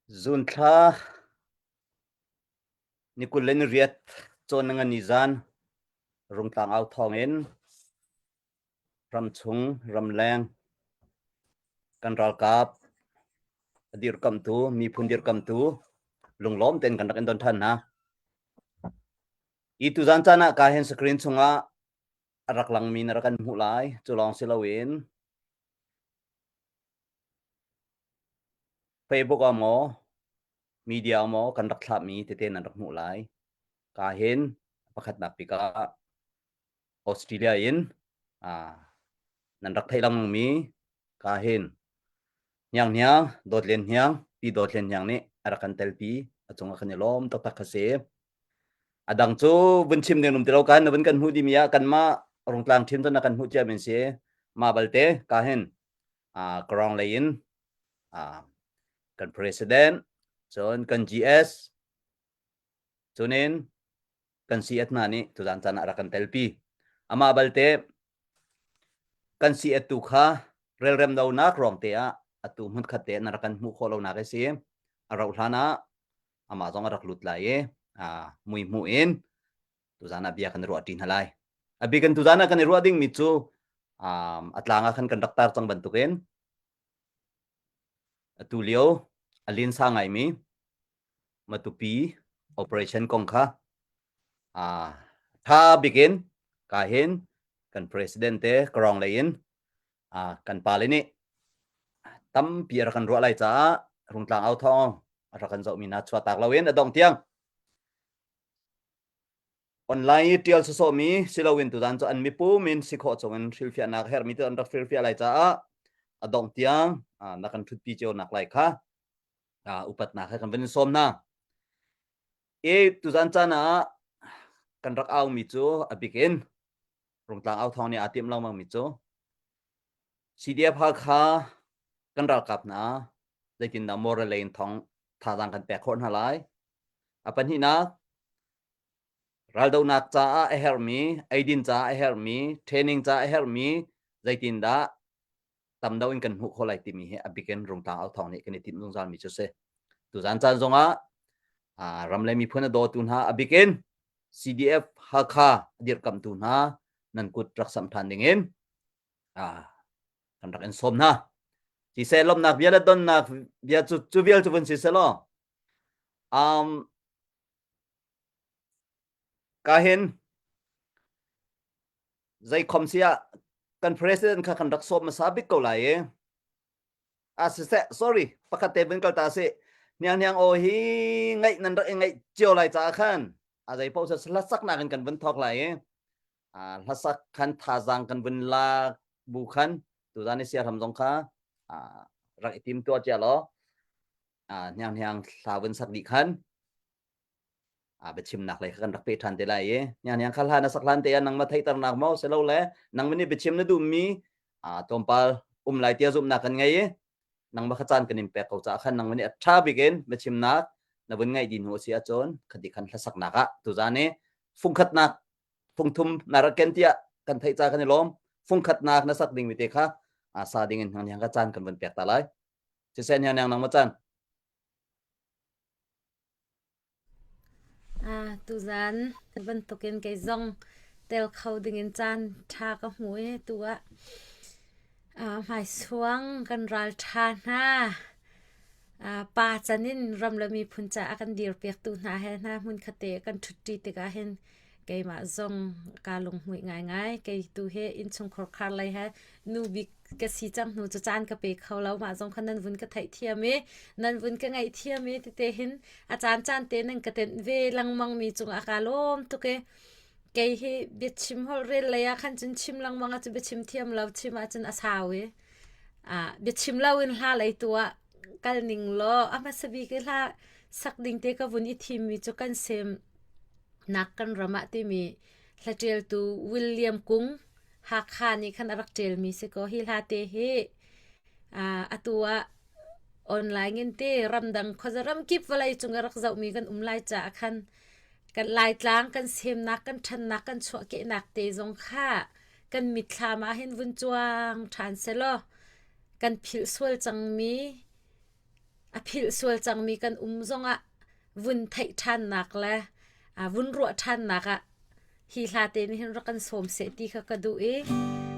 Zunthla ni 28 cawn na ngan ni zan Rungtlang au thawng in ramchung ramleng kan ralkap a dirkamtu miphun dirkamtu lunglawm tein kan rak in don than hna. I tuzan caan ah ka hen screen chungah a rak langmi na rak kan hmuh lai. Cu lawng si loin Facebook ah maw media ah maw kan rak thlahmi tete nan rak hmuh lai. Ka hin pakhatnak bik ah Australia in ah nan rak theih lengmangmi ka hin Hniang Hniang, Dawt Lian Hniang, Pi Dawt Lian Hniang nih a rak kan telpi. A cungah kan i lawm taktak kha si. A dang cu vun chim ding um ti lo kan na vun kan hmuh dimi ah kanmah Rungtlang ṭhim cun na kan hmuh cia min si. Mah balte ka hin ah Karong lei in ah kan president cun kan GS cunin kan CS hna nih tuzan caan ah rak kan telpi. Amah balte kan CS tu kha relrem lonak ruang te ah atu hmunkhat te na rak kan hmuh khawh lonak a si. A rauh hlan ah amah zong a rak lut lai i mui hmuh in tuzan ah bia kan i ruah ṭi hna lai. A bik in tuzan ah kan i ruah dingmi cu a tlang ah khan kan rak tar cang bantukin atu lio a linsa ngaimi Matupi operation kong kha tha bik in ka hin kan president te Karong lei in kan pale nih tampi a rak kan ruah lai caah Rungtlang au thawng a rak kan zohmi hna chuahtak loin a dongh tiang online i ṭial sawsawhmi si loin tuzan cu an mipum in si khawh chung in hrilhfiahnak herhmi tu an rak hrilhfiah lai caah a dongh tiang na kan ṭhutpi cio nak lai kha upatnak he kan van in sawm hna. I tuzan caan ah kan rak aumi cu a bik in Rungtlang au thawng nih aa timh lengmang mi cu CDF Hakha kan ralkap hna zeitindah moral lei in thawng thazaang kan pek khawh hna lai. A pahnihnak raldohnak caah a herhmi, eidin caah a herhmi, training caah a herhmi zeitindah tam deuh in kan hmuh khawh lai timi hi a bik in Rungtlang au thawng nih kan i timh zungzal mi cu si. Tuzan caan zongah ram le miphun a dawtu hna a bik in CDF Hakha a dirkamtu hna nan kut rak samh ṭhan ding in kan rak in sawm hna. Siseh lawmhnak bia le donnak bia cu cu vial cu vun si selaw um, ka hin zei khom si ah kan president kha kan rak sawm hmasa bik ko lai i a siseh sorry pakhat te vun kal ta si hniang hniang aw hi ngaih nan rak i ngaih cio lai caah khan a zei paoh hlasak nak in kan vun thawk lai i a hlasak khan thazaang kan vun lak bu khan tuzan i siahram zong kha rak i tim tuah cia law hniang hniang hla vun sak dih khan a biachimnak lei kha kan rak pe ṭhan te lai i hniang kha hlan a sak hlan te ah nangmah theihternak maw si lo le nangmah nih biachim na duhmi a tlawmpal um lai tia zumhnak kan ngei i nangmah kha caan kan in pek ko caah khan nangmah nih a ṭha bik in biachimnak na vun ngaih dih hnu a si ahcun khati khan hlasaknak ah tuzan i fungkhatnak fungthum na rak ken tiah kan theih ca kan i lawm fungkhatnak na sak ding mi te kha a sa ding in hniang kha caan kan vun pek ta lai siseh hniang nangmah caan Ah, tuzaan bantukin kei zong tel kho dingin caan ṭha ka hmu i tu ah ah hmaisuang kan ral ṭha hna. Ah, pa can in ram le miphun caah kan dirpiaktu hna he hna hmunkhat te kan ṭhutṭi tikah hin keimah zong kaa lunghmuih ngaingai. Kei tu hi innchungkhar khar lei he nu bik ka si cang hnu cu caan ka pe kho lo mah zong kha nan vun ka theihthiam i nan vun ka ngaihthiam i tete hin a caan caan te nan ka tenh ve lengmang mi cungah kaa lawm tuk i kei hi biachim holh rel lei ah khan cun chim lengmang ah cun biachim thiam lo chim ahcun a sau i ah biachim lo in hla lei tu ah kal ning law a hmasa bik i hla sak ding te ka vun i thim mi cu kan sem nak kan ram ah timi hlaṭialtu William Kung Hakha nih khan a rak ṭialmi si kaw hi hla te hi atu ah online in te ramdang khuaza ramkip vawlei cung i rak zohmi kan um lai caah khan kan Laitlang kan semnak kan ṭhannak kan chuahkehnak te zong kha kan mitthlam ah hin vun cuang ṭhan selaw kan philh sual cangmi. A philh sual cangmi kan um zongah vun theih ṭhannak le vun ruah ṭhannak ah hi hla te nih hin rak kan sawm seh ti kha ka duh i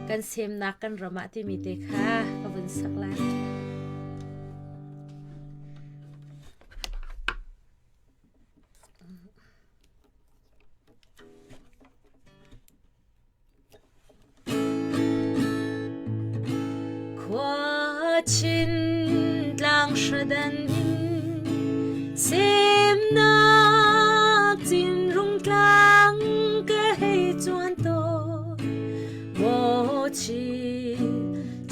kan semnak kan ram ah timi te kha ka vun sak lai. Khuachin tlang hradan in semnak cinrung tlang ka hei cuan tawn maw chin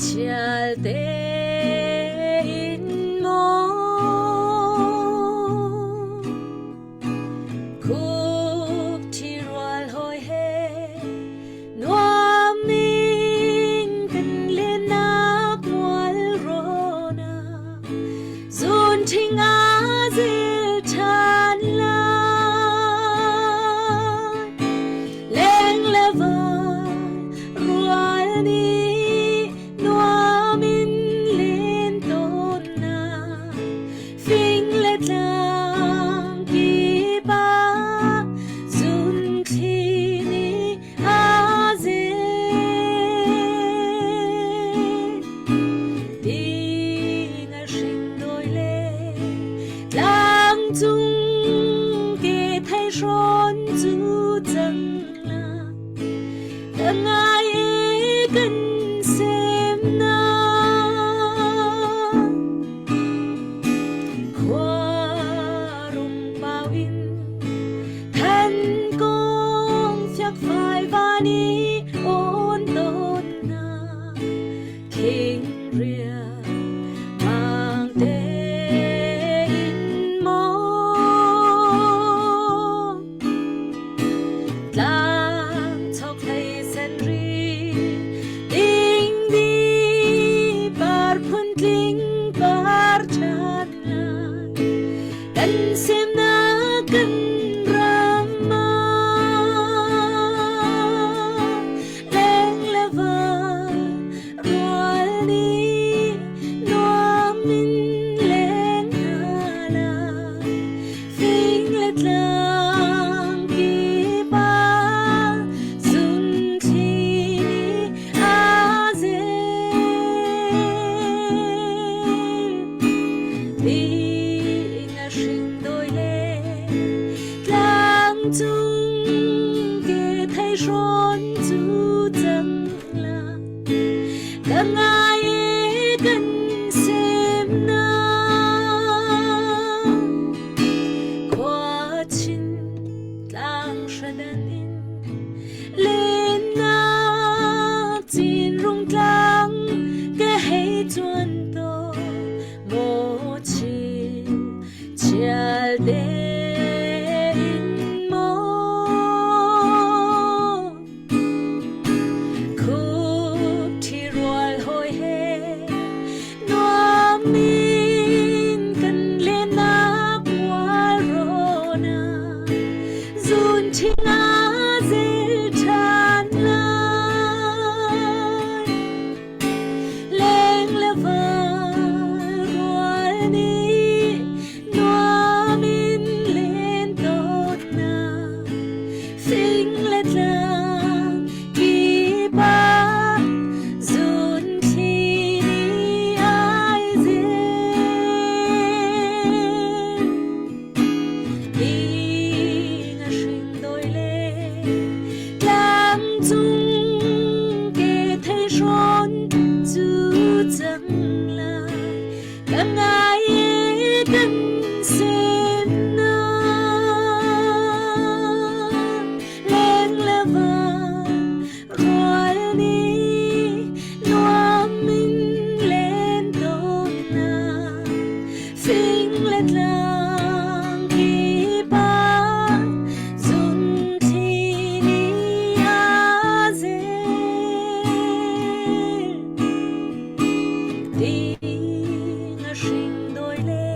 chial tein maw Khuk ṭhirual hawi he nuam in kan lennak mual rawn ah zun ṭhing aa zil ṭhan lai. Leng le van rual nih nuam in len tawn nak Fing le tlang kip ah zunthli nih aa zel. Ding a hring dawi le tlang cung ke thei hrawn cu cang la. Ka ngai e kan semnak. Khua rung pau in than kong fiakfai van i awn tawn na khing riang mang tein maw tlang chokhlei sen ri ding di par phuntling par ṭhan lai kan semnak kan ram ah leng le van rual nih nuam in leng hna lai fing le tlang kip ah zunthli nih aa zel. Ding a hring dawi le tlang cung ke thei hrawn cu cang la. Ka ngai e kan semnak khuachin tlang hradan in lennak cinrung tlang ka hei cuan tawn maw chin chial tein maw Khup ṭhirual hawi he nuam in kan lennak mual rawn ah zun ṭhing ah zel ṭhan lai. Leng le val rual nih nuam in len dawtnak fing le tlang kip ah zunthli nih ai zel. Ding a hring dawi le tlang cung ke thei hrawn cu cang lai. Ka ngai i kan semnak leng le van rual nih nuam in len tawnnak fing le tlang kip ah zunthli nih aa zel. Ding a hring dawi le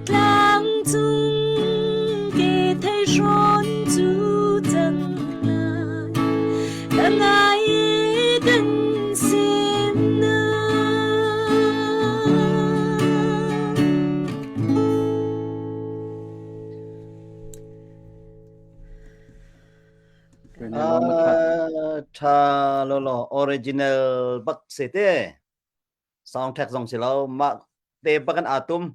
tlang cung ke thei hrawn cu cang lai. Ka ngai i kan semnak. Tha lolo original bak se te. Soundtrack zong si lo mah te bakan atum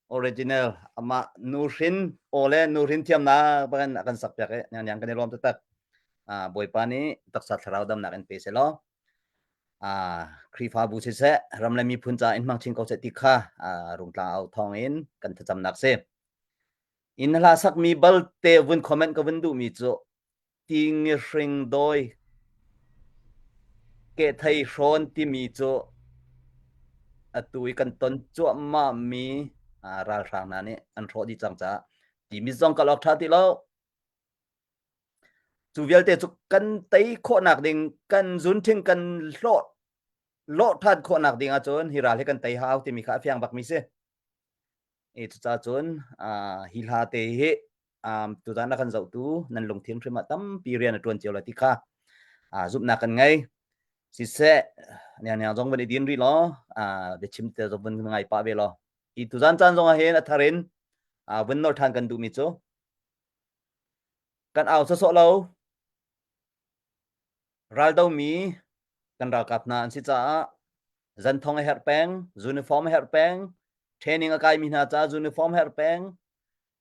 original amah nuhrin aw le nuhrin thiamnak bakan a kan sak piak i nyang nyang kan i lawm taktak. Bawipa nih taksa thlarau damnak in pe seh law Khrihfabu siseh ram le miphun ca in hmang chin ko seh ti kha rungtlang au thawng in kan thlacamnak si. In hla sakmi balte vun comment ka vun duhmi cu tingihring dawi kehthei hrawn timi cu atu i kan ton cuahmahmi ralhrang hna nih an hrawh dih cang caah timi zong kal awk ṭha ti lo. Cu vialte cu kan tei khawhnak ding kan zunṭhing kan hlawh lawh ṭhan khawhnak ding ahcun hi ral hi kan tei hau timi kha a fiang bakmi si. E cucaah cun hi hla te hi tuzan a kan zohtu nan lungthin hrim ah tampi rian a ṭuan cio lai ti kha zumhnak kan ngei. Siseh, niang zong van i din rih law, biachim te zong van ngai pah ve law. Hi tuzan caan zong ah hin a thar in vun nolh ṭhan kan duhmi cu kan au sawsawh lo. Raldomi kan ralkap hna an si caah zanthong a herh peng, uniform a herh peng, training a kaimi hna caah uniform herh peng.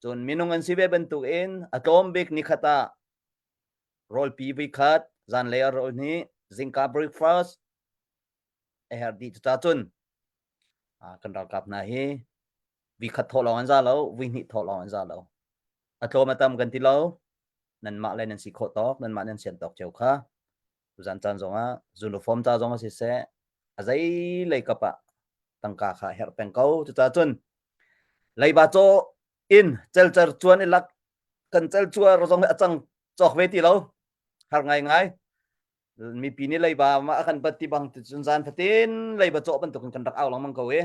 Cun minung an si ve bantukin a tlawm bik nikhat ah rawlpi voikhat, zanlei ah rawl hnih, zingka breakfast a herh dih. Cucaah cun kan ralkap hna hi vikhat thawh lawng an za lo, vui hnih thawh lawng an za lo. A tlawm a tam kan ti lo. Nanmah le nan si khawh tawk, nanmah nan sian tawk cio kha tuzan caan zongah uniform ca zong siseh a zei lei kap ah tangka kha herh peng ko. Cucaah cun leiba caw in celcer cuan i lak kan celcuar zong a cang cawk ve ti lo. Har ngai ngai. Mipi nih leiba ma a kan bat ti bang cun zan fatin leiba cawh bantukin kan rak au lengmang ko i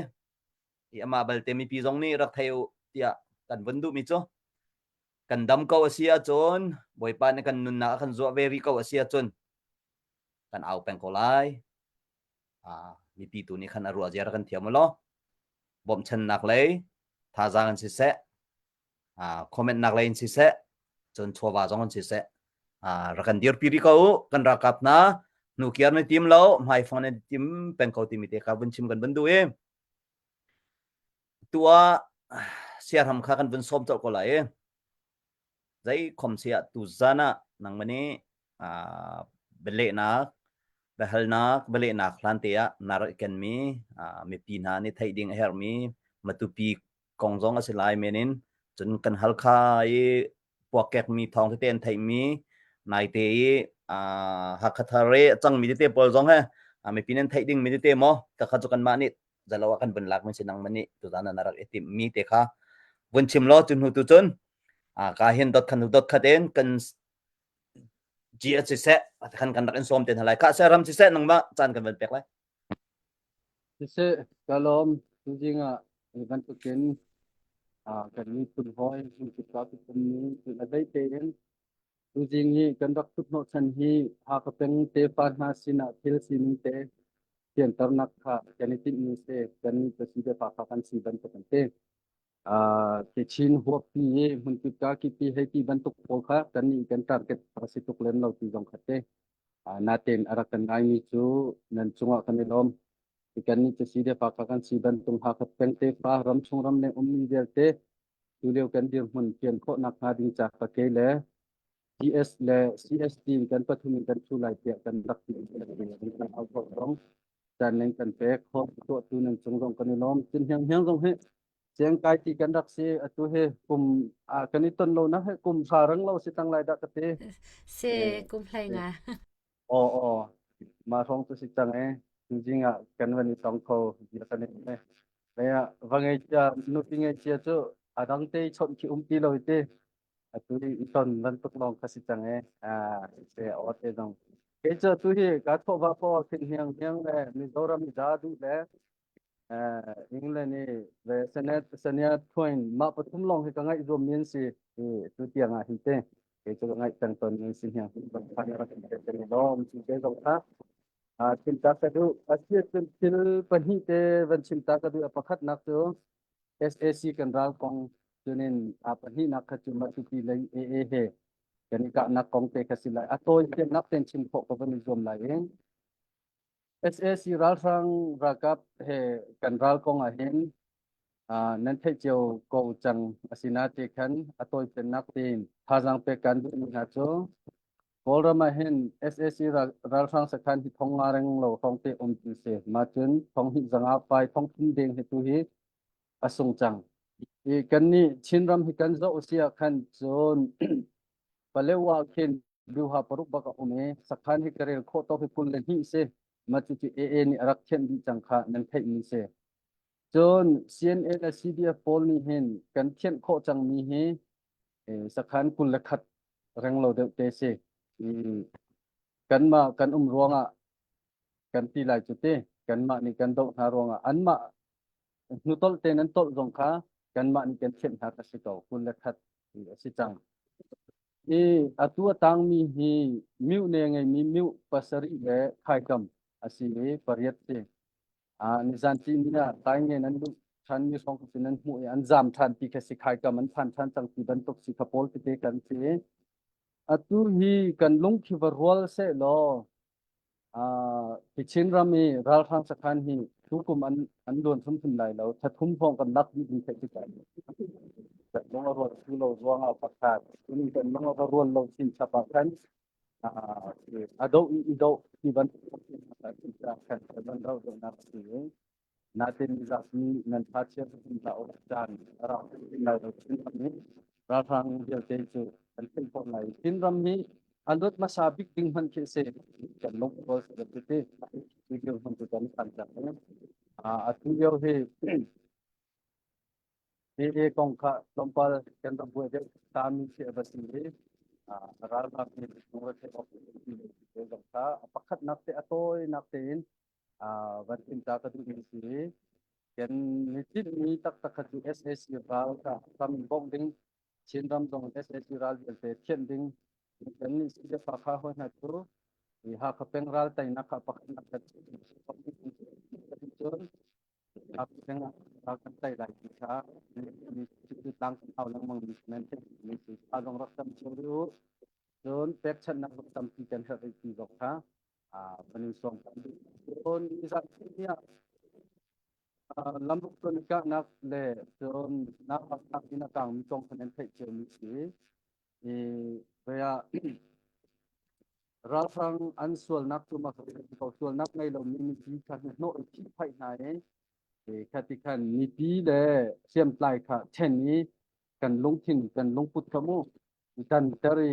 i amah balte mipi zong nih rak thei u tiah kan vun duhmi cu kan dam ko a si ahcun Bawipa nih kan nunnak a kan zuah ve rih ko a si ahcun kan au peng ko lai. Mipi tu nih khan a ruah ziar kan thiam u law bawmhchannak lei thazaang in siseh comment nak lei in siseh cun chawva zong in siseh rak kan dirpi rih ko u kan ralkap hna hnukiar na tim lo hmaifang na tim peng ko timi te kha vun chim kan vun duh i tua siaram kha kan vun sawm colh ko lai i zei khom siah tu zan ah nangmah nih bialehnak biahalnak bialehnak hlan te ah na rak i kenmi mipi hna nih theih ding a herhmi Matupi kong zong a si lai men in cun kan Halkha i puakkekmi thawng tete an theihmi naite i Hakha thar i a cangmi tete pawl zong he mipi nan theih dingmi tete maw ka kha cu kanmah nih zalo ah kan vun lakmi si nangmah nih tuzan ah na rak i timhmi te kha vun chim law cu hnu tu cun ka hin dot khan dot khat in kan GS siseh khan kan rak in sawm te hna lai kha se ram siseh nangmah caan kan van pek lai. Siseh, ka lawm. Tuzing ah hi bantukin kan miphun hawi hmunkip ka ummi a dei tein tuzing hi kan rak thut hnawhchan hi Hakha peng tefa hna sinah thil sining te fianternak kha kan i tinhmi si kan pasi tefa kha kan si bantuk an ti. Kachin huappi i hmunkip ka kipi hei ti bantuk pawl kha kan nih kan target a si tuk lem lo ti zong kha te. Natein a rak kan ngaimi cu nan cungah kan i lawm. Kan nih cu si defa kha kan si bantung Hakha peng tefa ramchung ramleng ummi vialte tulio kan dirhmun fian khawhnak hnga ding ca ka ke le CS le CSD kan pathum in kan thu lai tiah kan rak ti kan au khawh zong caan leng kan pek khawh tuahtu nan cung zong kan i lawm. Cun hiang hiang zong hi Chiang kai ti kan rak si atu hi kum kan i ton lo na he kum sa rang lo si tang lai dah ka ti. Si kum hlei nga. Aw aw ma hrawng tu si cang e tuzing ah kan van i tong kho dia kan i le va ngei chia nupi ngei chia cu a dang te chawnh khi um ti lo ti atu i ton bantuk lawng kha si cang e se aw te zong kei cu tu hi ka thawh va po thin hiang hiang le Mizoram i da du le England i ve Sania Twain mah pathum lawng hi ka ngaih zuam mi an si i tu tiang ah hin te kei cu ka ngaih peng ton mi si hniang lawm cu te zong kha chim ta ka duh a si cun thil pahnih te van chim ta ka duh a pakhatnak cu SAC kan ral kong cunin a pahnihnak kha cu Matupi lei AA he. Kan i kahnak kong te kha si lai. A tawi nak ten chim khawh ka van i zuam lai i SAC ralhrang ralkap he kan ral kong ah hin nan theih cio ko cang asina te khan a tawipennak tein thazaang pek kan duhmi hna cu Kawlram ah hin SAC ralhrang sakhan hi thong nga reng lo hrawng te um ti si. Ma cun thong hnih zanga fai thong thum deng hi tu hi a sung cang. I kan nih Chinram hi kan zoh si ah khan cun Palewa khin Byuha paruk bak a um i sakhan hi ka rel khawh tawk hi 22 si. Mah cucu AA nih a rak thianh dih cang kha nan theihmi si. Cun CNA le CDF pawl nih hin kan thianh khawh cangmi hi sakhan 21 renglo deuh te si. Kanmah kan um ruangah kan ti lai cu ti. Kanmah nih kan doh hna ruangah anmah hnutolh te nan tolh zong kha kanmah nih kan thianh hna ka si ko 21 a si cang. I atu a tangmi hi myu ne ngeimi myu pasarih le khaikam a si i pariat si. Nizan timi ah taingen an luh ṭhan mi hrawng cu nan hmuh i an zam ṭhan ti kha si khaikam an phan ṭhan cang ti bantuk si kha pawl tete kan si. Atu hi kan lungthi va rual seh law hi Chinram i ralhrang sakhan hi tukum an luan hrimhrim lai lo. Thathum hrawng kan lak dih ding theih tikah kan lung a rual thlu lo ruangah pakhat cun kan lung a va rual lo chinchap ah khan a doh i i doh ti bantuk khan kan doh deuhnak a si i Natin mizapi nan tha chia hrim hlah u caan a rak lai lo Chinram hi ralhrang vialte cu kan theih khawh lai. Chinram hi an luat hmasa bik ding hmanh khi si kan lungrual si lo ti video hman cu kan phan cang. Atu lio hi AA kong kha tlawmpal kan rak buai deuh tami khi a va si i ralkap nih lungre awk zong kha pakhatnak te a tawinak tein van chim ta ka duhmi si kan ni tinhmi taktak kha cu SAC ral kha ram bawmh ding Chinram zong SAC ral vialte thianh ding kan nih CDF Hakha hawi hna cu i Hakha peng ral teinak kha pakhatnak kan cun Hakha peng ah ral kan tei lai ti kha mi cu tlang kan hau lengmang mi nan theih mi si a zong rak tam cio rih u cun pekchanhnak zong tampi kan herh rih ti zong kha kan in sawm. Cun nizan ni ah lamruk tuan kahnak le cun nak in a kangmi kong khan an theih ciomi si. I vei ah ralhrang an sualnak cu mak ko sualnak ngei lomi mipi kha hnawh i thihphaih hna i khati khan mipi le hriamtlai kha ṭhen i kan lungthin kan lungput kha mu kan ter i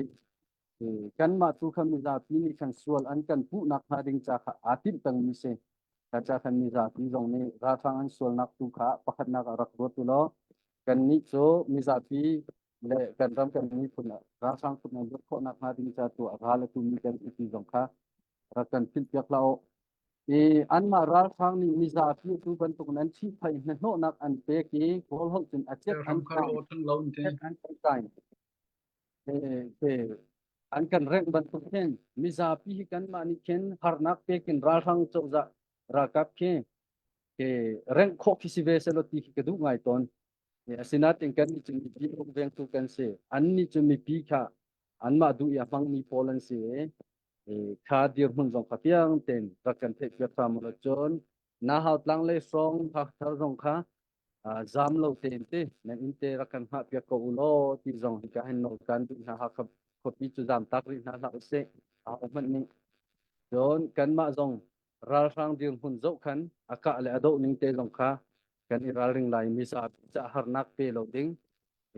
Kanmah tu kha mizapi nih khan sual an kan puhnak hnga ding ca kha aa timh pengmi si. Kha ca khan mizapi zong nih ralhrang an sualnak tu kha pakhatnak ah rak ruat u law kannih cu mizapi le kan ram kan miphun ah ralhrang kut nan luat khawhnak hnga ding ca tu ah ral a tumi kan si ti zong kha rak kan philhpiak hlah u. I anmah ralhrang nih mizapi tu bantuk in an ṭhihphaih hnahnawhnak an pek i Kawl holh cun a cek an kai. An kan rengh bantuk hin mizapi hi kanmah nih khin harnak pekin ralhrang cozah ralkap khi ke rengh khawh khi si ve selaw ti khi ka duh ngai tawn. Asinain kan nih cu mipi vengtu kan si. An nih cu mipi kha anmah duh i a hmangmi pawl an si i kha dirhmun zong kha fiang tein rak kan theihpiak hram u law cun Nahau tlang lei hrawng Hakthar zong kha zam lo tein ti nan inn te rak kan hngah piak ko u law ti zong hi ka hin nawl kan duh hna Hakha khuapi cu zam tak rih hna hlah usih aho hmanh nih cun kanmah zong ralhrang dirhmun zoh khan a kah le a doh ning te zong kha kan i ralring lai mizapi ca harnak pe lo ding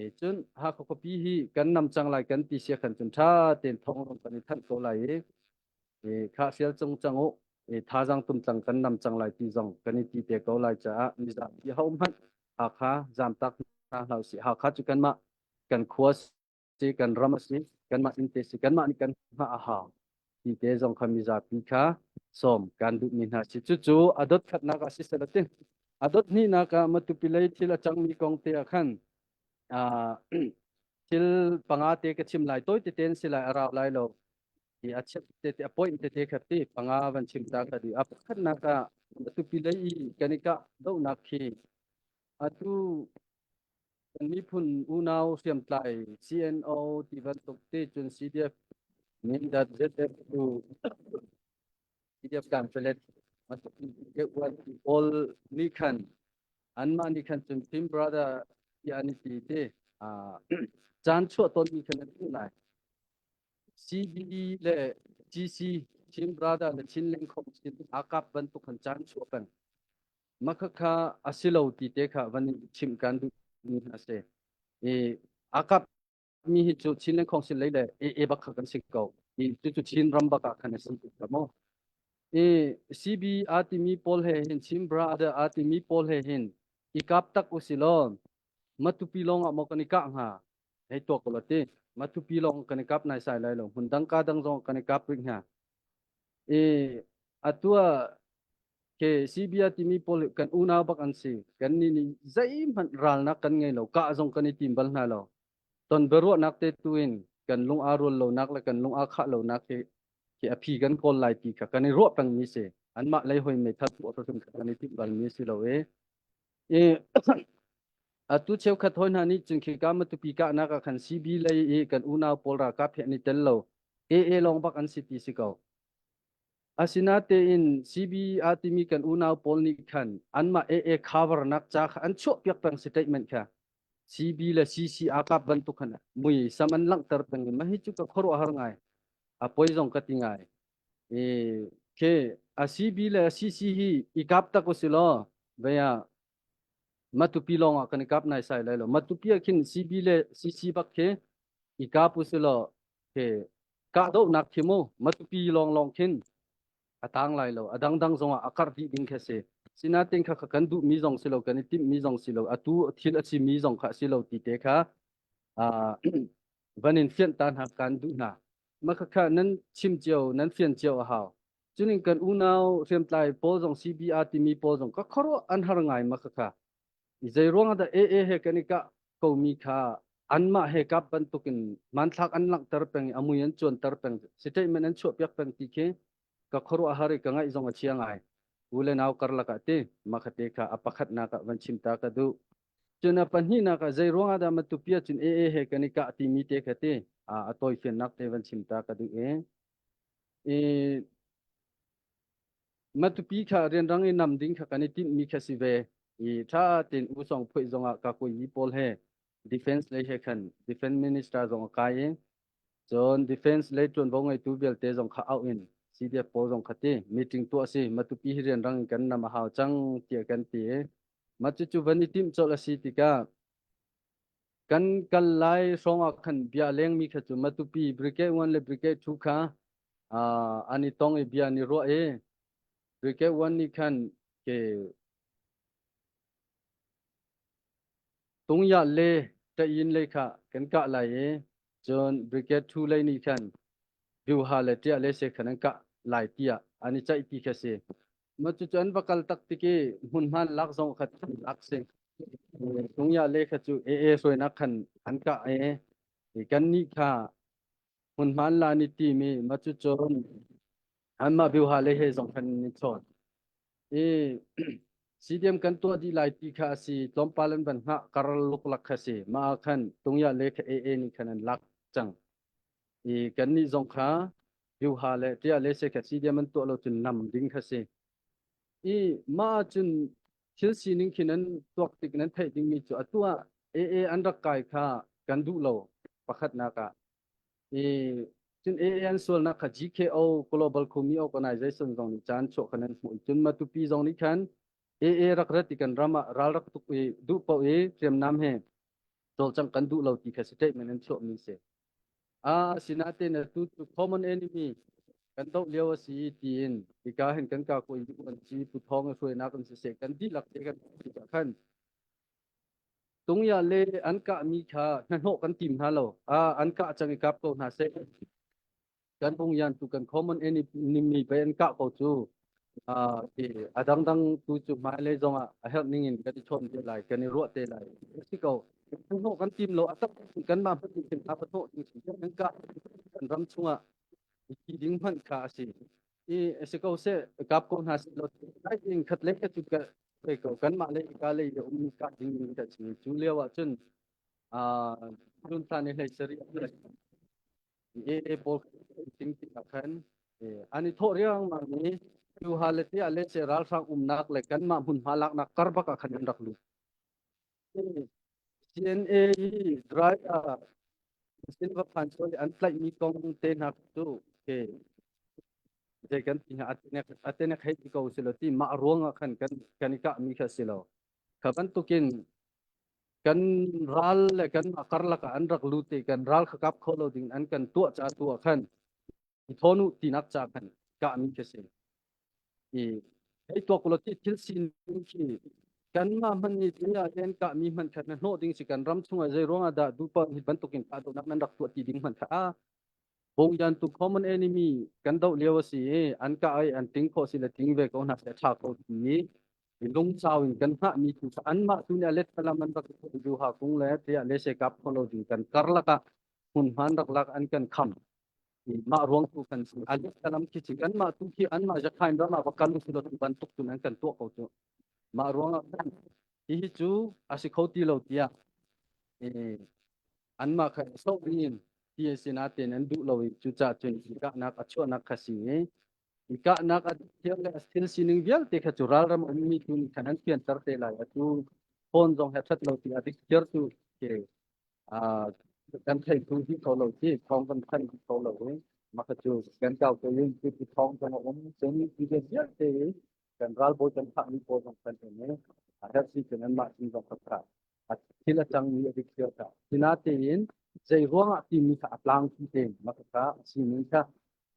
e cun Hakha khuapi hi kan nam cang lai kan ti sia khan cun ṭha tein thawng rong kan i thanh ko lai i kha sial cung cang u thazaang tumtlang kan nam cang lai ti zong kan i ti te ko lai caah mizapi ho hmanh Hakha zamtak hna hlah usih. Hakha cu kanmah kan khua si kan ram a si kanmah inn te si kanmah nih kan hngah a hau ti te zong kha mizapi kha sawm kan duhmi hna si cucu a dot khatnak ah siseh ti a dot hnihnak ah Matupi lei thil a cangmi kong te ah khan thil panga te ka chim lai tawi tete si lai a rau lai lo i a chep tete a point tete kha ti panga van chim ta ka di a pakhatnak ah tupi lei i kan i kah dohnak khi atu Kan miphun unau hriamtlai CNO ti bantuk te cun CDF Mindat ZF tu CDF Kanpelet pawl nih khan anmah nih khan cun Team Brother ti an i ti te caan chuah tawnmi khan an hmuh lai. CB le GC Chin Brother le Chinlink Khom sin aa kap bantuk khan caan chuah peng. Makhakha a si lo ti te kha van in chimh kan duh mi hna si. I aa kap mi hi cu Chinland Council lei le AA bak kha kan si ko. I cucu Chin ram bak ah khan a si ka mo. I CB aa timi pawl he hin Chin Brother aa timi pawl he hin i kap tak usilaw Matupi lawng ah maw kan i kah hnga? Hei tuak ko la ti. Matupi lawng kan i kap nai sai lai lo. Hmun dang ka dang zong kan i kap rih hnga. I atu ah ke CBA timi pawl kan unau bak an si. Kan nih nih zeihmanh ralnak kan ngei lo. Kah zong kan i tim bal hna lo. Ton biaruahnak te tu in kan lung aa rual lonak le kan lung aa khah lonak hi khi a phi kan kawl lai ti kha kan i ruah pengmi si. Anmah lei hoi meithal tuah hrim kan i timh balmi si lo i I atu cheukhat hawi hna nih cun khika Matupi kahnak ah khan CB lei i kan unau pawl ralkap he an i tel lo. AA lawng bak an si ti si ko. Asinatein CB aa timi kan unau pawl nih khan anmah AA cover nak ca kha an chuahpiak peng statement kha. CB le CC aa kap bantuk khan mui sam an langhter peng i mah hi cu ka khuaruahhar ngai. A poi zong ka ti ngai. I khi a CB le CC hi i kap tak usilaw vei ah Matupi lawng ah kan i kap nai sai lai lo. Matupi ah khin CB le CC bak khi i kap usilaw khi kahdohnak khi mu Matupi lawng lawng khin a tang lai lo. A dangdang zong ah a karh dih ding khi a si. Sinain kha kha kan duhmi zong si lo, kan i timhmi zong si lo, atu thil a simi zong kha a si lo ti te kha van in fianh ta hna kan duh hna. Makhakha nan chim cio, nan fian cio a hau. Cunin kan unau hriamtlai pawl zong CBR timi pawl zong ka khuaruah an har ngai makhakha. Zei ruang dah AA he kan i kah komi kha anmah he kap bantukin hmanthlak an langhter peng i a mui an cuanter peng statement an chuahpiak peng ti khi ka khuaruah har i ka ngaih zong a chia ngai. U le nau karlak ah ti makhate kha a pakhatnak ah van chim ta ka duh. Cun a pahnihnak ah zei ruang ah dah Matupi ah cun AA he kan i kah timi te kha ti a tawifiannak te van chim ta ka duh i i Matupi kha rianrang i nam ding kha kan i timhmi kha si ve i ṭha tein U Song Phuih zong ah Kakuyi pawl he defense lei he khan defense minister zong a kai i cun defense lei ṭuanvo ngeitu vialte zong kha auh in CDF pawl zong kha ti meeting tuah si Matupi hi rianrang in kan nam a hau cang tiah kan ti i Mah cucu van i timh colh a si tikah kan kal lai hrawng ah khan bia lengmi kha cu Matupi Brigade 1 le Brigade 2 kha an i tong i bia an i ruah i Brigade 1 nih khan ke Tungya le Tayin lei kha kan kah lai i cun Brigade 2 lei nih khan Byuha le Ṭiah le se khan an kah lai tiah an i ceih ti kha si. Mah cucu an va kal tak tik i hmunhma lak zong kha lak si. Tungya le kha cu AA hruainak khan an kah i kannih kha hmunhma an la ni timi mah cucun anmah Byuha le he zong khan ni chawn. I CDM kan tuah dih lai ti kha a si tlawmpal an van hngah kar luklak kha si. Mah ah khan Tungya le kha AA nih khan an lak cang. I kannih zong kha Byuha le ṭiah le se kha CDM an tuah lo cun nam ding kha si. I mah ahcun thil sining khi nan tuak tik nan theih dingmi cu atu ah AA an rak kai kha kan duh lo pakhatnak ah. I cun AA an sualnak kha GKO Global Khumi Organization zong nih caan chuah kha nan hmuh. Cun Matupi zong nih khan AA rak rat i kan ram ah ral rak tuk i duh paoh i hriamnam he cawlcangh kan duh lo ti kha statement an chuahmi si. Ah sinain atu cu common enemy kan doh lio a si tiin hika hin kan ka kuai an si Pu Thawng a hruainak an siseh kan dihlak te kan tikah khan tungya le an kahmi kha hnahnawh kan tim hna lo. Ah an kah cang i kap ko hna seh. Kan bungyan tu kan common enemy pei an kah ko cu a dangdang tu cu hmailei zong ah a herh ning in kan i chawn te lai kan i ruah te lai si ko hnawh kan tim lo a tak kanmah hmanh nih khin a pathawh ding kan kah kan ram chungah i ding hmanh kha a si i si ko seh kap ko hna seh law lai ding khat le khat cu ka ko kanmah le ka lei um ka ding ka si cu lio ah cun. June thla ni hlei sarih AA pawl ting ti ah khan an i thawh riangmang i tu ha le tia le se ralhrang umnak le kanmah hmunhma laknak kar bak ah khan an rak lut. CNA hi dry ah silva phan chawl an tlaihmi kong te hna cu ke zei kan ti hna atenek atenek hei ti ko silo ti mah ruang ah khan kan kan i kah mi kha silo kha bantukin kan ral le kan karlak ah an rak lut i kan ral kha kap kho lo ding an kan tuah ca tu ah khan i thawnu tinak ca khan kahmi khi si. I hei tuak lo ti thil sining khi kanmah hmanh nih tuni ah hin kahmi hmanh khat na hnawh ding si kan ram chungah zei ruangah dah dupa hi bantukin kahdohnak nan rak tuah ti ding hmanh kha a Bongyan tu common enemy kan doh lio a si i an kah i an ting khawh si le ting ve ko hna seh tha ko ti i lungchau in kan hngah mi tu anmah tu nih a let falam an rak du ha kung le tiah le se kap kho lo ding kan karlak ah hmunhman rak lak an kan kham mah ruang tu kan si a let falam khi chi anmah tu khi anmah zakhain ram ah va kal si lo bantuk tun an kan tuah ko cu mah ruang ah hihi cu a si kho ti lo tiah anmah kha soh ding in ti a si nain an duh lo i cucaah cun i kahnak a chuahnak kha si i i kahnak a thiam le a thil sining vialte kha cu ralram ummi tu nih khan an fianter te lai. Atu phone zong he that lo ti a dik thiar tu ke kan thei tu hi kho lo ti thawng kan than kho lo i maka cu kan kau te yin ti thawng zong a um cun video vialte kan ralbawi kan thah mi pawl zong kan um i a herh si cun anmah sin zong kha a thil a cangmi a dik cio ta. Sinatein zei ruangah timi kha a tlangpi tein maka kha a sining kha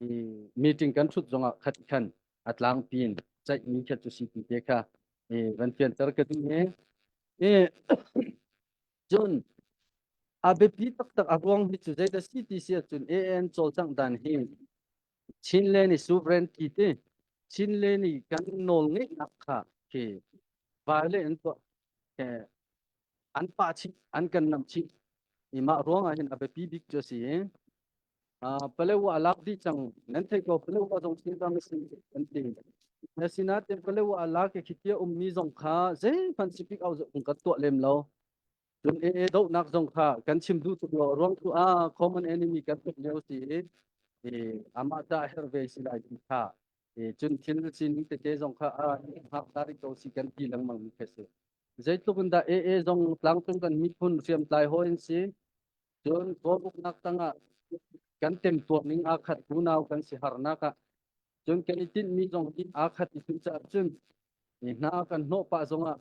i meeting kan thut zongah khat khan a tlangpi in ceihmi kha cu si ti te kha i van fianter ka duh i i cun a biapi taktak a ruang hi cu zeidah si ti si ahcun AN cawlcangh dan hi Chinland i sovereignty ti Chinland i kan nawl ngeihnak kha khi violate an tuah an pah chih an kan namh chih i mah ruang ah hin a biapi bik cu a si i Palewa a lak dih cang nan theih ko Palewa zong Chinram a si an ti asinain Palewa a lak i khitia ummi zong kha zeihmanh sipik au zong kan tuah lem lo Cun AA dohnak zong kha kan chim duh tuk lo ruang tu ah common enemy kan tuk lio si i amah ta her ve si lai ti kha cun thil sining tete zong kha a hngak ta rih ko si kan ti lengmang mi kha si. Zeitluk in dah AA zong tlangcung kan miphun hriamtlai hawi an si. Cun Kawl uknak tangah kan temtuar ning aa khat unau kan si harnak ah cun kan i tinhmi zong hi aa khat i cucaah cun hna kan hnawh pah zongah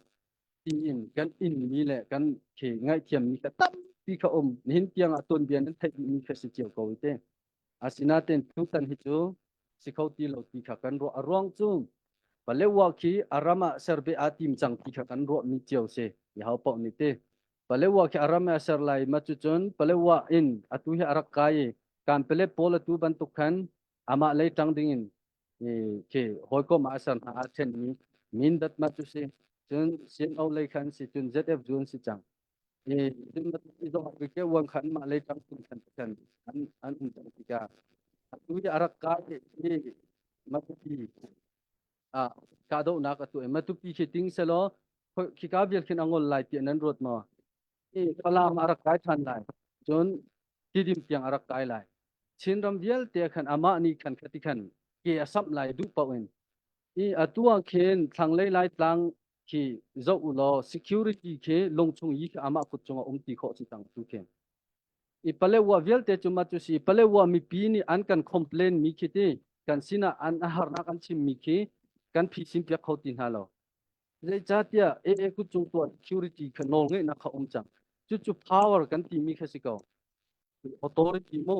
tiin kan inmi le kan khi ngaihthiammi kha tampi kha um nihin tiang ah tuanbia nan theih dihmi kha si cio ko te asinain tutan hi cu si kho ti lo ti kha kan ruah a ruang cu Palewa khi a ram ah serbe aa tim cang ti kha kan ruah mi cio si mi hau paoh nih ti Palewa khi a ram ah ser lai ma cu cun Palewa in atu hi a rak kai i kan pele pawl atu bantuk khan amah lei ṭang ding in khi hawikom ah a ser hna aa ṭhenmi Mindat ma cu si cun CNO lei khan si cun ZF zu an si cang i cun i zong ke uang khan mah lei ṭang cun khan khan an an um cang tikah atu i a rak kai i Matupi ah kahdohnak atu i Matupi khi ting selaw khika vial khin a ngol lai tiah nan ruat maw i Falam a rak kai ṭhan lai cun Tidim tiang a rak kai lai. Chinram vialte khan amah nih khan khati khan ke a samh lai duh paoh in. I atu ah khin thlanglei Laitlang khi zoh u law security khi lungchung yi khi amah kut cungah um ti khawh si cang tu khi. I Palewa vialte cu ma cu si Palewa mipi nih an kan complain mi khi ti kan sinah an a harnak an chim mi khi kan phisin piak kho ti hna lo. Zeicahtiah AA kut cung tuah security kha nawlngeihnak kha um cang. Cucu power kan timi kha si ko. Authority mu.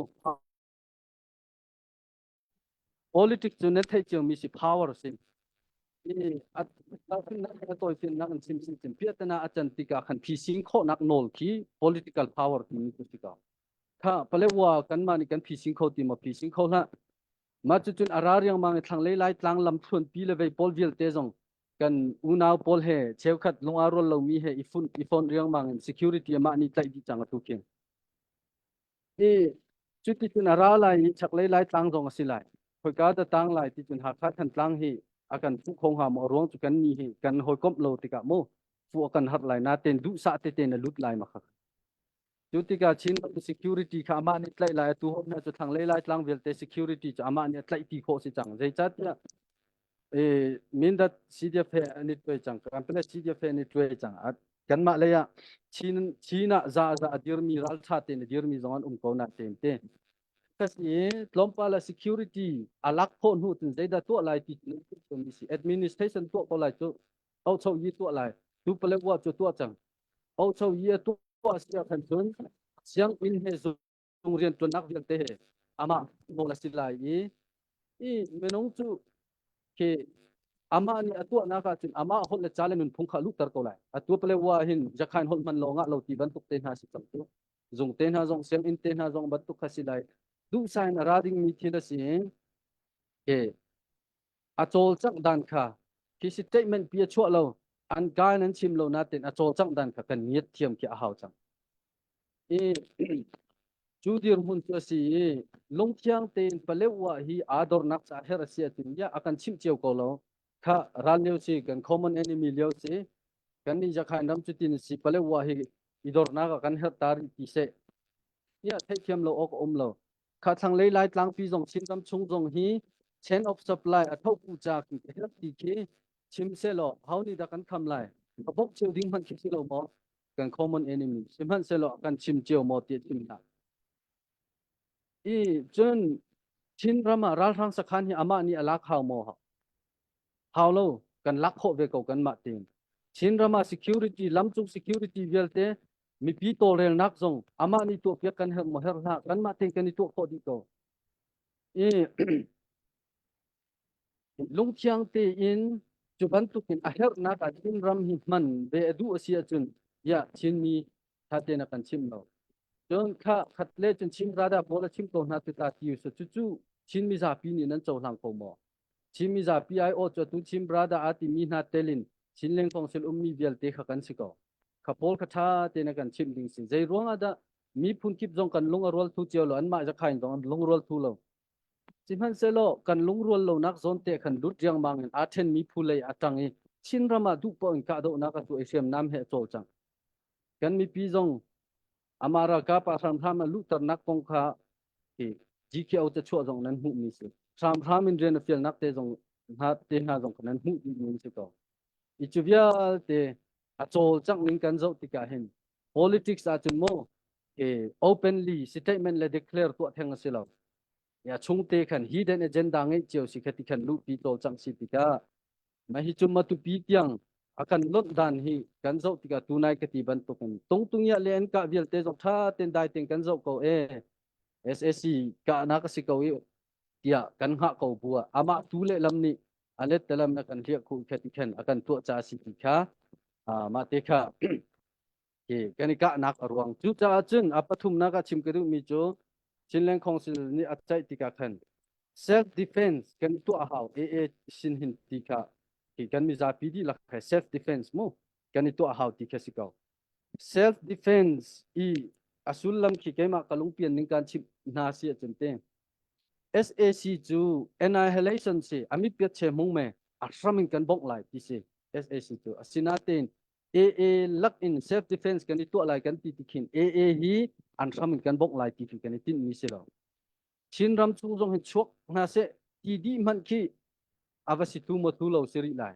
Politics cu na theih ciomi si power si. I a tawifiannak in chim sin piahtana a can tikah khan phisin khawhnak nawl khi political power timi cu si ko. Kha Palewa kanmah nih kan phisin kho ti maw phisin kho hlah. Mah cucun a ra riangmang i thlanglei Laitlang lamthluanpi le vei pawl vialte zong kan unau pawl he cheukhat lung aa rual lomi he i funh i fon riangmang in security amah nih tlaih dih cang atu khi. I cuti cun a ra lai i chaklei Laitlang zong a si lai. Khoika da tang lai ti cun Hakha Thantlang hi a kan fuh kho hnga maw a ruang cu kan ni hi kan hawikomh lo tikah mu fuh a kan harh lai natein duhsah tete na lut lai ma kha. Cu tikah Chin security kha amah nih tlaih lai atu hom cu thlanglei Laitlang vialte security cu amah nih a tlaih ti khawh si cang. Zeicahtiah Mindat CDF he an i tuai cang. Kanpalet CDF he an i tuai cang. Kanmah lei ah Chin Chin ah za za a dirmi raltha tein a dirmi zong an um ko na tein te. Kasi tlawmpal ah security a lak khawh hnu cun zeidah tuah lai ti cu si administration tuah ko lai cu Ocho yi tuah lai tu Paletwa cu tuah cang. Ocho yi a tuah si ah khan cun sianginn he zung rianṭuannak vialte he amah nawl a si lai i i minung cu khi amah nih a tuahnak ahcun amah holh le ca le nunphung kha luhter ko lai. Atu Paletwa hin Jakhain holh hman lawng ah lo ti bantuk te hna si cang cu. Zung te hna zong sianginn te hna zong bantuk kha si lai. Duhsah in a ra dingmi thil a si i ke a cawlcangh dan kha khi statement pi a chuah lo an ka in an chim lo natin a cawlcangh dan kha kan ngiat thiam khi a hau cang i cu dirhmun cu a si i lungthiang tein Paletwa hi aa dornak ca her a si ahcun ya a kan chimh cio ko lo kha ral lio si kan common enemy lio si kan nih Yakhain ram cutin si Paletwa hi i dornak ah kan herh ta rih ti seh ya theihthiam lo awk a um lo Kha thlanglei Laitlangpi zong Chinram chung zong hi chain of supply a thopu ca ki herh ti khi chim sehlaw ho nih dah kan kham lai? A bawmh cio ding hmanh khi si lo maw? Kan common enemy sihmanhsehlaw kan chim cio maw ti chim hna. I cun Chinram ah ralhrang sakhan hi amah nih a lak hau maw? Hau lo, kan lak khawh ve ko kanmah tein. Chinram ah security, lamcung security vialte mipi tawlrelnak zong amah nih tuahpiak kan herh maw herh hlah kanmah tein kan i tuah khawh dih ko. I lungthiang tein cu bantukin a herhnak ah Chinram hi hman ve a duh a si ahcun ya Chinmi tha tein a kan chimh lo. Cun kha khat le cun Chin rada pawl a chim ko hna ti ta ti cu Chin mizapi nih nan cohlang ko maw? Chin mizapi aiawh cu atu Chin brother aa timi hna tel in Chinland Council ummi vialte kha kan si ko. Kha pawl kha ṭha tein a kan chimh ding si. Zei ruang ah dah miphun kip zong kan lung a rual thu cio lo, anmah zakhain zong an lungrual thu lo. Sihmanhsehlaw kan lungrual lonak zawn te khan lut riangmang in aa ṭhenmi phu lei a ṭang i Chinram ah duh paoh in kahdohnak a tuah i hriamnam he a cawlcang. Kan mipi zong amah ralkap ah hramhram a luhternak kong kha hi GKO te chuah zong nan hmuhmi si. Hramhram in rian a fialnak te zong hna te hna zong kha nan hmuh dihmi an si ko. I cu vialte a cawlcangh ning kan zoh tikah hin politics ahcun maw openly statement le declare tuah theng a si lo. Ya chungte khan hidden agenda ngeih cio si kha ti khan luhpi cawlcangh si tikah Mah hi cu Matupi tiang a kan lonh dan hi kan zoh tikah tunai ka ti bantukin tungtungia le an kah vialte zong ṭha tein dai tein kan zoh ko e SAC kahnak a si ko i tiah kan hngah ko bu ah amah tu lehlam nih a let telam na kan hliah khuh kha ti khan a kan tuah ca a si ti kha mah te kha hi kan i kahnak a ruang. Cucaah cun a pathumnak ah chim ka duhmi cu Chinland Council nih a ceih tikah khan self defense kan tuah hau AA sin hin ti kha hi kan mizapi dihlak he self defense mu kan i tuah hau ti kha si ko. Self defense i a sullam khi keimah ka lungpian ning kan chimh hna si ahcun te SAC cu annihilation si amit piat che hmung me a hram in kan bongh lai ti si SAC cu asinatein AA lak in self defense kan i tuah lai kan ti ti khin AA hi an hram in kan bongh lai ti khi kan i tinh mi si lo. Chinram chung zong hin chuak hna seh ti dih hmanh khi a va si tu maw tu lo si rih lai.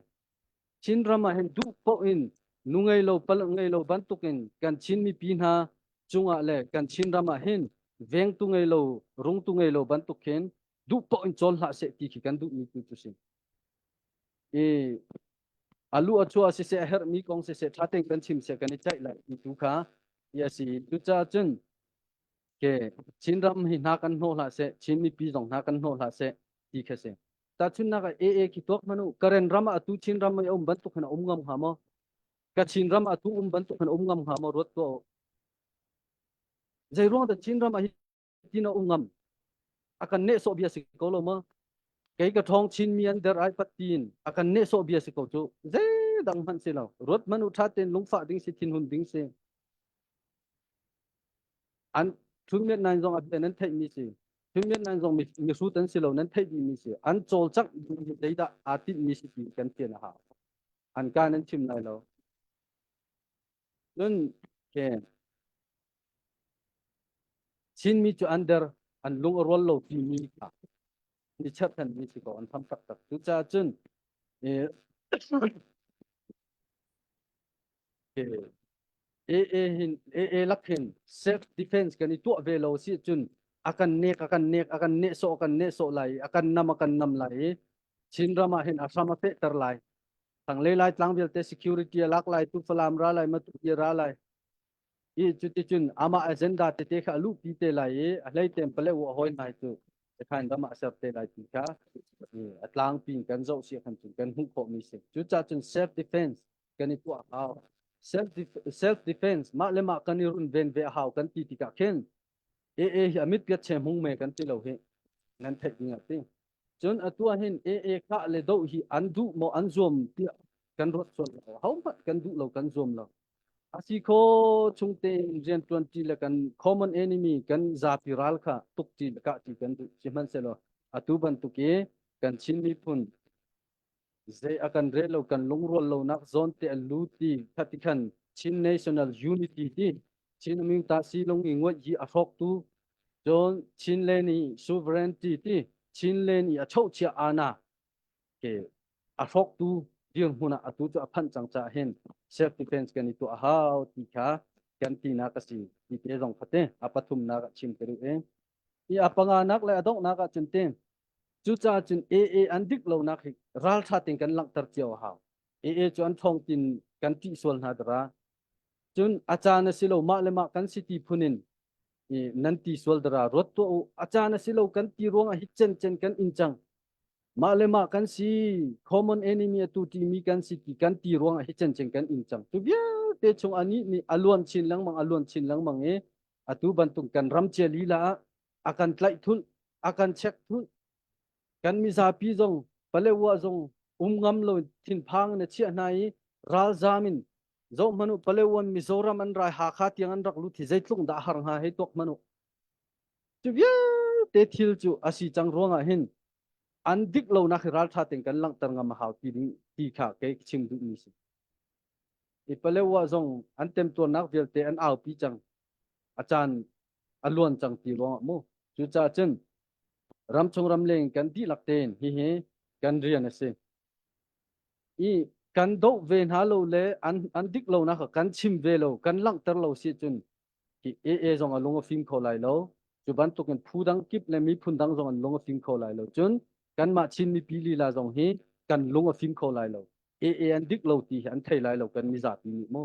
Chinram ah hin duh paoh in nu ngei lo pal ngei lo bantuk in kan Chin mipi hna cungah le kan Chinram ah hin vengtu ngei lo rungtu ngei lo bantuk khin duh paoh in cawl hlah seh ti khi kan duh mi tu cu si. I a lu a chuah siseh a herhmi kong siseh ṭha tein kan chim seh kan i ceih lai ti tu kha ti a si. Cucaah cun ke Chinram hi hna kan hnawh hlah seh, Chin mipi zong hna kan hnawh hlah seh ti kha si. Tahchunhnak ah AA khi tuak hmanh u, Karen ram ah atu Chin ram i a um bantuk hin a um ngam hnga maw? Ka Chin ram ah atu um bantuk hin a um ngam hnga maw? Ruat tuah u. Zei ruang dah Chin ram ah hi tin a um ngam a kan nehsawh bia si ko lo maw kei ka ṭhawng chinmi an der ai pat tiin a kan nehsawh bia si ko cu zeidang hmanh si lo ruat hmanh u ṭha tein lungfah ding si thinhun ding si an Thunmiat nan zong a bia nan theihmi si Thunmiat nan zong mihrut an si lo nan theih dihmi si an cawlcangh zeidah aa tinhmi si ti kan fian a hau an ka nan chim lai lo cun ke. Chinmi cu an der an lung a rual lo timi kha ni cherhchanmi si ko an tham taktak. Cucaah cun AA hin AA lak hin self defense kan i tuah ve lo si cun a kan nek a kan nek a kan nehsawh a kan nehsawh lai i a kan nam a kan nam lai i Chinram ah hin a hram a fehter lai. Thlanglei lai tlang vialte security a lak lai tu Falam ra lai Matu ra lai i cuticun amah agenda tete kha a luhpi te lai i a hlei tem pale u a hawi hna cu khan ram ah ser te lai ti kha a tlangpi in kan zoh si khan cun kan hmuh khawh mi si. Cucaah cun self defense kan i tuah hau. Self self defense mah le mah kan i runven ve a hau kan ti tikah khin AA hi amit piat che hmung me kan ti lo hi nan theih ding a ti. Cun atu ah hin AA kah le doh hi an duh maw an zuam tiah kan ruat sual lo. Ho hmanh kan duh lo kan zuam lo. Asi kho chung tein rian ṭuan ṭi le kan common enemy kan zapi ral kha tuk ṭi le kah ṭi kan duh. Sihmanhsehlaw atu bantuk i kan Chin miphun zei a kan rel lo kan lungrual lonak zawn te a lut ti kha ti khan Chin National Unity ti Chin Amyota silung i nguat hi a hrawktu cun Chinland i sovereignty ti Chinland i a chohchia ana ke a hrawktu dirhmun ah atu cu a phanh cang caah hin self defense kan i tuah hau ti kha kan tinak a si ti te zong kha te a pathumnak ah chim ka duh i i a panganak le a donghnak ah cun te cucaah cun AA an dik lonak hi ralṭha tein kan langhter cio a hau. AA cu an ṭhawng tin kan ṭih sual hna dara. Cun a caan a si lo mah le mah kan si ti phun in nan ti sual dara ruat tuah u. A caan a si lo kan ti ruangah hi cen cen kan in cang. Mah le mah kan si common enemy atu timi kan si ti kan ti ruangah hi cen cen kan in cang. Cu vialte chung anih nih a luan chin lengmang a luan chin lengmang i atu bantuk kan ram cia lila ah a kan tlaih thulh a kan check thulh kan mizapi zong Palewa zong um ngam lo thinphang in a chiah hna i ralzam in zoh hmanh u Palewan Mizoram an rai Hakha tiang an rak lut hi zeitluk dah har hnga hei tuak hmanh u cu vialte thil cu a si cang ruangah hin an dik lonak hi raltha tein kan langhter ngam a hau ti ding ti kha kei chim duhmi si i Palewa zong an temtuarnak vialte an aupi cang a caan a luan cang ti ruangah mu cucaah cun ramchung ramleng kan dihlak tein hihi kan rian a si i kan doh ve hna lo le an an dik lonak kha kan chim ve lo kan langhter lo si cun hi AA zong a lung a fim kho lai lo cu bantukin phu dang kip le miphun dang zong an lung a fim kho lai lo cun kanmah Chin mipi lila zong hi kan lung a fim kho lai lo AA an dik lo ti hi an thei lai lo kan mizapi nih mu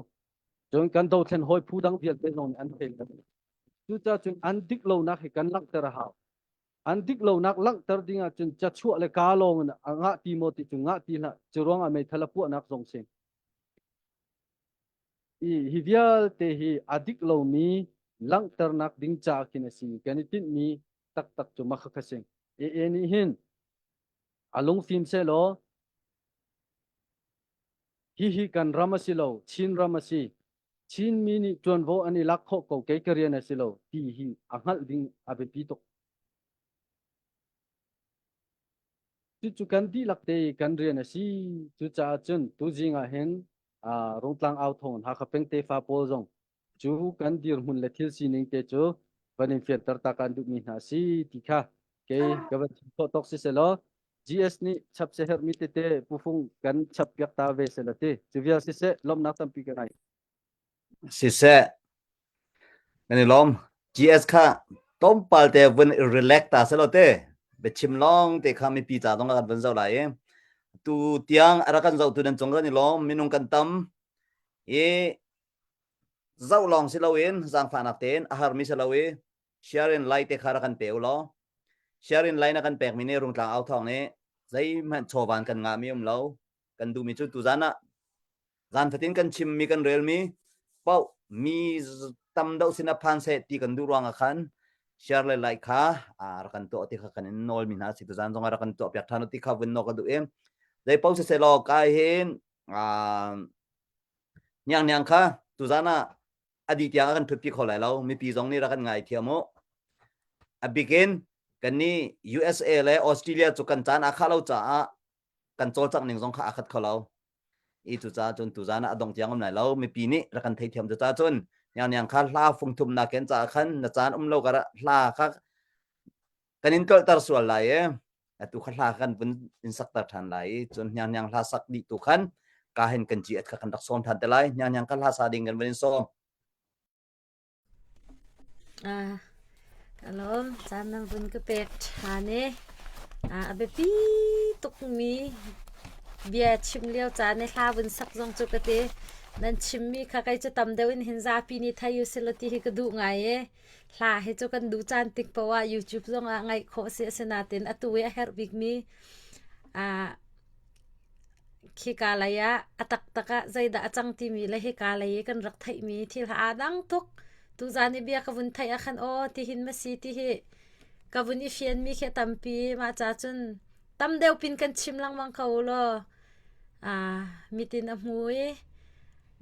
Cun kan dothlen hawi phu dang vialte zong nih an thei lo. Cucaah cun an dik lonak hi kan langhter a hau. An dik lonak langhter ding ahcun cachuah le kaa lawng in a ngah ti maw ti cu ngah ti hlah. Cu ruangah meithal a puahnak zong si. I hi vialte hi a dik lomi langhternak ding ca khin a si. Kan i tinhmi taktak cu mah kha si. AA nih hin a lungfim sehlaw Hihi kan ram a si lo, Chin ram a si. Chinmi nih ṭuanvo an i lak khawh ko, kei ka rian a si lo, ti hi a hngalh ding a biapi tuk. Cucu kan dihlak te i kan rian a si. Cucaah cun tuzing ah hin Rungtlang Authawng Hakha peng tefa pawl zong cu kan dirhmun le thil sining te cu van in fianter ta kan duhmi hna a si ti kha kei ka van chim khawh tawk si selaw GS nih chap se herhmi tete pufung kan chap piak ta ve sela ti. Cu vial siseh lawmhnak tampi ka ngei. Siseh kan i lawm. GS kha tlawmpal te vun i relax ta selaw te biachim lawng te kha mipi ca zong kan vun zoh lai i tu tiang a rak kan zohtu nan cung kan i lawm minung kan tam i zoh lawng si loin zaangfahnak tein a harmi si lo i share in like te kha rak kan pe u law share in like na kan pekmi nih Rungtlang au thawng nih zeihmanh chawvan kan ngahmi um lo kan duhmi cu tuzan ah zan fatin kan chimmi kan relmi paoh mi tam deuh sin a phan seh ti kan duh ruangah khan share le like kha rak kan tuah ti kha kan in nawl mi hna si tuzan zong rak kan tuah piak than ti kha vun naw ka duh i zei paoh siseh law kai hin niang niang kha tuzan ah a dih tiang a kan thutpi kho lai lo mipi zong nih rak kan ngai thiam u a bikin kan nih USA le Australia cu kan caan aa khah lo caah kan cawlcangh ning zong kha aa khat kho lo i cucaah cun tuzan ah a dong tiang um lai lo mipi nih rak kan theithiam cucaah cun Niang niang kha hla fung thum na ken caah khan na caan um lo kar hla kha kan in tlolhter sual lai e. Atu kha hla kan vun in sakter ṭhan lai i cun hniang hniang hla sak dih tu khan ka hin kan GS kha kan rak sawm ṭhan te lai. Hniang hniang kha hla sa ding kan vun in sawm. Ah, ka lawm. Caan nan vun ka pek ṭhan i a biapi tukmi bia chim lio caan i hla vun sak zong cu ka ti. Nan chimmi kha kei cu tam deuh in hin zapi nih thei u sih law ti hi ka duh ngai i hla hi cu kan duh caan tik paoh ah YouTube zong ah ngaih khawh a si. Asinain atu i a herh bikmi ah Khika lei ah a taktak ah zeidah a cang timi le hika lei i kan rak theihmi thil ha aa dang tuk. Tuzaan i bia ka vun theih ah khan aw tihin ma si ti hi ka vun i fianmi khi a tampi. Mah ca cun tam deuh pin kan chim lengmang ko law mit in a hmu i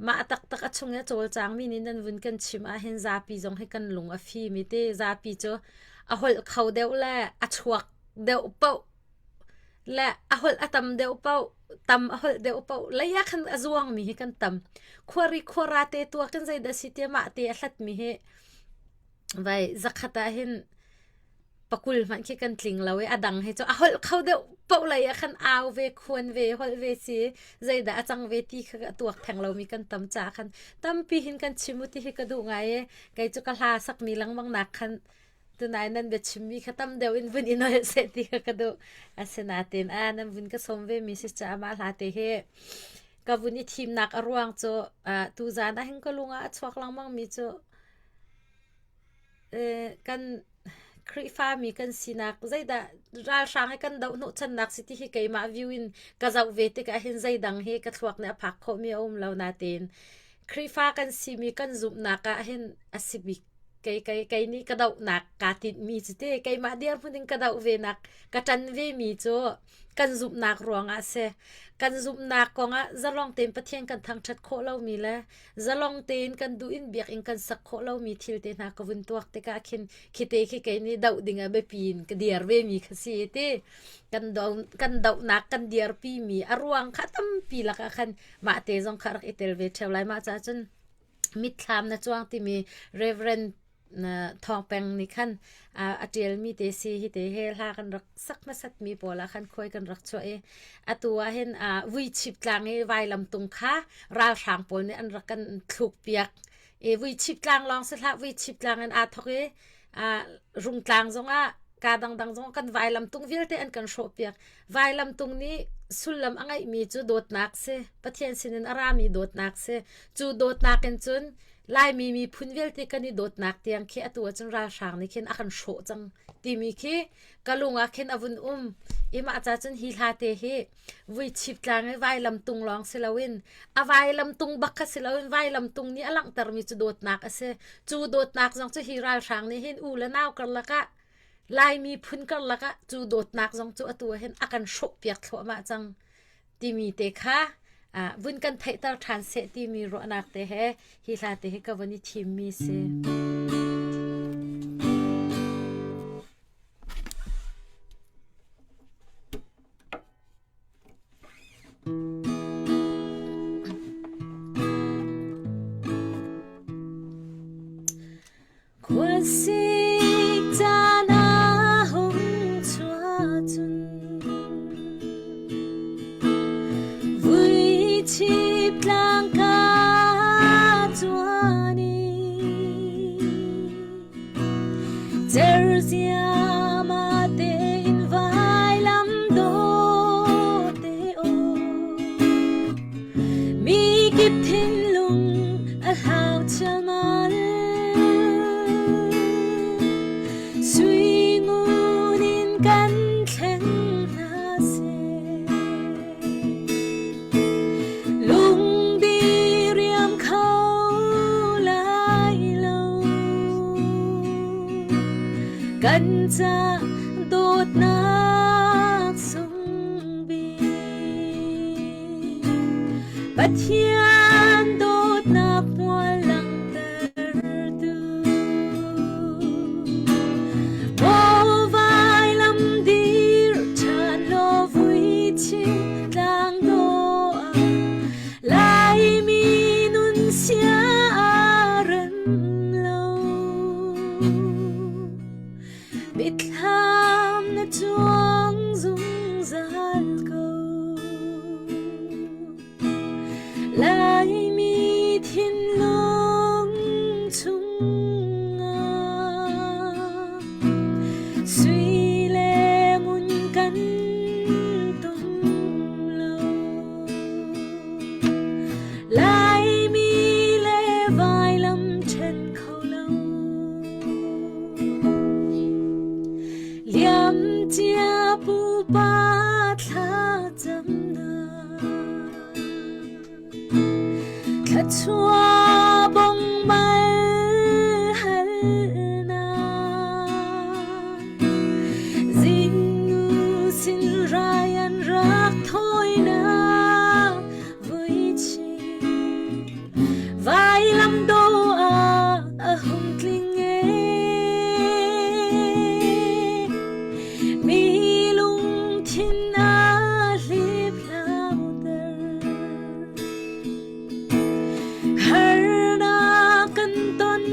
mah a taktak a chung i a cawlcangmi nih nan vun kan chim ahhin zapi zong hi kan lung a fim i ti zapi cu a holh kho deuh le a chuak deuh paoh le a holh a tam deuh paoh tam a holh deuh paoh lei ah khan a zuangmi hi kan tam khuari khuara te tuak in zeidah si tiah mah te a hlatmi hi vai zakhat ah hin pakul hmanh khi kan tling lo i a dang hi cu a holh kho deuh paoh lei ah khan au ve khuan ve holh ve si zeidah a cang ve ti kha a tuak theng lomi kan tam caah khan tampi hin kan chim u ti hi ka duh ngai i kei cu ka hla sakmi lengmang nak khan Tunai nan biachimmi kha tam deuh in vun i nolh seh ti kha ka duh. Asinain a nan vun ka sawm ve mi si caah mah hla te hi ka vun i thimnak a ruang cu tuzaan ah hin ka lung ah a chuak lengmang mi cu kan Khrihfami kan sinak zeidah ralhrang he kan doh hnawhchannak si ti hi keimah view in ka zoh ve tikah hin zeidang hi ka thluak nih a phak khawhmi a um lo natein Khrihfa kan simi kan zumhnak ah hin a si bik kei kei kei nih ka dohnak kaa tinhmi cu te keimah dirhmun in ka doh ve nak ka ṭan ve mi cu kan zumhnak ruangah a si. Kan zumhnak kongah zalong tein Pathian kan thangṭhat khawh lomi le zalong tein kan duh in biakinn kan sak khawh lomi thil te hna ka vun tuak tikah khin khite khi kei nih doh ding ah biapi in ka dir ve mi kha si ti kan do kan dohnak kan dirpi mi a ruang kha tampi lakah khan mah te zong kha rak i tel ve ṭheo lai mah caah cun mitthlam na cuang timi Reverend Thawng Peng nih khan a ṭialmi te si hi te he hla kan rak sak hmasatmi pawl ah khan khuai kan rak chuah i atu ah hin vuichip tlang i vailamtung kha ralhrang pawl nih an rak kan thluk piak i vuichip tlang lawng si hlah vuichip tlang in aa thawk i Rungtlang zongah kaa dangdang zongah kan vailamtung vialte an kan hrawhpiak. Vailamtung nih sullam a ngeihmi cu dawtnak si. Pathian sinin a rami dawtnak si. Cu dawtnak in cun Laimi miphun vialte kan i dawtnak tiang khi atu ahcun ralhrang nih khin a kan hrawh cang timi khi ka lung ah khin a vun um. I mah ca cun hi hla te hi vuichip tlang i vailamtung lawng si loin a vailamtung bak kha si loin vailamtung nih a langhtermi cu dawtnak a si. Cu dawtnak zong cu hi ralhrang nih hin u le nau karlak ah Laimi phun karlak ah cu dawtnak zong cu atu ah hin a kan hrawhpiak thluahmah cang timi te kha vun kan theihter ṭhan seh timi ruahnak te he hi hla te hi ka vun i thimmi si. Khuasik caan a hung chuah cun vuichip tlang ka cuan i Cerziama tein vailam dawte aw Mi kip thinlung a hlau chialmal Sui ngun in kan thleng hna seh Lungdi riam kho lai lo Kan ca dawtnak sung bik Pathian dawtnak hmual langhtertu Maw vailam dir ṭhan law vuichi tlang dawh ah Laimi nun sia a rem. Laimi thinlung chungah sui le ngun kan tum lo. Laimi le vailam ṭhen kho lo. Liamcia pupa thlacamnak Thluachuah bong mal halnak Zingnu sin rai an rak thawinak vui Vailam do ah a hung tling e. Mi lungthin a hliphlauter. Harnak kan ton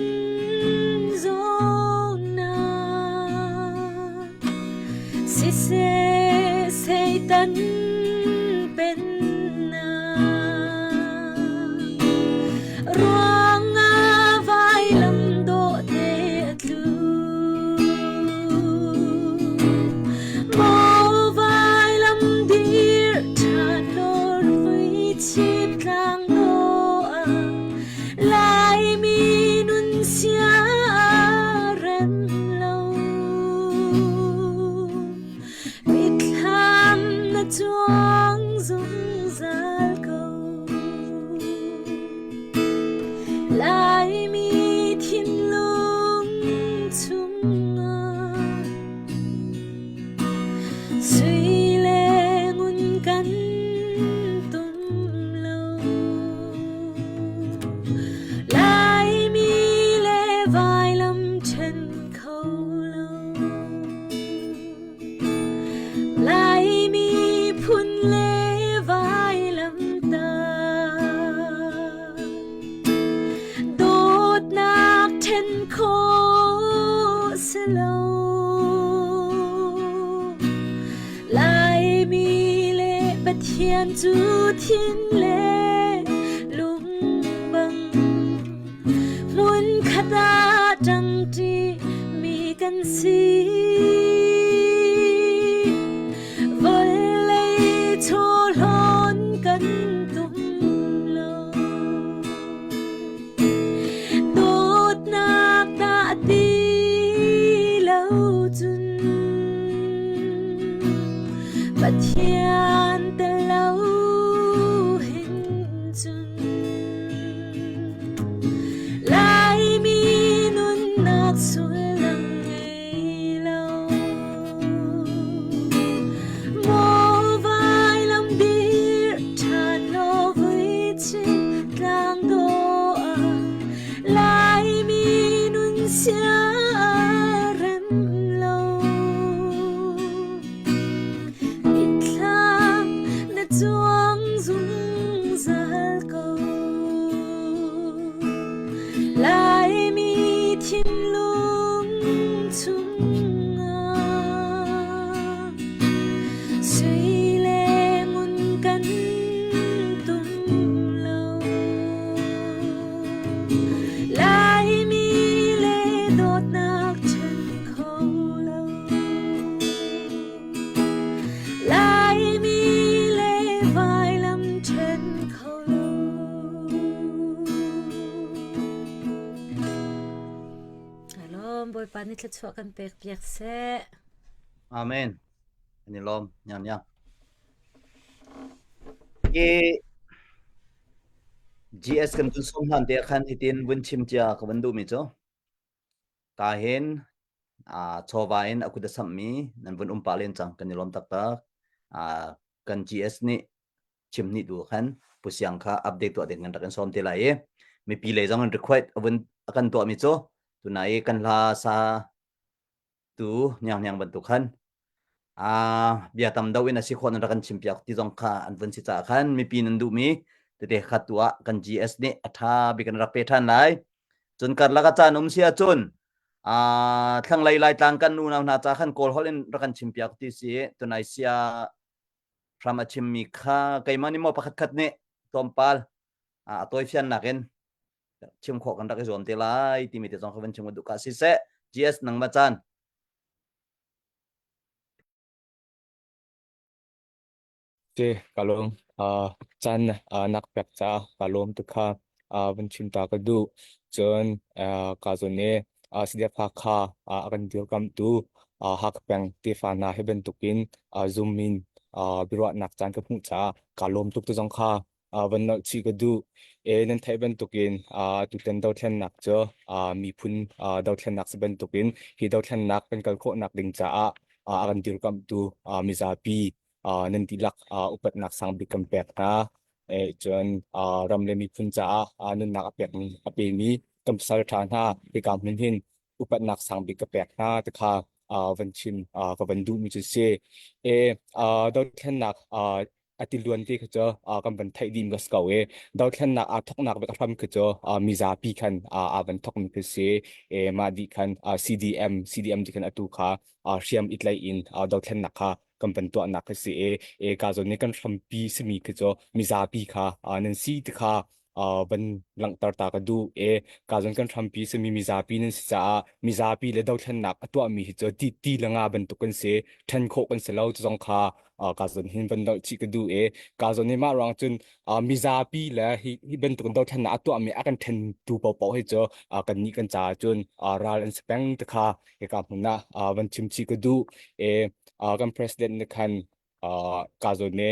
zawnnak Siseh Satan pennak ruangah vailam dawh te a tlu. Maw vailam dir ṭhan law vui chip tlang dawh ah Laimi nun sia rem lo. Mithlam na cuang zungzal ko. Laimi thinlung chungah Sui le ngun kan tum lo. Laimi le vailam ṭhen kho lo. Laimi phun le vailam ta. Dawtnak ṭhen khawh si lo. Laimi le Pathian cu thin le lung bang hmunkhat ah ṭangṭi mi kan si. Vawlei chawhlawn kan tum lo. Dawtnak dah ti lo cun Pathian tel lo hin cun Laimi nunnak sullam ngei lo. Maw vailam dir ṭhan law vui chin tlang dawh ah Laimi nun sia rem lo. Mitthlam na cuang zungzal ko. Laimi thinlung chungah sui le ngun kan tum lo. Laimi le dawtnak ṭhen kho lo. Laimi le vailam ṭhen kho lo. Alawm Bawipa nih thluachuah kan pek piak seh. Amen. An i lawm. Nyang nyang. Hi GS kan tun sawm hlan te khan hitin vun chim cia ka van duhmi cu ka hin chawva in a kut a samhmi nan vun um pah len cang kan i lawm taktak. Kan GS nih chim hnih tu khan Pu Siang kha update tuah ding kan rak in sawm te lai i mipi lei zong in request a vun a kan tuahmi cu tunai i kan hla sa tu niang niang bantuk khan a bia tam do in a si khawh nan rak kan chim piak ti zong kha an vun si caah khan mipi nan duhmi tete kha tu ah kan GS nih a tha bik an rak pe than lai cun karlak a caan um si ahcun a thlanglei laitlang kan unau hna ca khan kawl holh in rak kan chim piak ti si tunai sia hram a chimmi kha keimah nih maw pakhat khat nih tlawmpal. A tawifiannak in chim khawh kan rak i zuam te lai timi te zong kha van chim ka duh ka siseh GS nangmah caan. Te ka lawm. Caan nak pek ca ka lawm tu kha van chim ta ka duh. Cun ka zawn i CDF Hakha a kan dirkamhtu Hakha peng tefa hna hi bantukin Zoom in biaruahnak caan ka hmuh caah ka lawm tuk tu zong kha van nolh chih ka duh. E nan theih bantukin tutan dothlennak cu miphun dothlennak si bantukin hi dothlennak kan kal khawhnak ding caah a kan dirkamhtu mizapi nan dihlak upatnak sang bik kan pek hna. E cun ram le miphun caah nunnak a pekmi a pemi kan pasal ṭha hna hika hmun hin upatnak sang bik ka pek hna ti kha van chim ka van duhmi cu si. E dothlennak a tiluan ti kha cu kan van theih dih mi ka si ko i dothlennak aa thawknak bik a hram khi cu mizapi khan aa van thawkmi khi si. E mah dih khan CDM CDM ti khan atu kha hriam i tlaih in dothlennak kha kan van tuahnak khi si i e ka zawn nih kan hrampi simi khi cu mizapi kha nan si ti kha van langhter ta ka duh e ka zawn kan hrampi simi mizapi nan si caah mizapi le dothlennak a tuahmi hi cu ti ti le nga bantuk kan si ṭhen khawh kan si lo ti zong kha ka zawn hin van dolh chih ka duh e ka zawn nih mah ruang cun mizapi le hi hi bantuk dothlennak a tuahmi a kan ṭhentu paohpaoh hi cu kannih kan caah cun ral an si peng ti kha hika hmun ah van chim chih ka duh e kan president nih khan ka zawn ne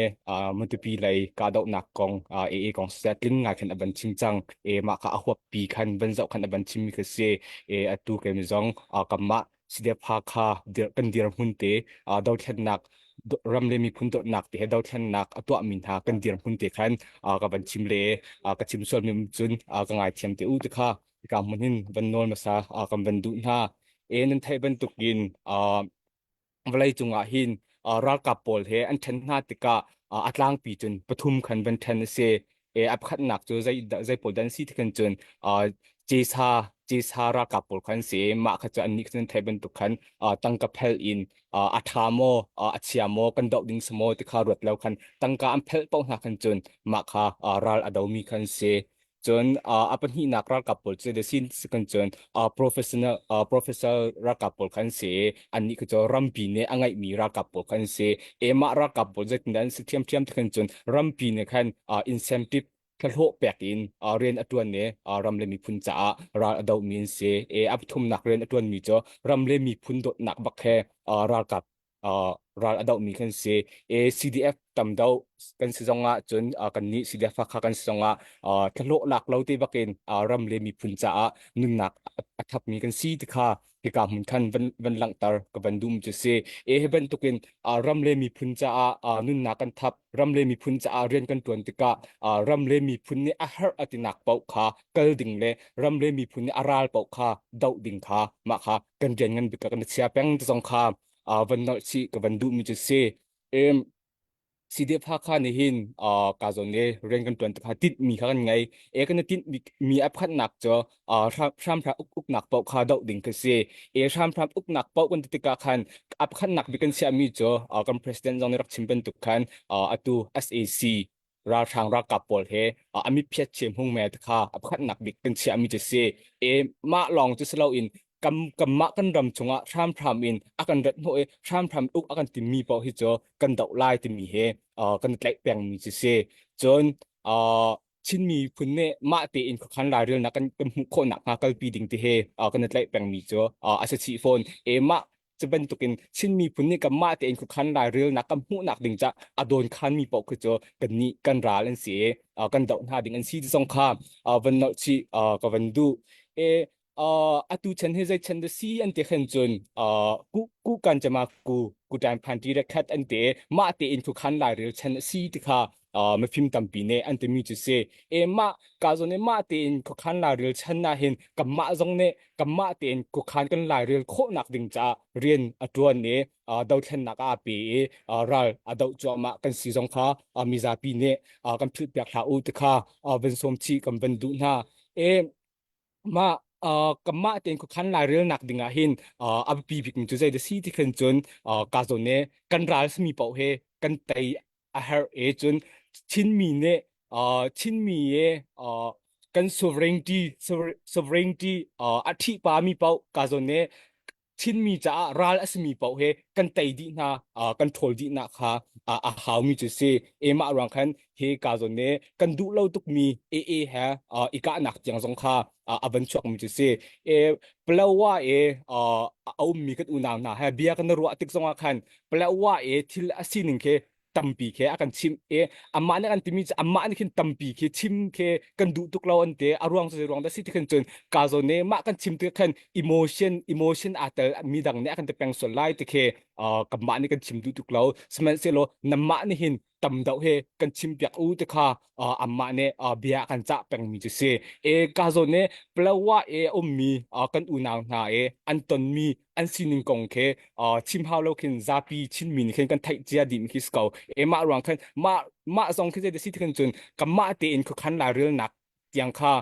Matupi lei kahdohnak kong AA kong siseh tling ngai khan a van chim cang e mah kha a huap pi khan van zoh khan a van chim mi kha si e atu ke mi zong kanmah CDF Hakha kan dirhmun te dothlennak ram le miphun dawtnak te he dothlennak a tuahmi hna kan dirhmun te khan ka van chim le ka chim sual mi cun ka ngaithiam te u ti kha ka hmun hin van nawl hmasa kan van duh hna e nan theih bantukin vawlei cungah hin ralkap pawl he an ṭhen hna tikah a tlangpi cun pathum khan van ṭhen a si. E a pakhatnak cu zei zei pawl dah an si ti khan cun cesa cesa ralkap pawl khan si. Mah kha cu annih cun theih bantuk khan tangka phel in a ṭha maw a chia maw kan doh ding si maw ti kha ruat lo khan tangka an phelh paoh hna khan cun mah kha ral a domi khan si. Cun a pahnihnak ralkap pawl cu the sin kan cun professional professor ralkap pawl khan si. Annih khi cu rampi nih a ngeihmi ralkap pawl khan si. Emah ralkap pawl zeitindah an si ṭhiamṭhiam ti khan cun rampi nih khan incentive thlahlawh pek in rian a ṭuan i ram le miphun caah ral a domi an si. E a pathumnak rian a ṭuanmi cu ram le miphun dawtnak bak he ralkap ral a dohmi kan si. E CDF tam doh kan si zong ah cun kannih CDF Hakha kan si zong ah thlahlawh lak lo te bakin ram le miphun caah nunnak a thapmi kan si ti kha hika hmun khan van van langhter ka van dum cu si. E hi bantukin ram le miphun caah nunnak kan thap ram le miphun caah rian kan tuan tikah ram le miphun nih a herh a tinak paoh kha kal ding le ram le miphun nih a ral paoh kha doh ding kha mah kha kan rian ngan bik kan chia peng ti zong kha van nolh chih ka van duhmi cu si. Em CDF Hakha nih hin ka zawn le rian kan tuan kha tinh mi kha kan ngei. E kan tinh mi a phannak cu hramhram uk uknak paoh kha doh ding ka si. E hramhram uknak paoh kan ti tikah khan a phannak bik kan chiahmi cu kan president zong nih rak chim bantuk khan atu SAC ralhrang ralkap pawl he a mitphiat chem hung me kha a pakhatnak bik kan chiahmi cu si. E mah lawng cu si loin kam kanmah kan ram chungah hramhram in a kan rat hnawh i hramhram uk a kan timmi paoh hi cu kan doh lai timi he kan tlaih pengmi cu si. Cun Chinmi phun nih mah tein khuakhan lairelnak kan kan hmuh khawh nakhnga kalpi ding ti he kan i tlaih pengmi cu a si chih fawn. E mah cu bantukin Chin miphun nih kanmah tein khuakhan lairelnak kan hmuhnak ding cah a dawn khanmi paoh khi cu kannih kan ral an si i kan doh hna ding an si ti zong kha van nolh chih ka van duh. E atu chan hi zei chan da si an ti khan cun ku ku kan chama ku ku tan phan ti re khat an te mah tein khuakhan lairel chan a si ti kha mifim tampi nih an timi cu si. E mah ka zawn i mah tein khuakhan lairel chan na hin kanmah zong nih kanmah tein khuakhan kan lairel khawhnak ding caah rian a ṭuan i dothlennak ah a pe i ral a doh cuahmah kan si zong kha mizapi nih kan philhpiak hlah u ti kha van sawm chih kan van duh hna. E mah kanmah tein khuakhan lairelnak ding ah hin a biapi bikmi cu zei dah si ti khin cun ka zawn i kan ral simi paoh hi kan tei a herh i cun Chinmi nih. Chinmi ye kan sovereignty sovereignty a ṭhi pa mi paoh ka zawn ne Chinmi caah ral a simi paoh he kan tei dih hna kan ṭhawl dih hna kha a haumi cu si. Emah ruang khan he ka zawn ne kan duh lo tukmi AA he i kahnak tiang zong kha a van chuakmi cu si. E Palawa e a ummi kan unau hna he bia kan ruah tik zongah khan Palawa e thil a sining khi tampi khi a kan chimh i amah nih an timi cu amah nih khin tampi khi chim khi kan duh tuk lo an ti a ruang cu ruang dah si ti khin cun ka zawn nih mah kan chim tik khan emotion emotion aa tel mi dang nih a kan ti peng sual lai ti khi kanmah nih kan chim duh tuk lo sihmanhsehlaw namah nih hin tam deuh he kan chim piak u ti kha amah nih bia kan cah pengmi cu si e ka zawn nih Palawa e ummi kan unau hna e an tonmi an sining kong khi chim hau lo khin zapi Chinmi nih khin kan theih cia dih mi khi si ko e mah ruang khan mah mah zong khi zei si khin cun kanmah tein khuakhan lairelnak tiang kha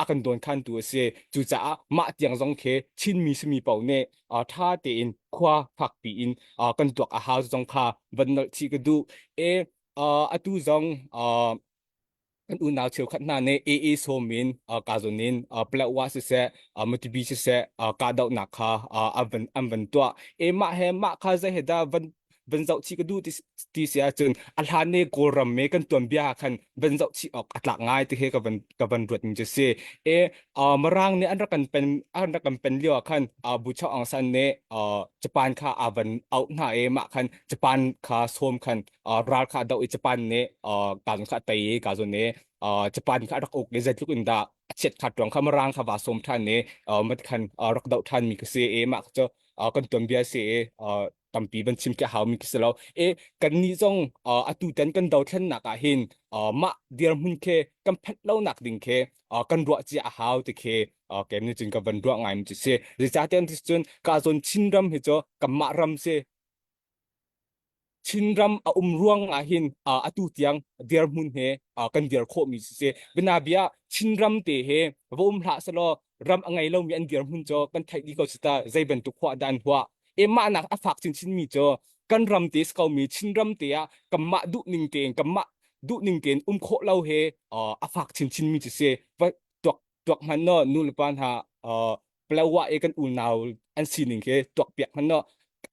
a kan dawn khan tu a si cucaah mah tiang zong khi Chinmi simi paoh nih ṭha tein khua fakpi in kan tuak a hau zong kha van nolh chih ka duh e atu zong kan unau cheukhat hna nih AA sawm in kazun in Palawa siseh Matupi siseh kahdohnak kha an van an van tuah e mah he mah kha zei he dah van van zoh chih ka duh ti ti si ahcun a hlan ne Kawlram me kan tuanbia ah khan van zoh chih awk a tlak ngai ti he ka van ka van ruat mi cu si e Mirang nih an rak kan pen an rak kan pen lio ah khan Buchok Aung San nih Japan kha a van auh hna e mah khan Japan kha sawm khan ral kha doh i Japan nih ka kha tei i ka zawn i Japan kha rak uk i zeitluk in dah a chiat kha tuang kha Mirang kha va sawm ṭhan i mat khan rak doh ṭhan mi ka si i mah cu kan tuanbia si i tampi van chim ke hau mi ka si lo e kan nih zong atu tan kan dothlennak ah hin mah dirhmun khi kan phanh lo nak ding khi kan ruah cia a hau ti khi kem nih cun ka van ruah ngai mi cu si zeicahtiah cun ka zawn Chinram hi cu kanmah ram si Chinram a um ruang ah hin atu tiang dirhmun he kan dir khawhmi si. Bianabia Chinram te he va um hlah selaw ram a ngei lomi an dirhmun cu kan theih dih ko si ta zei bantuk huah dah an huah. E mah nak a fak chinchin mi cu kan ram te si ko mi Chinram te ah kanmah duh ning tein kanmah duh ning tein um khawh lo he a fak chinchin mi cu si. Va tuak tuak hmanh no nu le pa hna Palawa i kan unau an sining khi tuakpiak hmanh no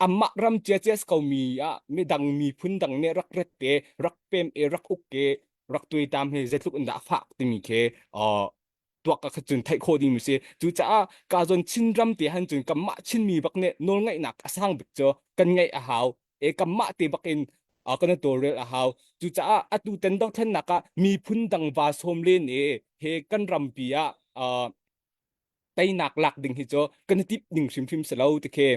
amah ram ciacia ko mi ah midang miphun dang nih rak ret te rak pem e rak uk ke rak tuaitam hi zeitluk in dah fak timi khi tuak ka cun theih khawh ding mi si cucaah ka zawn Chinram te han cun kanmah Chinmi bak nih nawlngaihnak a sang bik cu kan ngeih a hau e kanmah te bak in kan tawlrel a hau cucaah atu tan dothlennak ah miphun dang va sawm len e he kan rampi ah teinak lak ding hi cu kan i timh ding hrimhrim si lo ti khi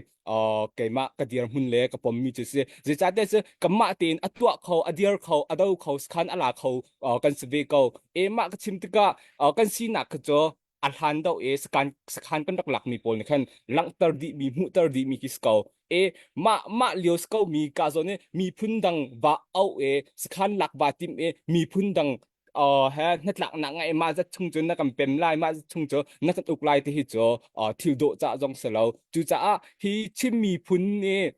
keimah ka dirhmun le ka pommi cu si zeicahtiah cu kanmah tein a tuah kho a dir kho a do kho sakhan a la kho kan si ve ko e mah ka chim tikah kan sinak kha cu a hlan do e sakhan sakhan kan rak lakmi pawl nih khan langhter dihmi hmuhter dihmi khi si ko e mah mah lio si ko mi ka zawn i miphun dang va au e sakhan lak va tim e miphun dang he hnatlaknak ngai mah zat chung cu na kan pem lai mah zat chung cu na kan uk lai ti hi cu thil dawh cah zong si lo cucaah hi Chin miphun nih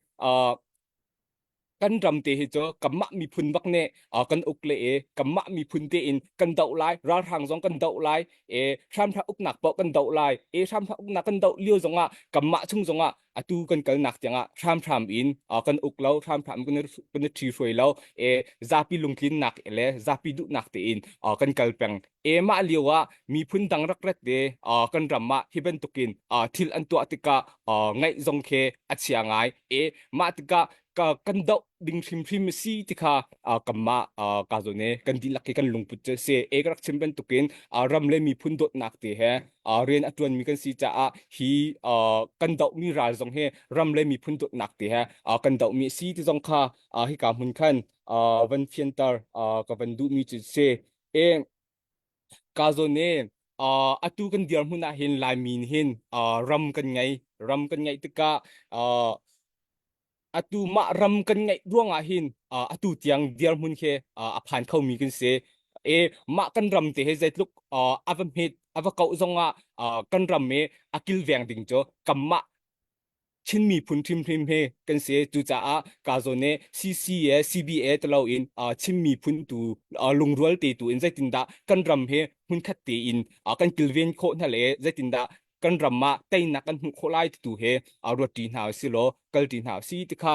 kan ram te hi cu kanmah miphun bak nih kan uk le i kanmah miphun te in kan doh lai ralhrang zong kan doh lai e hramhram uknak paoh kan doh lai e hramhram uknak kan doh lio zongah kanmah chung zongah atu kan kalnak tiangah hramhram in kan uk lo hramhram kan kan i ṭhi hruai lo e zapi lungtlinnak le zapi duhnak tein kan kal peng e mah lio ah miphun dang rak ret te kan ram ah hi bantukin thil an tuah tikah ngaih zong khi a chia ngai e mah tikah kan doh ding hrimhrim si ti kha kanmah ka zawn e kan dihlak hi kan lungput cu si e ka rak chim bantukin ram le miphun dawtnak te he rian a ṭuanmi kan si caah hi kan dohmi ral zong hi ram le miphun dawtnak te he kan dohmi a si ti zong kha hika hmun khan van fianter ka van duhmi cu si. E ka zawn e atu kan dirhmun ah hin Laimi nih hin ram kan ngei ram kan ngeih tikah atu mah ram kan ngeih ruangah hin atu tiang dirhmun khi a phan khomi kan si e mah kan ram te he zeitluk a va hmet a va kauh zongah kan ram i a kilveng ding cu kanmah Chin miphun hrimhrim he kan si. Cucaah ka zawn nih CCA, CBA ti loin Chin miphun tu lungrual te tu in zeitindah kan ram he hmunkhat tein kan kilven khawh hna le zeitindah kan ram ah teinak kan hmuh khawh lai ti tu he ruat ṭi hna usih law kal ṭi hna usih ti kha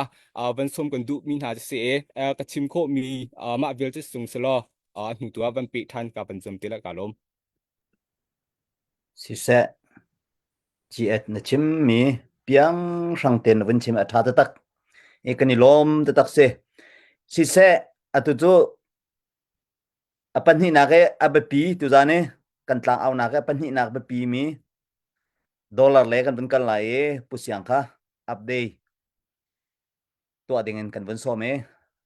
van sawm kan duhmi hna cu si i ka chim khawhmi mah vialte sung si law hnu tu ah van peh ṭhan ka van zuam te la ka lawm. Siseh, GS na chimmi piang hrang tein na vun chim a ṭha taktak. I kan i lawm taktak si. Siseh, atu cu a pahnihnak i a biapi tuzaan i kan tlangaunak i a pahnihnak biapi mi dollar le kan vun kal lai i Pu Siang kha update tuah ding in kan vun sawm i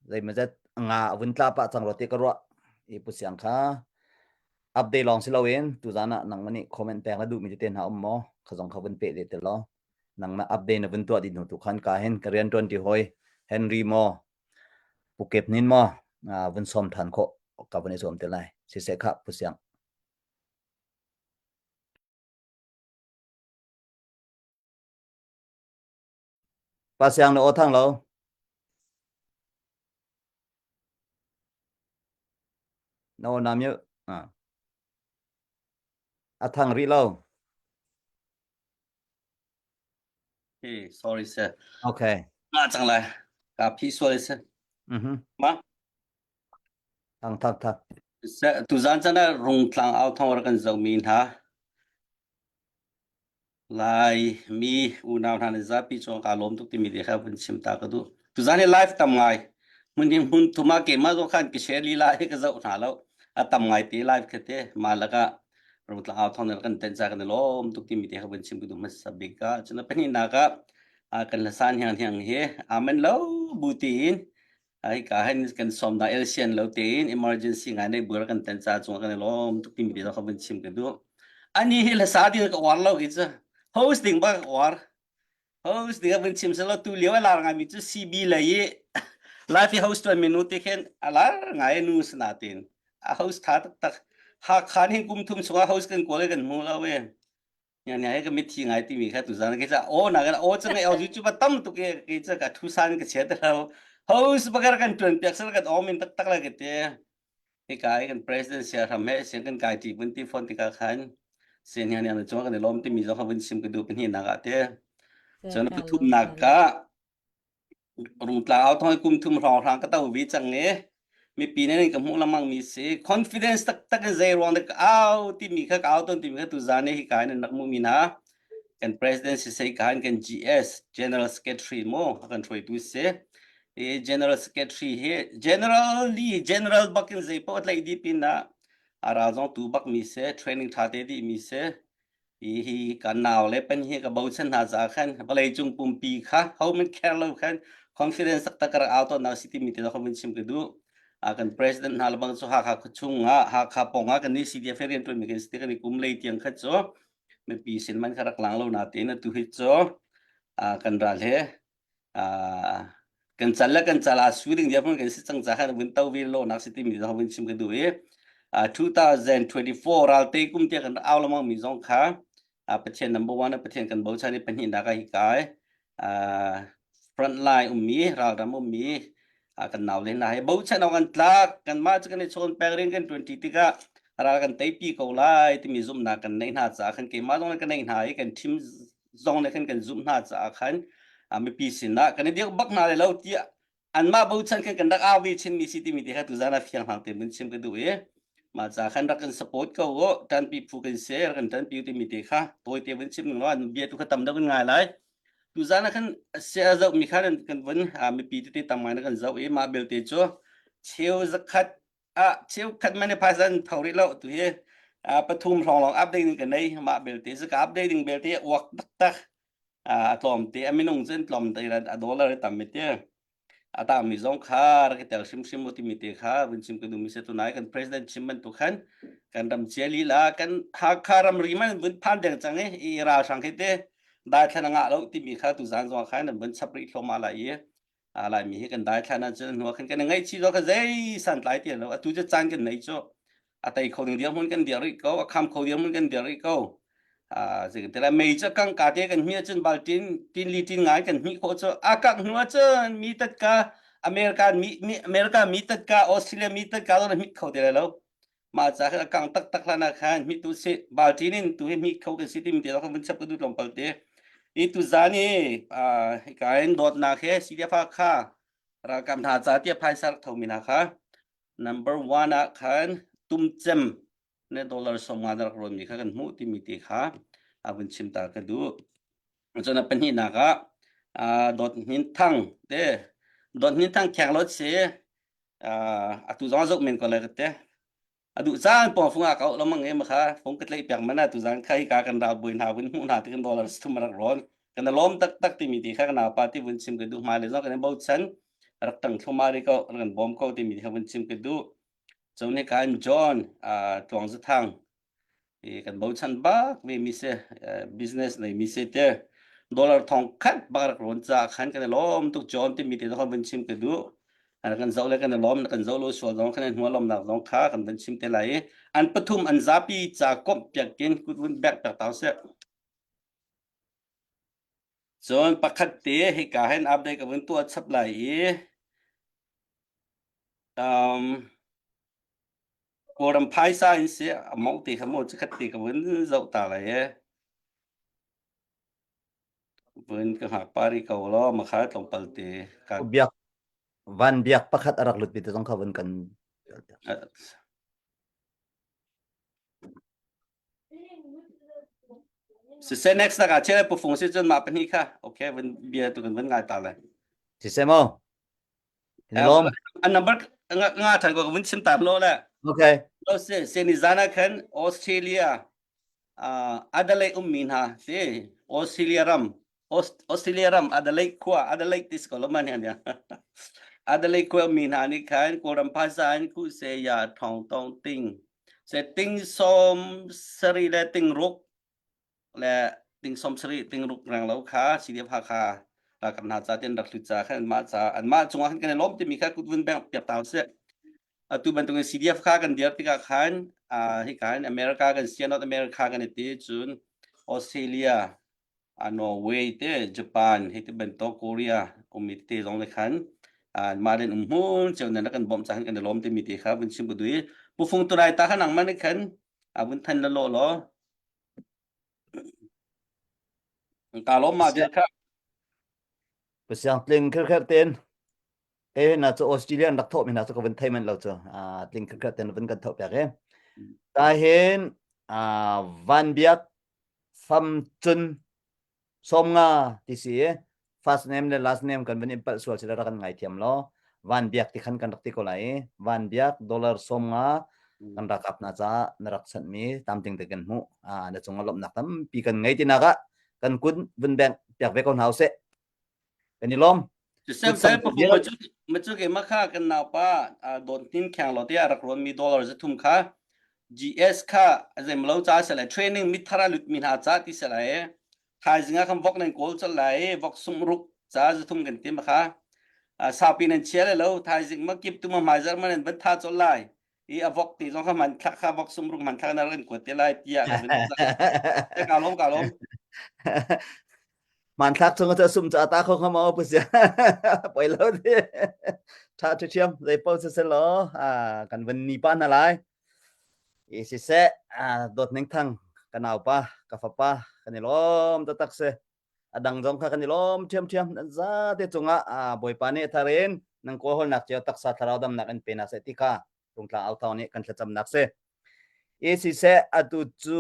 zeimawzat nga a vun tla pah cang rua ti ka ruah i Pu Siang kha update lawng si loin tuzaan ah nangmah nih comment pek na duhmi tete hna um maw kha zong kha vun peh te te law nangmah update na vun tuah dih hnu tu khan ka hin ka rian ṭuan ti hoi Henry maw Pu Kep Hnin maw vun sawm ṭhan khawh ka vun i zuam te lai siseh khah Pu Siang. Pa Siang na aw thang lo. Na aw na mute. Ah. A thang rih lo. Hey, sorry sir. Okay. Nga cang lai. Ka phi sual sir. Mhm. Ma? Thang thang thang. Sir, tuzan chan ah rungtlang au thong rak kan zoh mi hna. Lai mi unau hna le zapi cung ka lawm tuk timi te kha vun chim ta ka duh. Tuzan hi live tam ngai. Mun hi mun thuma ke ma zo khan ki share lila hi ka zoh hna lo. A tam ngai te live kha te ma laka rungtlang au thong kan ten cha kan lawm tuk timi te kha vun chim ka duh hmasa bik ah. Cun a pahnihnak ah kan hlasan hiang hiang hi amen lo bu tiin ai ka hen kan som da LCN lo tein emergency ngai nei bur kan ten cha chung kan lawm tuk timi te kha vun chim ka duh. Ani hi hlasa ding ka war lo ki chu host ding ba ka war host ding vun chim selo tu lio a lar ngai mi chu CB lei i live i host tuan minu te khen a lar ngai nu sana tin a host tha tak tak ha khan hin kum thum chunga host kan kawl kan hmu lo we nya nya ka mithi ngai timi kha tu zan ke cha o na kan o cha ngai o ju ba tam tu ke ke cha ka thu san ka che ta lo host bagar kan tuan piak sel kan om in tak tak la ke te hika i kan president sia hram he siang kan kai ṭi vun ti fawn tikah khan sian hian na cung kan i lawm timi zong kha vun chim ka duh pahnihnak ah te cun pathumnak ah rungtla au thong kum thum hrawng hrang ka to vi cang i mipi nih ka hmuh lengmang mi si confidence taktak in zei ruang dah ka au timi kha ka au ton timi kha tu zan hi ka in rak hmuh mi hna kan president si sei ka kan GS General Secretary mo kan hruaitu si i General Secretary hi generally general bak in zei paoh tlaih dih pin ah a ral zong tu bak mi si training tha te dih mi si hi hi ka nau le pen hi ka bochan hna ca khan vawlei cung pumpi kha ho man care lo khan confidence taktak ka rak au tawn nak si timi te kha vun chim ka duh a kan president hna lebang cu Hakha khuachung ah Hakha pong ah kan ni CDF rian tuan mi kan si kan i kum lei tiang kha cu mipi sin man kha rak lang lo na tein atu hi cu kan ral he kan cal le kan cal a su ding dia kan si cang ca khan vun to ve lo nak si timi zong vun chim ka duh i 2024 ral te kum tia kan au lamang mi zong kha Pathian number one Pathian kan bochan i pahnih nak hi kai front line ummi ralram ummi kan nau le hna he bochan awk an tlak kanmah cu kan i chawn peng rin kan ṭuanṭi tikah ral kan teipi ko lai timi zumhnak kan neih hna caah khan keimah zong kan neih hna i kan ṭhim zong nih khan kan zumh hna caah khan mipi sinah kan i dirh bak hna lai lo tiah anmah bochan khan kan rak au ve chinmi si timi te kha tuzan ah fiang hlang tein vun chim ka duh i mah ca khan rak kan support ko u ṭanpi phu kan si rak kan ṭanpi timi te kha tawite vun chim ning law an bia tu kha tam deuh kan ngai lai Tuzaan ah khan sia zohmi kha kan vun mipi tete tam ngai na kan zoh i mah belte cu cheu zakhat ah cheukhat man phaisa an tho rih lo tu hi pathum hrawng lawng update ding ka nei mah belte cu ka update ding belte uak taktak a tlawm te a minung cu an tlawm te a dollar tam te A tangmi zong kha rak i tel hrimhrim u timi te kha vun chim ka duhmi si. Tunai kan president chim bantuk khan kan ram cia lila kan Hakha ramri man vun phan deng cang i i ralhrang khi te daithlan a ngah lo timi kha tuzan zong khan an vun chap rih thluahmah lai i a laimi hi kan daithlan ahcun hnu ah khan kan i ngaihchih zong kha zei santlai ti lo atu cu caan kan nei cu a tei kho ding dirhmun kan dir rih ko a kham kho dirhmun kan dir rih ko. Zei mei cu kang ka te kan hmi ahcun bal tin tin li tin ngai kan hmi khawh cu a kang hnu ahcun mi tat ka America mi America mi tat ka Australia mi tat ka lo hmit kho te lai lo. Mah ca khan a kang taktak hlan ah khan hmit tu si bal tin in tu hi hmit kho kan si timi te lo kan vun chap ka duh tlawmpal te. I tu zan i hika in dawtnak he CDF kha ralkap hna ca tiah phaisa rak thomi hna kha number one ah khan tumcem ne dollar 50 na rak rawnmi kha kan hmuh timi te kha a vun chim ta ka duh. Cun a pahnihnak ah Dawt Hnin Thang te Dawt Hnin Thang kheng lo si atu zong zoh men ko lai ka te. A duh caan pawng fung ah ka lo mang e ma kha fung ka tlaih piak mana tu zan kha hi ka kan ral bui hna vun hmuh hna ti kan dollar thum rak rawn kan lawm taktak timi ti kha kan pa ti vun chim ka duh hma le zong kan bochan rak tang thluma ri ko kan bawm ko timi ti kha vun chim ka duh. Cun hika in John Tluang Zathang kan bochan bak ve mi si business nei mi si te dollar thong khat bak rak rawn ca khan kan i lawm tuk John timi te zong vun chim ka duh. Kan zoh le kan i lawm kan zoh lo sual zong kan i hnualawmnak zong kha kan vun chim te lai i an pathum an zapi ca komh piak in kut vun bek piak tau seh. Cun pakhat te hika hin update ka vun tuah chap lai i Um, Kawlram phaisa in si a mong ti kha maw chikhat ti ka vun zoh ta lai e. Vun ka hngak pari ko lo ma kha tlawmpal te ka Biak van biak pakhat a rak lut mi te zong kha vun kan Siseh next nak ah chele pufung si cun mah pahnih kha okay vun bia tu kan vun ngai ta lai. Siseh mo Lawm. An number nga than ko vun chim ta lo le. Okay. Lo se se ni zana khan Australia uh, Adelaide ummi hna si Australia ram Australia ram Adelaide khua Adelaide tis ko lo man hian ya. Adelaide khua ummi hna nih khan Kawlram phaisa in khu se ya thong tong ting se ting som sari le ting ruk le ting 70 ting ruk reng lo kha CDF Hakha ralkap hna ca ten rak hlut ca khan anmah ca anmah cungah khan kan i lawm timi kha kut vun beng piak ta usih. Atu bantukin CDF kha kan dir tikah khan hika hin America kan si North America kan i ti cun Australia Norway te Japan hi ti bantuk Korea ummi te zong le khan mah len um hmun cio nan kan bawmh ca khan kan i lawm timi te kha vun chim ka duh i pufung turai ta kha nangmah nih khan a vun than la law law Ka lawm ma bia kha. Pasiang tling kher ten e na chu Australian rak thawh mi na chu ka vun thei man lo chu a tling kher ten vun kan thawh piak e ta hin a van biak fam chun 50 ti si i first name le last name kan van in palh sual sila rak kan ngaithiam law van biak ti khan kan rak ti ko lai i van biak dollar 50 kan rakap na caah na rak sanhmi tamting te kan hmuh na cungah lawmhnak tampi kan ngei tinak ah kan kun vun beng piak ve ko hna usih kan i lawm Sem sai pa ma chu ma chu ke ma kha kan nau pa don tin khyang lo te rak ron mi dollar zathum kha GS kha azem lo cha se lai training mi thara lut mi hna cha ti se lai thaizing ah khan vok nan kawl chal lai vok sum ruk cha zathum kan ti ma kha sapi nan chia le lo thaizing ma kip tu ma hmai zar ma nan van tha chol lai i a vok ti zong kha man thlak kha vok sum ruk man thlak na ran kuat te lai tiah ka vun ka lom ka lom Hmanthlak chung cu sum cu a ta kho hnga maw pu sia poi lo ti tha thu thiam zei po se se lo kan van ni pa na lai i si se dawt ning thang ka nau pa ka fapa kan i lawm taktak se a dang zong kha kan i lawm thiam thiam nan za te cungah bawipa nih tharin nang kawl holnak cio taksa thlarau damnak in pe na se ti kha Rungtla au thawng nih kan thlacamnak si. I siseh atu cu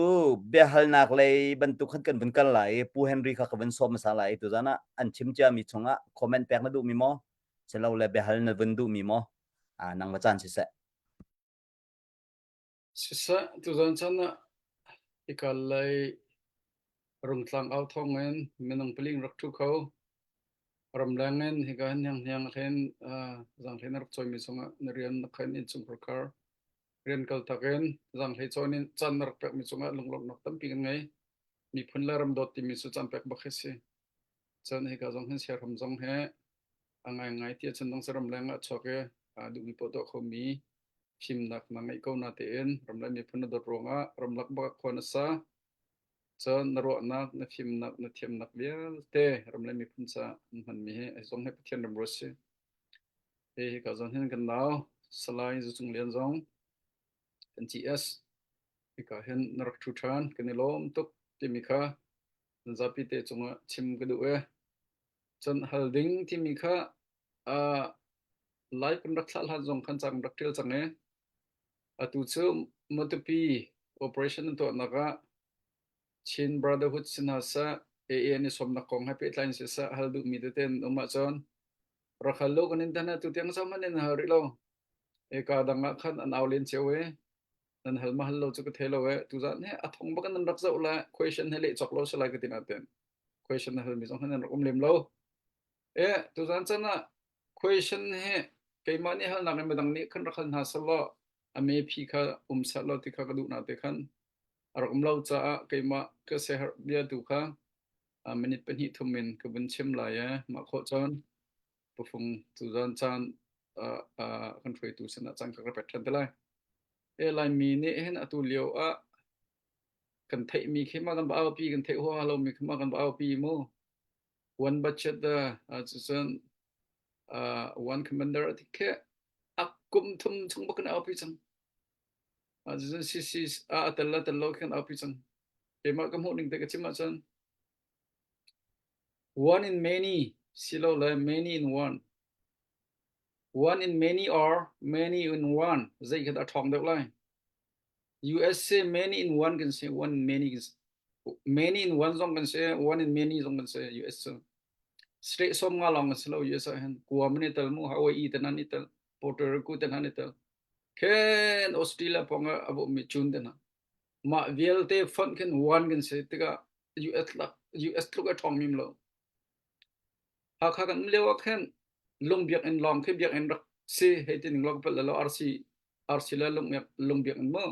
biahalnak lei bantuk khan kan vun kal lai i Pu Henry kha ka vun sawm hmasa lai i tuzan ah an chim ciami chungah comment pek na duhmi maw? Silole biahal na vun duhmi maw? Ah, nang va caan siseh. Siseh, tuzan chan ah ikal lei Rungtlang au thawng in minung paling rak ṭhu kho. Ramleng in hika hin hnianghniang hlen zaanghlen a rak cawimi chungah na rian na khan innchungkhar khar rian kaltak in zaanghlei cawn in caan na rak pekmi cungah lunglawmhnak tampi kan ngei. Miphun le ram dawt timi cu caan pek bak hi si. Cun hika zong hin siahram zong he a ngaingai ti ahcun dong ramleng ah chuak i aa duhmi poah tuah khomi fimnak na ngeih ko na tein ramleng miphun na dawt ruangah ramlak bak ah khua na sa. Cun na ruahnak, na fimnak, na thiamnak vialte ram le miphun caah an hmanmi hi ai zong hi Pathian remruat si. Hi hika zawn hin kan nau Salai Zu Cung Lian zong kan GS hika hin na rak ṭhu ṭhan kan i lawm tuk timi kha nan zapi te cungah chim ka duh e. Cun hal ding timi kha uh, live kan rak thlah hlan zong khan ca kan rak ṭial cang e. Atu cu Matupi operation an tuahnak ah Chin Brotherhood si hna seh, AA an i sawmnak kong he pehtlai in siseh hal duhmi tete an um ahcun rak hal lo kan in tan tu tiang zohhmanh in hal rih lo. Eka dang ah khan an au len cio i nan hal ma hal lo cu ka thei lo e tuzan he a thong bak nan rak zoh le question he leh cawk lo si lai ka ti natin question na halmi zong han rak um lem lo. E tuzan chan ah question he keimah nih halnak in midang nih khan rak hal hna selaw a me phi kha um seh law ti kha ka duh na te khan a rak um lo caah keimah ka siaherh bia tu kha minute pahnih thum in ka vun chim lai e mah khawh cun pufung tuzan caan kan hruaitu sinah caan ka ka pek ṭhan te lai. E Laimi nih hin atu lio ah kan theihmi khi mah kan va aupi kan theih huaha lomi khi mah kan va aupi mu. One budget uh, cun uh, one commander ati khi a kum thum chung bak kan aupi cang. Cun CC a tel le tel lo khin aupi cang. Keimah ka hmuh ning te ka chim ahcun one in many silo le many in one. One in many or many in one zei kha dah ṭhawng deuh lai. USA many in one kan si, one in many kan si. Many in one zong kan si, one in many zong kan si US cu. State som nga lawng kan si lo US ah hin. Guam an i tel mu, Hawaii te nan i tel, Puerto Rico te nan i tel. Khen Australia pawng ah a bawmmi June te hna. Mah vialte fonh khin one kan si tikah US lak US tluk a ṭhawng mim lo. Hakha kan um lio ah khin lung biakinn lawng khi biakinn rak si hei ti ning law ka palh lo RC RC le lung lung biakinn mu.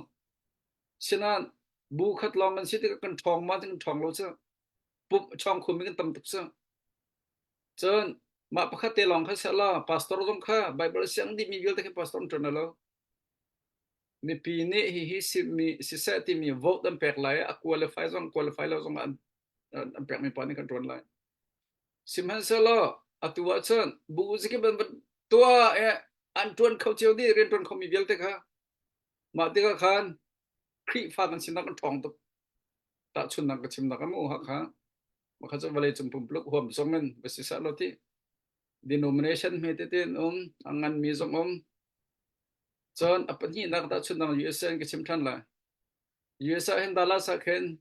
Sinain bu khat lawng kan si tikah kan ṭhawng ma kan ṭhawng lo cu. Pumh ṭhawng khumi kan tam tuk cu. Cun mah pakhat te lawng kha seh la pastor zong kha Bible siang dihmi vialte khi pastor an ṭuan lo. Mipi nih hihi simi siseh timi vote an pek lai a qualify zong qualify lo zong an an pekmi pa nih kan ṭuan lai. Sihmanhsehlaw atu ahcun bu zikip an van tuah e an ṭuan kho cio dih rian ṭuan khomi vialte kha mah tikah khan Khrihfa kan sinak an ṭhawng tuk. Tahchunnak ka chimnak a mu Hakha. Makha cu vawlei cung pumpuluk huam zong in va si seh law ti denomination hme tete an um a nganmi zong um cun a pahnihnak tahchunnak USA in ka chim ṭhan lai USA hin Dallas ah khin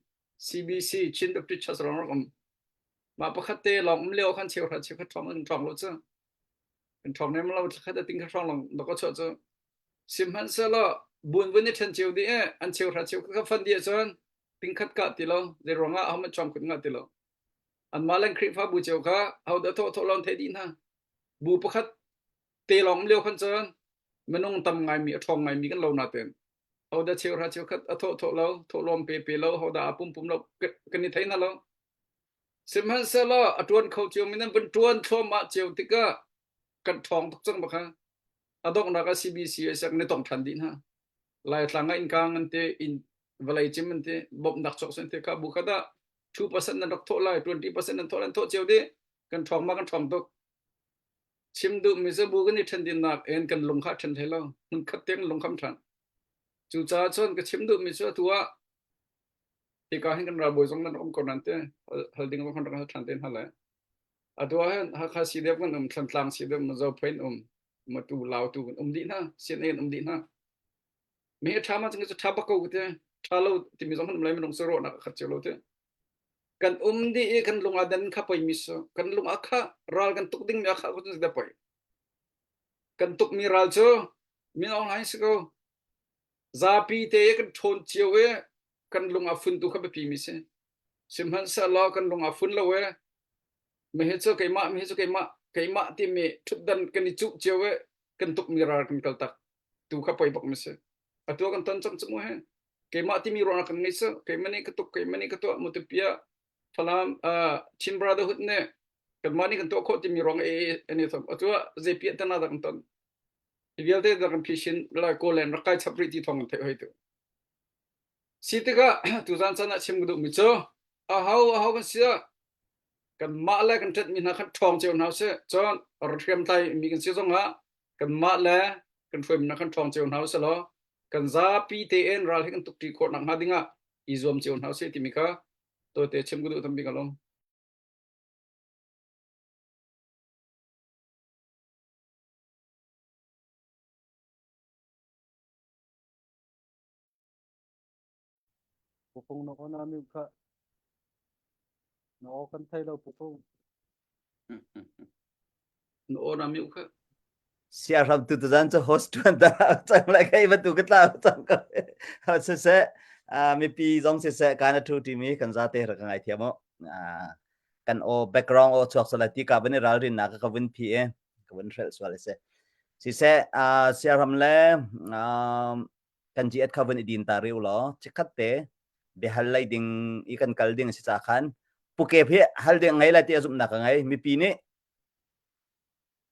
CBC Chin Baptist Church rong rak um mah pakhat te lawng um lio khan cheuhra cheukhat ṭhawng an ṭhawng lo cu kan ṭhawng nem lo thlakhat a ting kha hrong long dok a chuah cu sihmanhsehlaw buan vun i ṭhen cio dih e an cheuhra cheukhat kha fan dih ahcun tingkhat kah ti lo zei ruangah ahohmanh chuang khut ngah ti lo anmah le Khrihfabu cio kha ahodah thawh thawh lawng thei dih hna bu pakhat te lawng um lio khan cun minung tam ngaimi a ṭhawng ngaimi kan lo natin hodah cheuhra cheukhat a thawh thawh lo thawh lawm pe pe lo hodah a pum pum lo kan i thei hna lo sihmanhsehlaw a ṭuan kho cio mi nan vun ṭuan thluahmah cio tikah kan ṭhawng tuk cang baka a donghnak ah CBC a sak ni tong ṭhan dih hna Laitlang ah innkang an ti inn vawlei cim an ti bawmhnak cawk an ti kha bu khat ah 2% nan rak thawh lai 20% nan thawh nan thawh cio dih kan ṭhawng ma kan ṭhawng tuk chim duh mi cu bu kan i ṭhen dinnak in kan lung kha ṭhen hlei lo hmun khat tiang lung kham ṭhan cucaah cun ka chim duh mi cu atu ah hika hin kan ralbawi zong nan um ko nan te hal ding zong kan rak hal ṭhan te hna lai atu ah hin Hakha CDF kan um Thlantlang CDF Zophei um Matu Lautu kan um dih hna CNA um dih hna mi a ṭha ma cu ṭha bak ko te ṭha lo timi zong um lai minung cu rawhnak a khat cio lo te kan um dih i kan lung a den kha poi mi su kan lung a kha ral kan tuk ding mi a kha ko cu da poi kan tuk mi ral cu min aung hlaing si ko zapi te kan ṭhawn cio i kan lung a fun tu kha biapi mi si sihmanhsehlaw kan lung a fun lo e mi hi cu keimah mi hi cu keimah keimah timi ṭhutdan kan i cuh cio i kan tuk mi ral kan kal tak tu kha poi bak mi si atu kan ton cang cu mu he keimah timi ruangah kan ngei cu keimah nih ka tuk keimah nih ka tuah mutupia Falam uh, Chin Brotherhood nih kanmah nih kan tuah khawh timi ruang e ani thom atu ah zei tana dah kan ton hi vialte dah kan phishin la Kawlen rak kai chap rih ti thong kan theih hoi tu si tikah tuzan chan ah chim ka duh mi cu. Aho aho kan si ah kanmah le kan ṭanhmi hna khan ṭhawng cio hna usih. Cun hriamtlai mi kan si zongah kanmah le kan hruaimi hna khan ṭhawng cio hna usih law kan zapi tein ral hi kan tukṭi khawh nakhnga dingah i zuam cio hna usih timi kha tawite chim ka duh tampi ka lawm. Pupung na aw na mute kha. Na aw kan thei lo pupung. Na aw na mute kha. Siahram tu tuzan cu host tuan ta cang lai kai batu ka tla cang ko. Siseh mipi zong siseh kan thu timi kan zate ra ka ngai thiam o. Kan aw background aw chuak sala ti ka ban i ralrin na ka ka vun phi e ka vun hrel sual se. Siseh siahram le kan GS kha vun i din ta rih law chikkhat te biahal lei ding i kan kal ding a si ca khan pukep hi hal ding ngei lai ti a zumhnak ka ngei mipi nih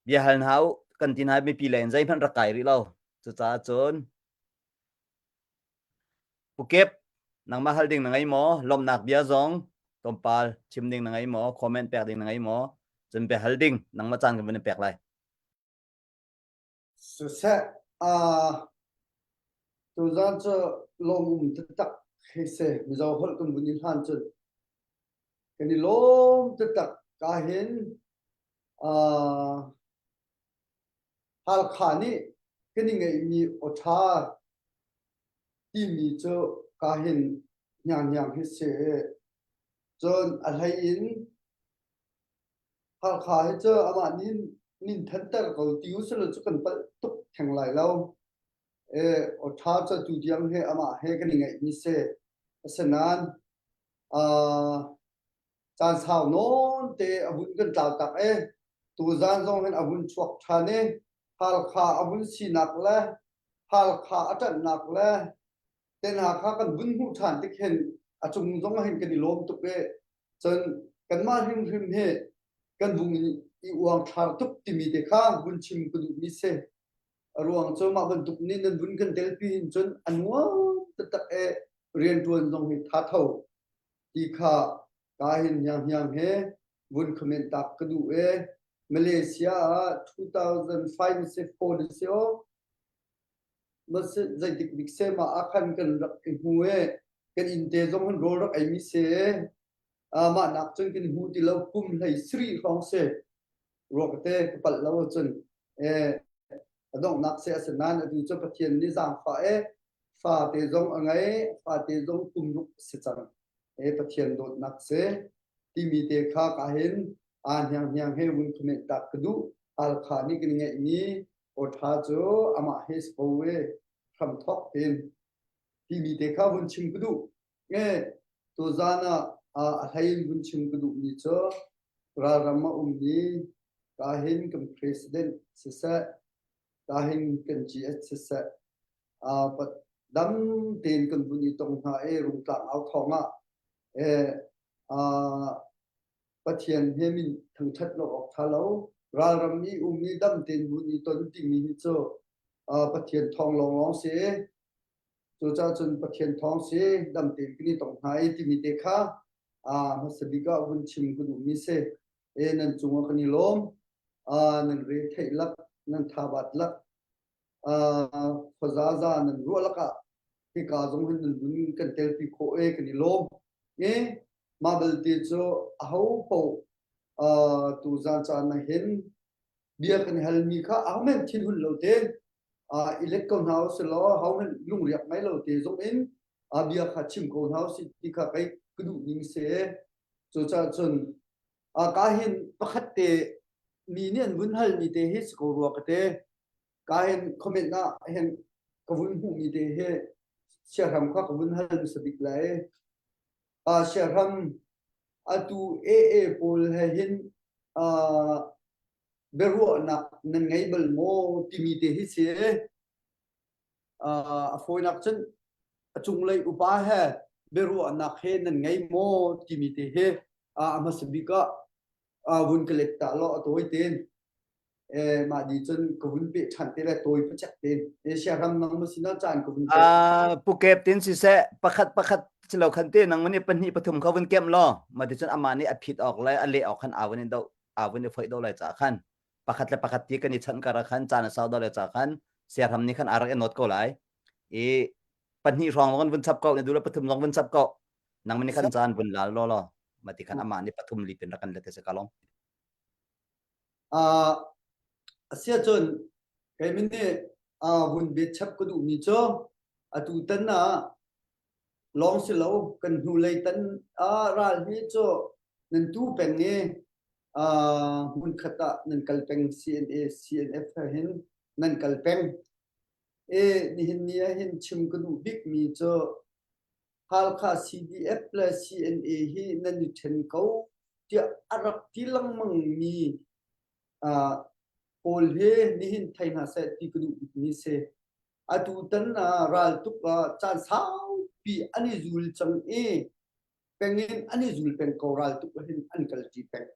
biahal hna u kan ti hna mipi lei in zeihmanh rak kai rih lo cucaah cun pukep nangmah hal ding na ngei maw lawmhnak bia zong tlawmpal chim ding na ngei maw comment pek ding na ngei maw cun biahal ding nangmah caan kan vun in pek lai Siseh, aa tuzaan cu lawmum taktak hei si. Mizo holh kan vun i hlan cun kan i lawm taktak. Ka hin aa Halkha nih kan i ngeihmi aw ṭha timi cu ka hin hnianghniang hi si. Cun a hlei in Halkha hi cu amah nih min thanter ko ti usulaw cu kan palh tuk theng lai lo. E, aw ṭha cu tu tiang hi amah he kan i ngeihmi si. Asinain uh, caan sau nawn te a vun kan tlau tak e. Tuzaan zong hin a vun chuak ṭhan i Halkha a vun sinak le Halkha a ṭanhnak le te hna kha kan vun hmuh ṭhan tik hin a cung zong hin kan i lawm tuk i cun kanmah hrimhrim hi kan vung i uangthlar tuk timi te kha vun chim ka duhmi si. A ruang cu mah bantuk nih nan vun kan telpi hin cun a nuam taktak e rianṭuan zong hi tha tho ti kha ka hin hnianghniang he vun comment tak ka duh e. Malaysia ah 2005 si 4 si o zeitik bik se ma ah khan kan rak i hmu e kan inn te zong han rawl rak ei mi se mah nak cun kan hmu ti lo kum hlei sri hrawng se ruak te ka palh lo cun e a donghnak se a si nain atu cu Pathian nih zaangfah e fa te zong a ngei fa te zong kum ruk si cang e Pathian dawtnak se timi te kha ka hin a hniang hniang he vun comment tak ka duh Halkha nih kan ngeihmi aw ṭha cu amah he si ko e hramthawk tein timi te kha vun chim ka duh. E tuzaan ah a hlei in vun chim ka duhmi cu ralram a ummi kahin kan president siseh kahin kan GS siseh dam tein kan vun i tong hna i rungtlang au thawng ah e Pathian he min thangṭhat lo awk ṭha lo. Ralram i um i dam tein vun i ton timi hi cu Pathian thawng lawnglawng si. Cucaah cun Pathian thawng si dam tein kan i tong hna i timi te kha hmasa bik ah vun chim ka duhmi si. E nan cungah kan i lawm. Nan re theih lak, nan thabat lak, khuazaza nan ruah lakah hika zong hin nan vun kan telpi khawh e kan i lawm. E Mah belte cu aho paoh uh, tuzaan caan ah hin bia kan halmi kha ahohmanh thinhun lo tein uh, i let ko hna usih law ahohmanh lungriak ngai lo te zong in uh, bia kha chim ko hna usih ti kha kei ka duh ning si. Cucaah cun uh, ka hin pakhat te mi nih an vun halmi te hi si ko rua ka te. Ka hin comment ah hin ka vun hmuhmi te hi siahram kha ka vun hal hmasa bik lai. Siahram atu AA pawl he hin biaruahnak nan ngei bal maw timi te hi si. A fawinak cun a cunglei upa he biaruahnak he nan ngei maw timi te hi a hmasa bik ah vun ka let ta law a tawi tein. Eh mah di cun ka vun peh ṭhan te le tawi pacek tein. Eh siahram nang ma sinah caan ka vun pek. Pukep tin siseh pakhat pakhat. Silo khan te nang mani pahnih pathum kha vun kem law ma ti cun amah nih a phit awk le a leh awk khan aa vun in do aa vun i foih do lai ca khan pakhat le pakhat ti kan i chanh kar ah khan caan a sau do lai ca khan siahram nih khan aa rak i nawt ko lai i pahnih hrawng zong vun chap ko ne du le pathum zong vun chap ko nang mani khan caan vun lal law law ma ti khan amah nih pathum li pin rak kan let se ka long. Uh, asia cun kei nih uh, vun biat chap ka duh mi cu atu tan ah lawng si lo kan hnulei tan ah ral hi cu nan tu peng i uh, hmunkhat ah nan kal peng CNA CNF hin nan kal peng e nihin ni ah hin chim ka duh bik mi cu Halkha CDF le CNA hi nan i ṭhen ko tiah a rak ti lengmang mi uh, pawl hi nihin thei hna seh ti ka duh bik mi si. Atutan ah raltuk ah caan saupi an i zul cang i peng in an i zul peng ko raltuk ah hin an kalṭi peng.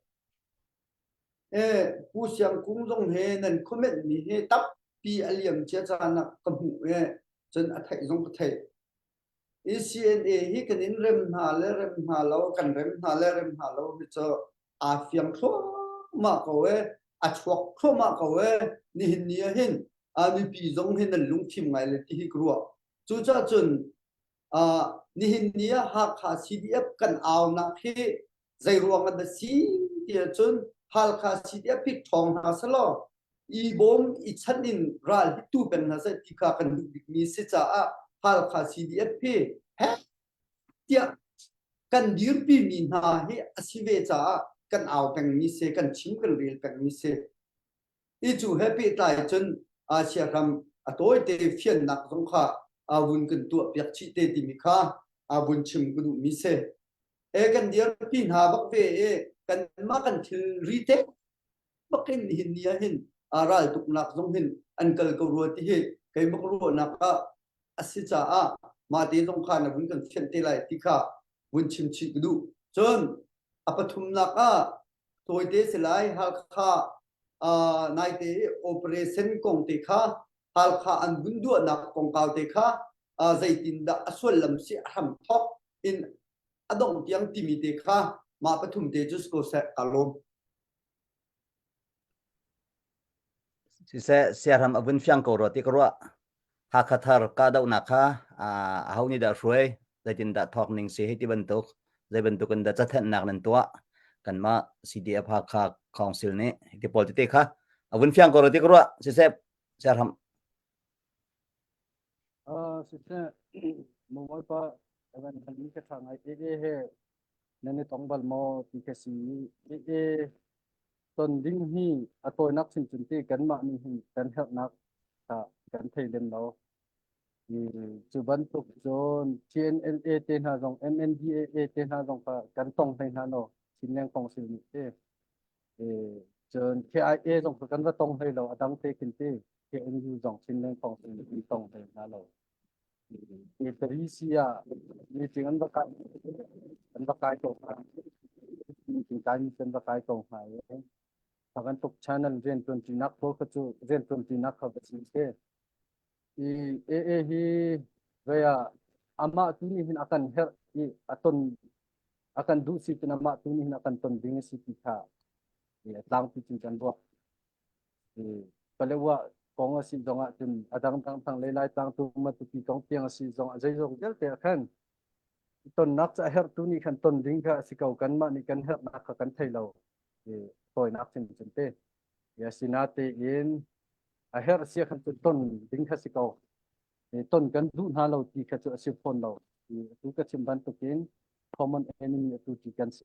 E, Pu Siang Kung zong he nan comment mi hi tampi a liam cia caan ah ka hmuh i cun a theih zong ka theih. I CNA hi kan in rem hna le rem hna lo kan rem hna le rem hna lo hi cu aa fiang thluahmah ko e a chuak thluahmah ko e nihin ni ah hin mipi zong hi nan lungfim ngai le ti hi ka ruah. Cucaah cun nihin ni ah Hakha CDF kan aunak hi zei ruang ah dah si ti ahcun Halkha CDF hi ṭhawng hna selaw i bawm i chanh in ral hi tu peng hna seh ti kha kan duh bikmi si caah Halkha CDF hi heh tiah kan dirpi mi hna hi a si ve caah kan au pengmi si kan chim kan rel pengmi si. I cu he pehtlai cun Asia ram a tawite fiannak zong kha vun kan tuah piak chih te timi kha vun chim ka duhmi si. E kan dirpi hna bak ve i kanmah kan thilri te bak in hin ni ah hin raltuknak zong hin an kal ko rua ti hi keimah ka ruahnak ah a si caah mah te zong kha na vun kan fianh te lai ti kha vun chim chih ka duh. Cun a pathumnak ah tawite si lai Halkha uh, naite operation kong te kha Halkha an vun duahnak kongkau te kha uh, zeitindah a sullam si a hram thok in a dongh tiang timi te kha mah pathum te cu ko seh ka lawm. Siseh siaram a vun fiang ko rua ti ka ruah. Hakha thar kahdohnak kha aho nih dah hruai, zeitindah thawk ning si hei ti bantuk, zei bantuk in dah cathenhnak nan tuah, kanmah CDF Hakha Council nih ti pawl tete kha a vun fiang ko rua ti ka ruah. Siseh siaram. Uh, siseh mobile pa evan hal mi ka tha ngai e e he nan i tong bal maw ti ka si e e ton ding hi a tawinak chinchin ti kanmah nih hin kan herhnak kha kan thei lem lo. Cu bantuk cun TNLA te hna zong MNDAA te hna zong kha kan tong hlei hna lo Chinland Council nih te. Cun KIA zong kha kan va tong hlei lo a dang te khin te KNU zong Chinland Council nih kan tong hlei hna lo. Parisi ah meeting an va kai an va kai ko hna. Meeting kai mi an va kai ko hna i a bantuk channel rian ṭuanṭinak pawl kha cu rian ṭuanṭinak kha va si se. I AA hi vei ah amah tu nih hin a kan herh i a ton a kan duh si cun amah tu nih hin a kan ton ding a si ti kha a tlangpi cun kan ruah. Paletwa kong a si zong ah cun a dangdang thang le Laitlang tu Matupi kong tiang a si zong ah zeizong vialte ah khan tonnak cu a herhtu nih khan ton ding kha a si ko kanmah nih kan herhnak kha kan thei lo tawinak cun cun te asinatein a herh sia khan cu ton ding kha si ko ton kan duh hna lo ti kha cu a si fawn lo atu ka chim bantukin common enemy atu ti kan si.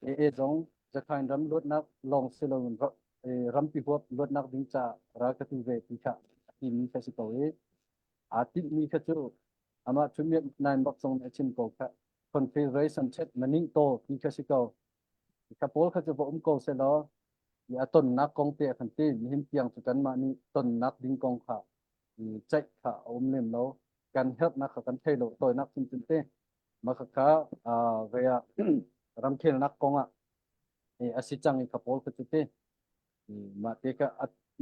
AA zong Zakhain ram luatnak lawng si loin rampi huap luatnak ding ca ral ka tu ve ti kha a timi kha si ko i aa tinhmi kha cu amah Thunmiat Nain bak zong nih a chim ko kha Confederation chet maning to ti kha si ko. Kha pawl kha cu va um ko selaw a tonnak kong te a kan ti nihin tiang cu kanmah nih tonnak ding kong kha ceih kha a um lem lo kan herhnak kha kan thei lo tawinak chinchin te Mah khakha vei ah ramkhelnak kong ah a si cang i kha pawl kha cu ti. Mah te kha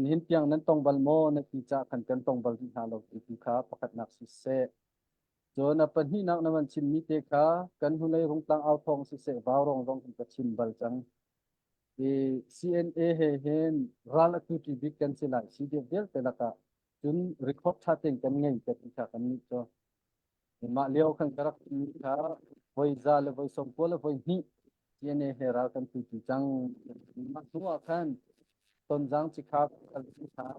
nihin tiang nan tong bal maw na ti caah khan kan tong bal rih hna lo ti tu kha pakhatnak siseh. Cun a pahnihnak na van chimmi te kha kan hnulei rungtlang au thawng siseh vaurawng zong kan ka chim bal cang. I CNA he hin ral a tu bik kan si lai CDF vialte lakah cun record ṭha tein kan ngei ka ti kha kan nih cu. Mah lio khan ka rak chimmi kha voi za le voi 90 le voi hnih CNA he ral kan tu ti cang. Mah hnu ah khan Tonzang cikha kal ti ṭhan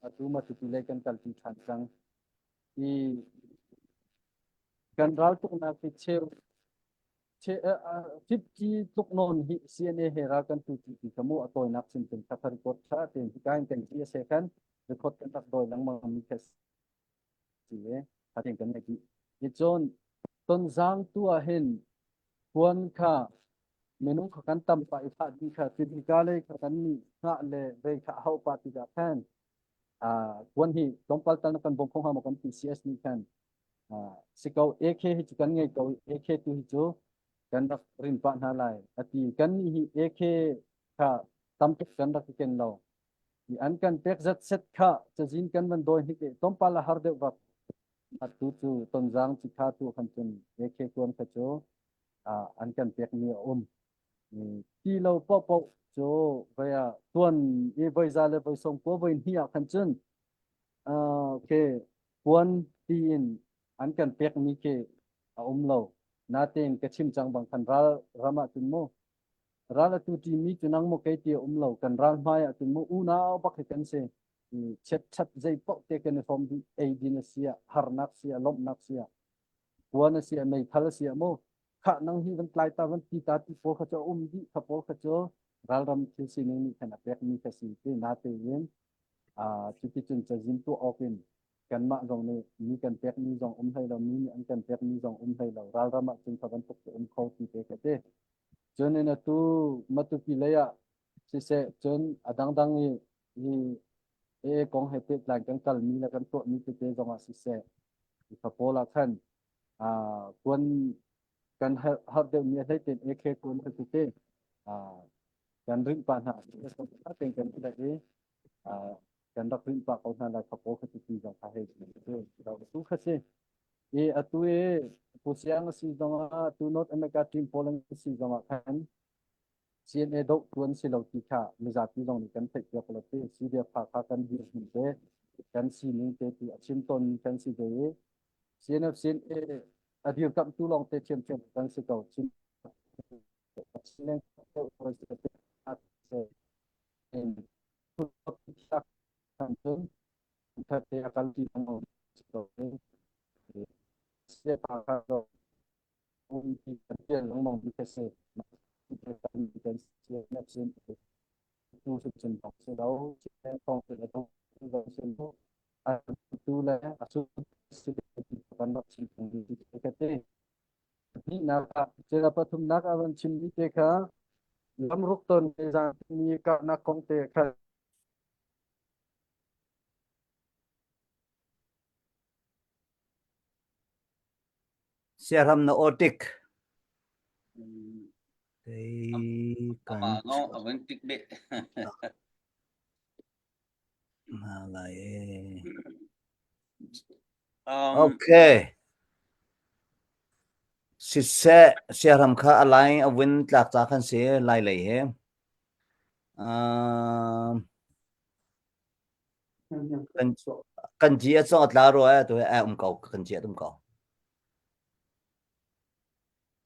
atu Matupi lei kan kal ti ṭhan cang. I kan raltuknak hi cheu 50 tluk nawn hi CNA he ral kan tu ti kha mu a tawinak sin tin kha record tha tein hi in kan ti a se khan record kan rak dawi lengmang mi kha si e tha tein kan nei ti cun tonzang tu ah hin kuan kha minung kha kan tam pa i thah ding kha ti ka lei kha kan ni ngah le vei kha hau pa ti ka khan kuan hi tlawmpal tal na kan bawm kho hnga maw kan PCS nih khan si ko AK hi cu kan ngei ko AK tu hi cu kan rak rin pah hna lai ati kan nih hi AK kha tamtuk kan rak i ken lo an kan pek zat set kha cazin kan van dawi hnik tlawmpal a har deuh bak atu cu tonzang ci kha tu khan cun AK kuan kha cu an kan pek mi a um ti lo paohpaoh cu voi ah tuan i voi za le voi sawm kua voi hnih ah khan cun ke puan tiin an kan pek mi khi a um lo natein ka chim cang bang khan ral ram ah cun mu ral atu ti mi cu nang mu kei ti a um lo kan ral hmai ah cun mu unau bak hi kan si chiat that zei paoh te kan i hrawm dih ei din a si ah harnak si ah lawmhnak si ah puan a si ah meithal a si ah mu khah nang hi van tlai ta van ti ta ti pawl kha cu a um dih kha pawl kha cu ralram thil sining nih khan a pek mi kha si ti natein cuti cun cazin tuah awk in kanmah zong nih mi kan pek mi zong um hlei lo mi nih an kan pek mi zong um hlei lo ralram ah cun kha bantuk cu um kho ti te kha ti cun in atu Matupi lei ah siseh cun a dangdang i hi e kong he pehtlai kan kal mi le kan tuah mi tete zong ah siseh kha pawl ah khan kuan kan har deuh mi a hlei ten AK kuan kha tete kan rinh pa hna ten kan tlaih i kan rak rinh pa ko hna lai kha paw kha ti zong kha hei tu kha si i atu i pu siang a si zong ah tu North America team pawl an si zong ah khan CNA doh tuan si lo ti kha mizapi zong nih kan theih piak lo ti CDF kha kha kan dirhmun te kan sining te ti a chim tawn kan si ve i CNF CNA a dirkamhtu lawng te ṭhiamṭhiam kan si ko. Chin Tu le a su kan rak chim ka ti. Hnihnak ah cela pathumnak ah van chimmi te kha lamruk ton mi kahnak kong te kha Siaram na aw tik. Ama no avan tik be. Lai e. Um, Okay. Siseh, siaram kha a lai a vun tlak ca khan si lai lei he. Um, kan kan ji a cong a tla rua e tu he a um ko kan ji a um ko.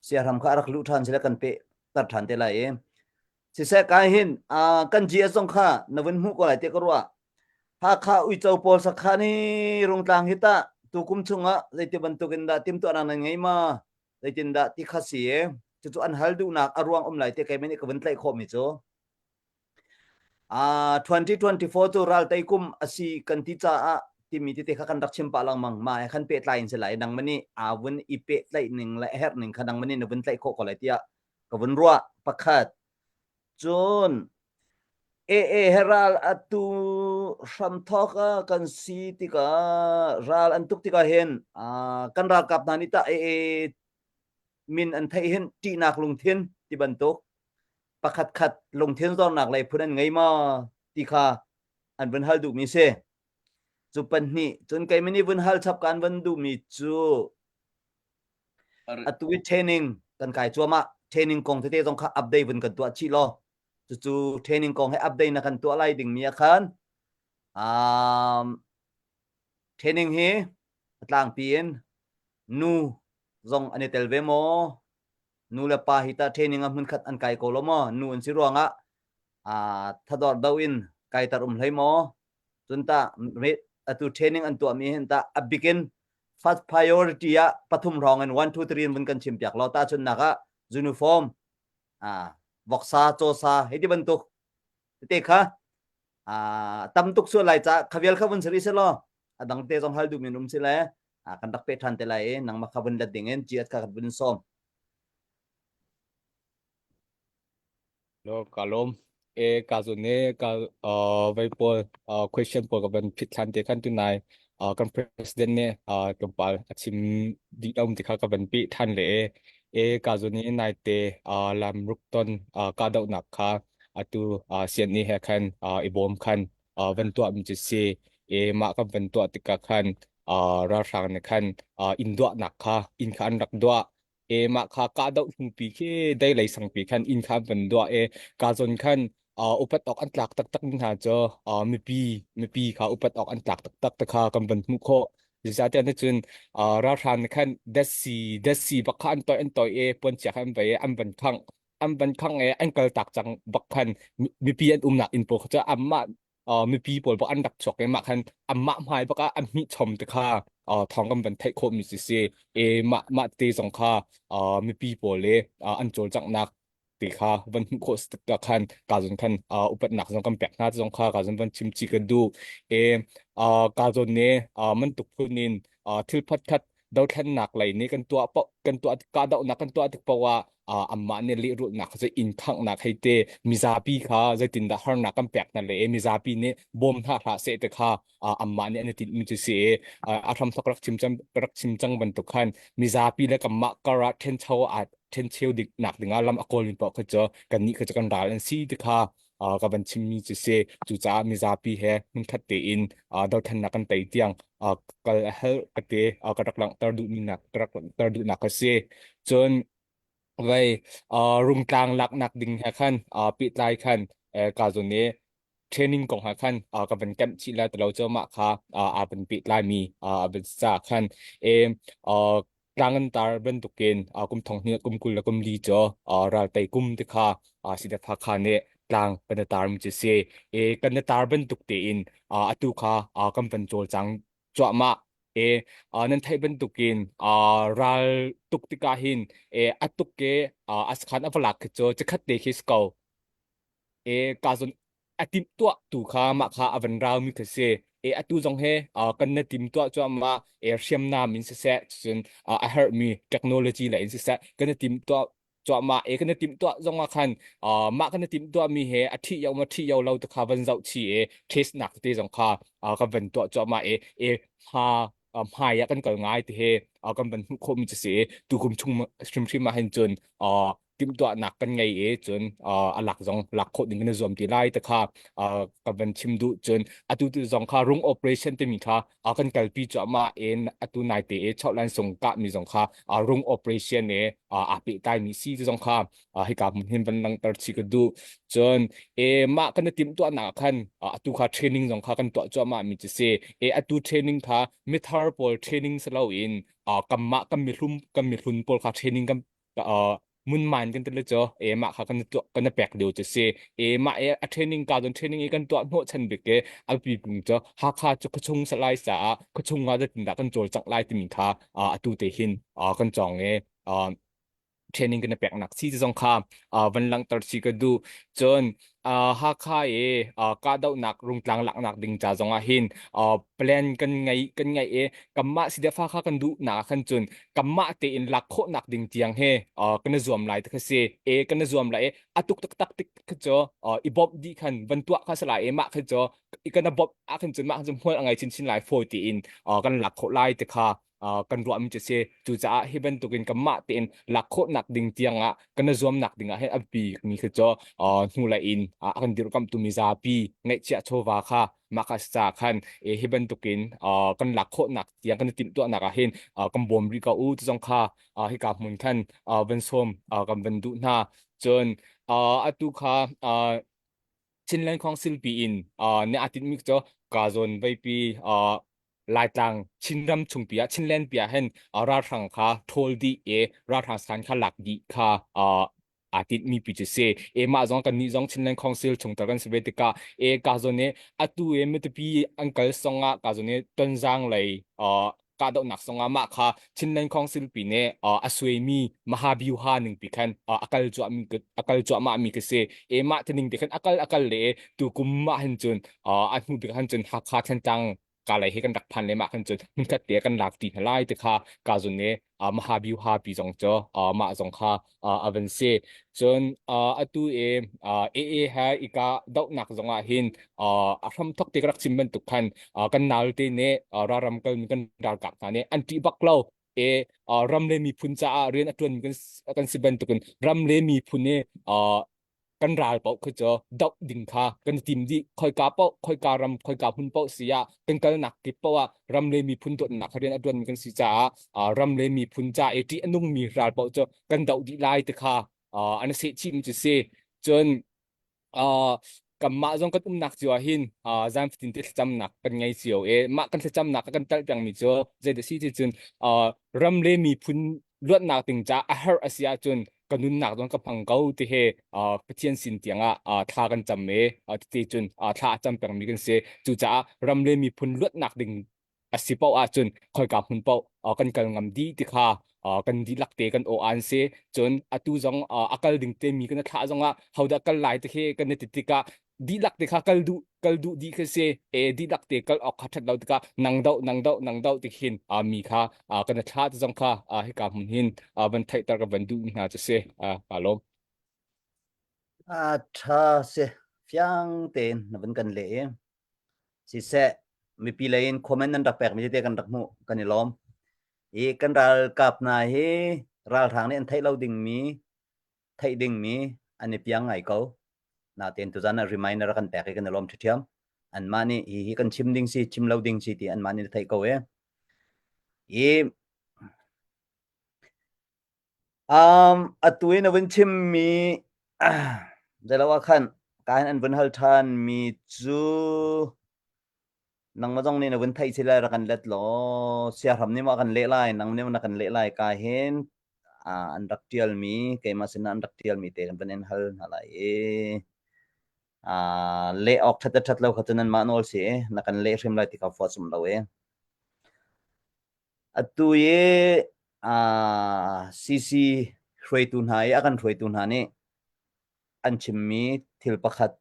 Siahram kha a rak luh ṭhan sile kan peh tar ṭhan te lai i siseh kai hin kan GS zong kha na vun hmuh ko lai tiah ka ruah. Hakha uico pawl sakhan hi Rungtlang hi tah tukum chungah zeiti bantuk in dah timhtuahnak nan ngei ma? Zeitin dah ti kha si i cucu an hal duhnak a ruang um lai tiah keimah nih ka vun tlaih khawhmi cu 2024 cu raltei kum a si kan ti caah timi tete kha kan rak chim pah lengmang. Mah he khan pehtlai in si lai. Nangmah nih aa vun i pehtlaih ning le a herh ning kha nangmah nih na vun tlaih khawh ko lai tiah ka vun ruah. Pakhat. Cun AA he ral atu hramthawk ah kan si tikah ral an tuk tikah hin kan ralkap hna nih tah AA min an theih hin ṭihnak lungthin ti bantuk pakhat khat lungthin zornak lei phun an ngei maw ti kha an vun hal duhmi si. Cu pahnih cun keimah nih vun hal chap kan van duhmi cu atu i training kan kai cuahmah training kong tete zong kha update vun kan tuah chih law cucu training kong he update na kan tuah lai dingmi ah khan um, training hi a tlangpi in nu zong an i tel ve maw nu le pa hi ta training ah hmunkhat an kai ko lo maw nu an si ruangah uh, thador do in kaitar um hlei maw cun ta atu training an tuahmi hin ta a bikin first priority ah pathum hrawng in 1 2 3 in vun kan chim piak lo ta chun nak ah uniform a voksa chawsa hei ti bantuk te kha a tam tuk sual lai ca khavial kha vun sari se lo a dang te zong hal du min um si le kan rak pe than te lai i nangmah kha vun let ding in GS kha kan vun sawm Lo ka lawm. E ka zun e ka uh, vai pawl uh, question pawl ka van phit thlan te khan tunai uh, kan president nih uh, tlawmpal a chim dih om ti kha ka van peh than le e e ka zun i nai te uh, lam ruk ton uh, ka doh nak kha atu uh, sian ni he khan uh, i bawm khan uh, van tuah mi cu si e mah kan van tuah tikah khan uh, ralhrang nih khan uh, inn duah nak kha inn kha an rak duah e mah kha kahdoh hnupi khi dei lei sangpi khan inn kha an van duah e ka zawn khan uh, upat awk an tlak taktak mi hna cu uh, mipi mipi kha upat awk an tlak taktak te kha kan van hmuh khawh zeicahtiah na cun uh, ralhrang nih khan datsi datsi bak kha an toih an toih e puanchia kha an vai e an van khangh an van khangh e an kal tak cang bak khan mipi an umnak inn pawl kha cu anmah mipi pawl bak an rak chuak i mah khan anmah hmai bak ah an hmih chom te kha thawng kan van theih khawh mi si si e mah mah te zong kha mipi pawl le an cawlcanghnak te kha van hmuh khawh tik khan ka zon khan upatnak zong kan pek hna zong kha ka zon van chim chi ka duh e ka zon ne man tuk phun in thil phat khat dothlennak lei nih kan tuah paoh kan tuah kahdohnak kan tuah tik paoh ah anmah nih lehrulhnak cu inn khanghnak hei te mizapi kha zeitindah harnak kan pek hna le mizapi nih bawm hna hlah seh te kha anmah nih an i tinhmi cu si i a hramthok rak chim cang rak chim cang bantuk khan mizapi le kanmah kar ah ṭhencho ah ṭhencheu dik nak dingah lam a kawlmi paoh kha cu kannih kha cu kan ral an si ti kha ka van chimmi cu si cucaah mizapi he hmunkhat tein dothlennak kan tei tiang kal a hel ka te ka rak langhter duhmi nak ka rak langhter duhnak ka si cun vei rungtlang laknak ding he khan pehtlai khan ka zun i training kong ha khan ka van kemh chih la tilo cu mah kha aa van pehtlai mi a van ca khan e tlang an tar bantukin kum thong hnih kum 20 le kum li cu ral tei kum ti kha sidatha kha nih tlang kan i tar mi cu si e kan i tar bantuk tein atu kha kan van cawlcang cuahmah e nan theih bantukin ral tuk tikah hin e atuk ke askhan a va lak khi cu chikhat te khi si ko e ka zon a timhtuah tu kha mah kha a van rau mi kha si e atu zong he kan na timtuah cu ama e hriamnam in siseh cun a herh mi technology le in siseh kan na timtuah cuahmah e kan na timtuah zong ah khan mah kan na timtuah mi he a thi yo ma thi yo lo te kha van zoh chi e test nak te zong kha kan van tuah cuahmah e e hma hmai ah kan kal ngai te he kan van hmuh khawh mi cu si tu kum chung hrimhrim ah hin cun timhtuahnak kan ngei i cun a lak zong lak khawh ding kan i zuam ti lai te kha ka van chim duh cun atu tu zong kha rung operation timi kha kan kalpi cuahmah in atu nai te i chawhlan sung kah mi zong kha rung operation e aa pehtlai mi si zong kha hika hmun hin van langhter chi ka duh cun e mah kan i timhtuahnak khan atu kha training zong kha kan tuah cuahmah mi cu si e atu training kha mithar pawl training si loin kanmah kan mihlum kan mihlun pawl kha training kan munman kan ti cu e mah kha kan tuah kan pek lio cu si e mah e a training ka don training i kan tuah hnawh chan bik ke alpi pung cu Hakha cu khuachung salai caah khuachung ah zeitindah kan cawlcangh lai timi kha atu te hin kan cawng e training kan pek nak si zong kha van langhter si ka duh cun Hakha i kahdohnak rungtlang laknak ding ca zong ah hin plan kan ngei kan ngei i kanmah sidefa kha kan duhnak ah khan cun kanmah tein lak khawhnak ding tiang he kan i zuam lai ti kha si e kan i zuam lai i a tuk taktak tik kha cu i bawmh dih khan van tuah kha si lai i mah kha cu i kan i bawmh ah khan cun mah khan cun hmual a ngei chinchin lai fawi tiin kan lak khawh lai ti kha. kan ruahmi cu si. Cucaah hi bantukin kanmah tein lak khawhnak ding tiangah kan i zuamnak ding ah hin a biapi mi khi cu hnulei in a kan dirhkamhtu mizapi ngeihchiah chawva kha mah kha ca khan hi bantukin kan lak khawhnak tiang kan i timhtuahnak ah hin kan bawm rih ko u ti zong kha hika hmun khan van sawm kan van duh hna. Cun atu kha Chinland Council pi in ne aa tinhmi cu ka zawn veipi Laitlang Chinram chungpi ah Chinland pi ah hin ralhrang kha ṭhawl dih i ralhrang san kha lak dih kha aa tinhmi pi cu si. E mah zong kan nih zong Chinland Council chungtel kan si ve tikah e ka zawn i atu i matupi an kal song ah ka zawn i Tonzang lei kahdohnak zongah mah kha Chinland Council pi nih a suaimi Mahabyuha ning pi khan a kal cuahmi a kal cuahmah mi ka si. E mah tining te khan a kal a kal le tu kum mah hin cun a hnu bik han cun Hakha Thantlang ka lei he kan rak phan le mah khan cun hmunkhat te kan lak ti hna lai ti kha ka zun ne Mahabyuha pi zong cu mah zong kha a van si. Cun atu i AA he i ka dohnak zongah hin a hramthok te ka rak chim bantuk khan kan naute nih ralram kalmi kan ralkap hna nih an ṭih bak lo e ram le miphun caah rian a ṭuanmi kan kan si bantukin ram le miphun i kan ral paoh khi cu doh ding kha kan i tim dih khoika paoh khoika ram khoika hmun paoh si ah kan kalnak kip paoh ah ram le miphun dawtnak rian a ṭuanmi kan si caah ram le miphun ca i ṭih a nungmi ral paoh cu kan doh dih lai ti kha an seh chih cu si cun kanmah zong kan umnak cio ah hin zan fatin te thlacamnak kan ngei cio i mah kan thlacamnak kan telh pengmi cu zeidah si ti cun ram le miphun luatnak ding ca a herh a si ahcun ka nunnak zong ka hmang ko ti he Pathian sin tiang ah thla kan cam i ti cun thla a cam pengmi kan si cucaah ram le miphun luatnak ding a si paoh ahcun khoika hmun paoh kan kal ngam dih ti kha kan dihlak te kan aw an si cun atu zong a kal ding te mi kan thlah zong ah hodah kal lai ti khi kan i ti tikah dihlak te kha kal duh kal duh dih khi si e dihlak te kal awk kha that lo tikah nang do nang do nang do ti khin mi kha kan thlah ti zong kha hika hmun hin van theihter ka van duh mi hna cu si ka lawm A tha si fiang tein na van kan leh i Siseh, mipi lei in comment nan rak pekmi tete kan rak hmuh, kan i lawm. I kan ralkap hna hi ralhrang nih an theih lo dingmi, theih dingmi an i piang ngai ko. Natein tuzan ah reminder a kan pek i kan i lawm ṭhiṭhiam. Anmah nih hi hi kan chim ding si, chim lo ding si ti anmah nih theih ko e. I Um, atu in a vun chimmi zeilo ah khan ka hin an vun hal ṭhan mi cu nangmah zong nih na vun theih si lai rak kan let law siahram nih maw a kan leh lai nang nih maw na kan leh lai ka hin uh, an rak ṭialmi keimah sinah an rak ṭialmi te kan van in hal hna lai i uh, leh awk ṭhat le ṭhat lo kha cu nanmah nawl si i na kan leh hrim lai ti kha fua sum lo i Atu i CC hruaitu hna i a kan hruaitu hna nih an chimmi thil pakhat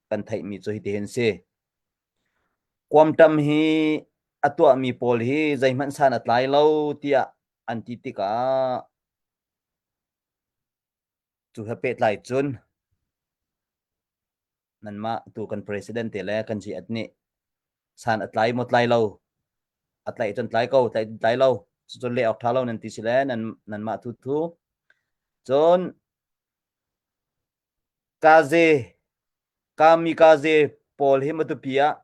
kan theihmi cu hitihin si. Kuamṭam hi a tuahmi pawl hi zeihmanh san a tlai lo tiah an ti tikah cu he pehtlai cun nanmah tu kan president te le kan GS nih san a tlai maw tlai lo a tlaih cun tlai ko tlai tlai lo cun leh awk tha lo nan ti si le nan nanmah thu thu cun kaze kami kaze pawl hi matupi ah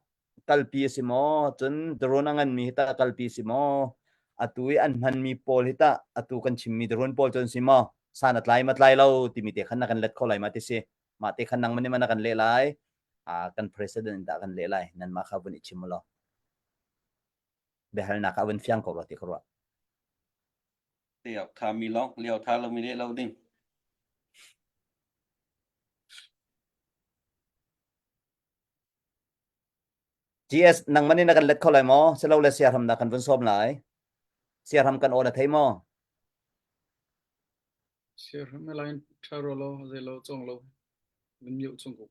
kalpi a si maw cun drone a nganmi hi tah kalpi si maw atu i an hmanmi pawl hi tah atu kan chimmi drone pawl cun si maw san a tlai ma tlai lo timi te khan na kan let kho lai ma ti si mah te khan nang man na kan leh lai ah kan president in dah kan leh lai nan mah kha vun i chim law biahalnak ah vun fiang ko rua ti ka ruah Tiak tha mi long liao tha lo mi le lo ding. GS nang man in na kan let kho lai maw silo le siahram na kan vun sawm lai siahram kan aw na thei maw Siahram line tha ro lo zei lo chong lo vun mute chung ko.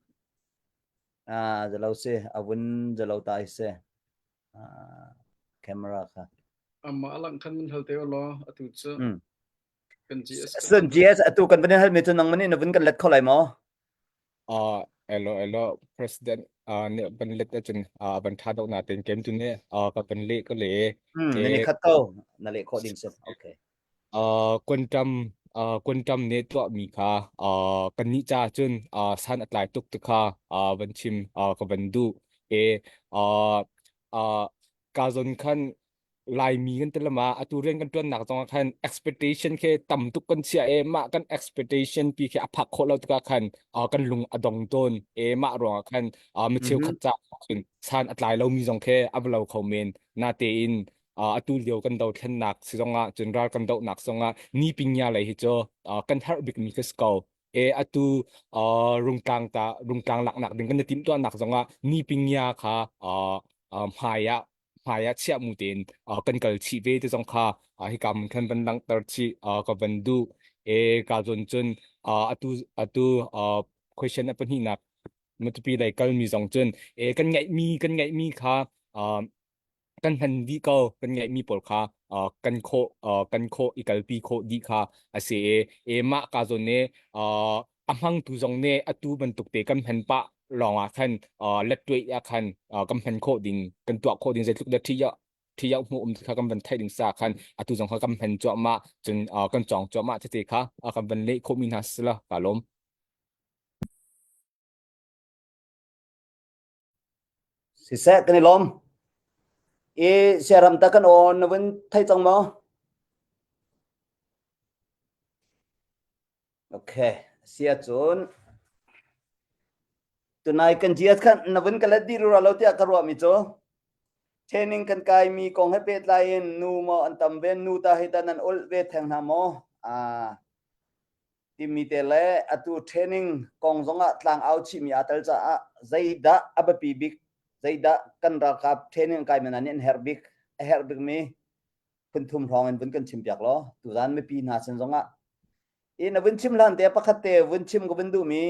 Ah zalo si avun zalo ta se ah camera kha Amma alang khan mun hal te lo atu cu mm kan GS Sun GS atu kan vun hal mi cu nang man in na vun kan let kho lai maw Uh, Elo elo president nih van let ahcun van tha deuh natein kem tu nih ka van leh ka le Hmm, na ni khat ko na leh khawh ding si. Okay. Quantum quantum nih tuahmi kha kannih ca cun san a tlai tuk ti kha van chim ka van duh. E ka zawn khan Laimi kan ti lama atu rian kan ṭuannak zongah khan expectation khi tam tuk kan chia e mah kan expectation pi khi a phak khawh lo tikah khan kan lung a dong tawn e mah ruangah khan mi cheukhat ca cun san a tlai lomi zong khi a va lo kho men natein atu lio kan dothlennak si zongah cun ral kan dohnak zongah ni pingya lei hi cu kan herh bikmi khi si ko e atu rungtlang ta rungtlang laknak ding kan i timhtuahnak zongah ni pingya kha hmai ah hmai ah chiah mu tein kan kal chih ve ti zong kha hika mun khan van langhter chih ka van duh e ka zawn cun atu atu question a pahnihnak Matupi lei kalmi zong cun e kan ngeihmi kan ngeihmi kha kan hman dih ko kan ngeihmi pawl kha kan khawh kan khawh i kalpi khawh dih kha a si e e mah ka zawn ne a hmangtu zong nih atu bantuk te kan hman pah lawng ah khan lettuai ah khan kan hman khawh ding kan tuah khawh ding zeitluk dah thi thi hmu um kha kan van theih ding sa khan atu zong kha kan hman cuahmah cun kan cawng cuahmah tete kha kan van leh khawh mi hna si la ka lawm. Siseh kan i lawm. I siaram ta kan aw na vun thei cang maw? Okay, sia cun tunai kan GS khan na vun ka let dih rura lo tiah ka ruah mi cu training kan kai mi kong he pehtlai in nu maw an tam ve nu ta hi ta nan ul ve theng hna maw? Ah timi te le atu training kong zongah tlang au chihmi aa tel caah zeidah a biapi bik zeidah kan ralkap training kai mi hna nih an herh bik a herh bikmi phun thum hrawng in vun kan chim piak law tuzan mipi hna sin zongah i na vun chim hlan te pakhat te vun chim ka vun duhmi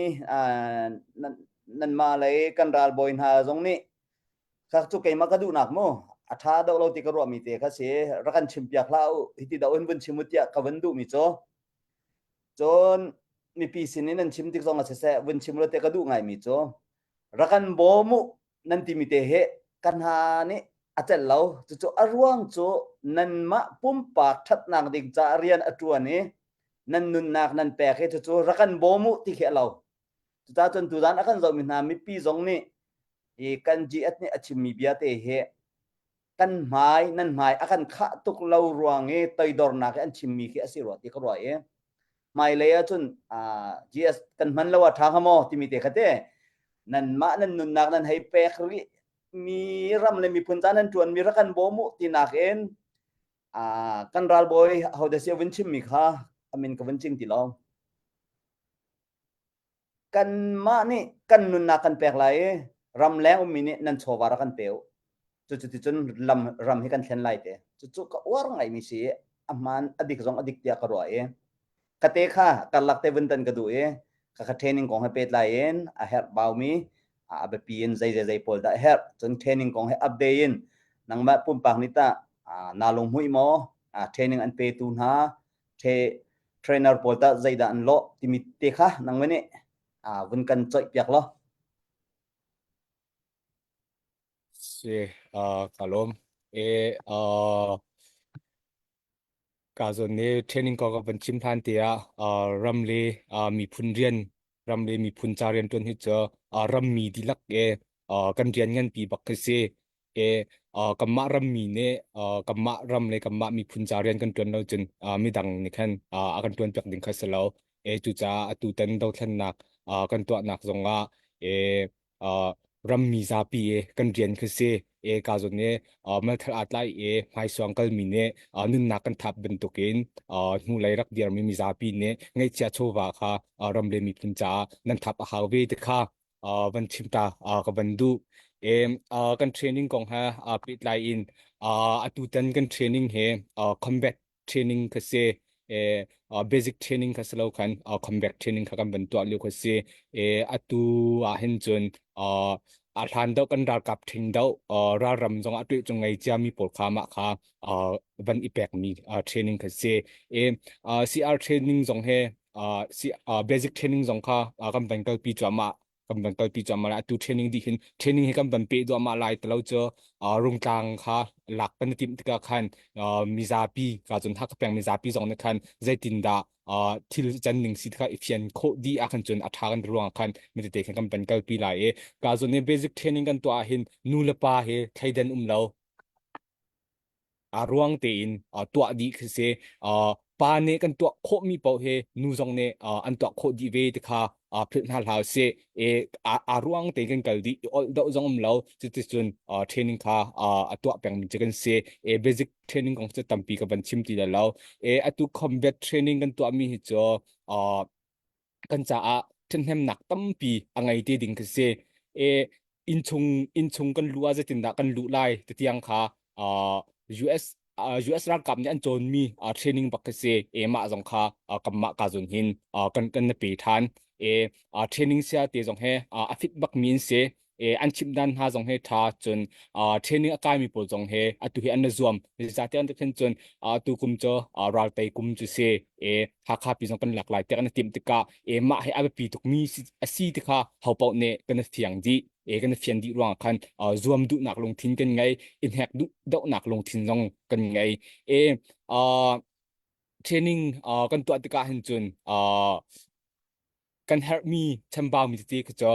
nanmah lei kan ralbawi hna zong nih kha cu keimah ka duhnak mu a ṭha deuh lo ti ka ruahmi te kha si rak kan chim piak hlah u hiti deuh in vun chim u tiah ka vun duhmi cu Cun mipi sin in nan chim tik zong ah siseh vun chim lo te ka duh ngaimi cu rak kan bawm u nan timi te hi ka hna nih a celh lo. Cucu a ruang cu nanmah pumpak ṭhatnak ding caah rian a ṭuan i nan nunnak nan pek i cucu rak kan bawm u ti khi a lo. Cucaah cun tuzaan a kan zohmi hna mipi zong nih hi kan GS nih a chimmi bia te hi kan hmai nan hmai a kan khah tuk lo ruang i toidornak i an chimmi khi a si rua ti ka ruah i hmailei ahcun GS kan hman lo a ṭha hnga maw timi te kha te nanmah nan nunnak nan hei pek rih mi ram le miphun ca nan ṭuan mi rak kan bawm u tinak in kan ralbawi hodah si a vun chimmi kha a min ka vun ching ti lo. Kanmah nih kan nunnak kan pek lai i ramleng ummi nih nan chawva rak kan pe u. Cucu ticun lam ram hi kan thlen lai te. Cucu ka uar ngaimi si i a hmaan a dik zong a dik tiah ka ruah i ka te kha karlak te vun tan ka duh i ka kha training kong he pehtlai in a herh baumi a biapi in zei zei zei pawl dah a herh cun training kong he update in nangmah pumpak nih tah naa lunghmuih maw training an petu hna trainer pawl tah zeidah an lawh timi te kha nangmah nih vun kan coih piak law. Si, ka lawm. E, ka zawn nih training ko ka van chim hlan te ah ram le miphun rian ram le miphun ca rian ṭuan hi cu rammi dihlak e kan rian nganpi bak khi si. E kanmah rammi nih kanmah ram le kanmah miphun ca rian kan ṭuan lo cun midang nih khan a kan ṭuan piak ding kha si lo. E cucaah atu tan dothlennak kan tuahnak zongah e rammi zapi e kan rian khi si. E ka zawn e malthal aa tlai e hmaisuang kalmi nih nunnak kan thap bantukin hnulei rak dirmi mizapi nih ngeihchia chawva kha ram le miphun caah nan thap a hau ve ti kha van chim ta ka van duh. E kan training kong he pehtlai in atu tan kan training he combat training kha si e basic training kha si lo khan combat training kha kan van tuah lio kha si e atu ah hin cun a hlan deuh kan ralkap ṭhing deuh ralram zong ah tuih cung ngei ciami pawl kha mah kha van i pekmi training kha si e CR training zong he basic training zong kha kan van kalpi cuahmah. Kan van kalpi cuahmah lai. Atu training dih hin training hi kan van peh duahmah lai ti lo cu Rungtlang kha lak kan i timh tikah khan mizapi ka cun Hakha peng mizapi zong nih khan zeitindah thil can ning si kha i fian khawh dih ah khan cun a ṭha kan ruang khan mitete khan kan van kalpi lai i ka zun i basic training kan tuah ah hin nu le pa he thleidan um lo a ruang tein tuah dih khi si. Pa nih kan tuah khawhmi paoh hi nu zong nih an tuah khawh dih ve ti kha philh hna hlah usih. E a ruang tein kan kal dih i olh doh zong um lo cuticun training kha a tuah pengmi cu kan si. E basic training kong cu tampi ka van chim ti lai lo. E atu combat training kan tuahmi hi cu kan caah ṭhahnemnak tampi a ngei te ding khi si. E innchung innchung kan luh ah zeitindah kan luh lai ti tiang kha uh, US uh, US ralkap nih an cawnmi uh, training bak khi si. E mah zong kha uh, kanmah ka zun hin uh, kan kan na pe ṭhan. E uh, training sia te zong he uh, a fit bak mi an si. E an chimh dan hna zong he ṭha cun uh, training a kaimi pawl zong he atu hi an na zuam zeicahtiah an khin cun uh, tu kum cu uh, raltei kum cu si e Hakha pi zong kan lak lai tiah kan i timh tikah e mah he a biapi tukmi a si ti kha ho paoh nih kan i fiang dih e kan i fian dih ruangah khan uh, zuam duhnak lungthin kan ngei i hnek duh dohnak lungthin zong kan ngei e uh, training uh, kan tuah tikah hin cun uh, kan herhmi chambaumi tete khi cu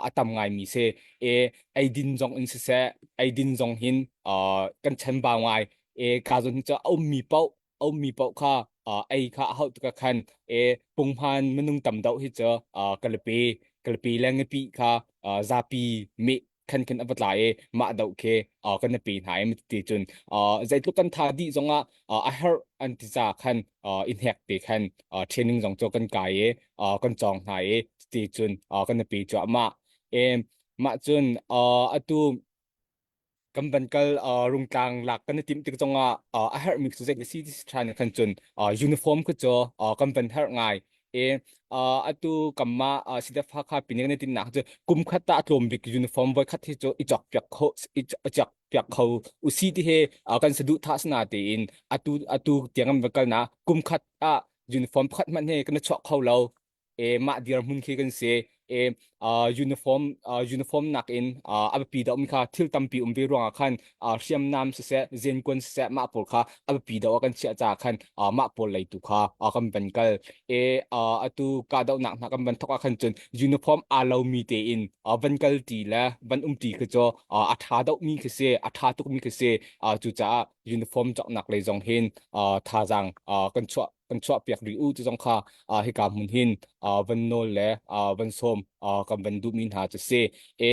a tam ngaimi si e eidin zong in siseh eidin zong hin kan chanbau ngai e ka zon cu a ummi paoh a ummi paoh kha ei kha a hauh tikah khan e punghman minung tam deuh hi cu kalape kalape le ngapi kha zapi meh khan khin a va tla i mah doh khi kan na pe hna i ti cun zeitluk kan tha dih zongah a herh an ti ca khan i hnek te khan training zong cu kan kai i kan cawng hna i ti cun kan na pe cuahmah e mah cun atu kan van kal rungtlang lak kan i timh tik zongah a herhmi cu zei si ti ṭhan khan cun uniform khi cu kan van herh ngai E atu kamma CDF Hakha pin kan tin nak cu kum khat ta tlawm bik uniform voi khat hi cu i chok piak kho i chok piak kho usi ti he kan sadu tha sana te in atu atu tiang an kal na kum khat a uniform khat man he kan chuak kho lo e mah dir hmun khi kan si e uniform uniform nak in a biapi deuh mi kha thil tampi um ve ruangah khan hriamnam siseh zenkuan siseh mah pawl kha a biapi deuh ah kan chiah caah khan mah pawl lei tu kha kan van kal e atu kahdohnak hna kan van thawk ah khan cun uniform aa lomi tein van kal ti le van um ti khi cu a ṭha deuh mi khi si a ṭha tuk mi khi si cucaah uniform cawknak lei zong hin thazaang kan chuah kan chuah piak rih u ti zong kha hika hmun hin van nawl le van sawm kan van duhmi hna cu si e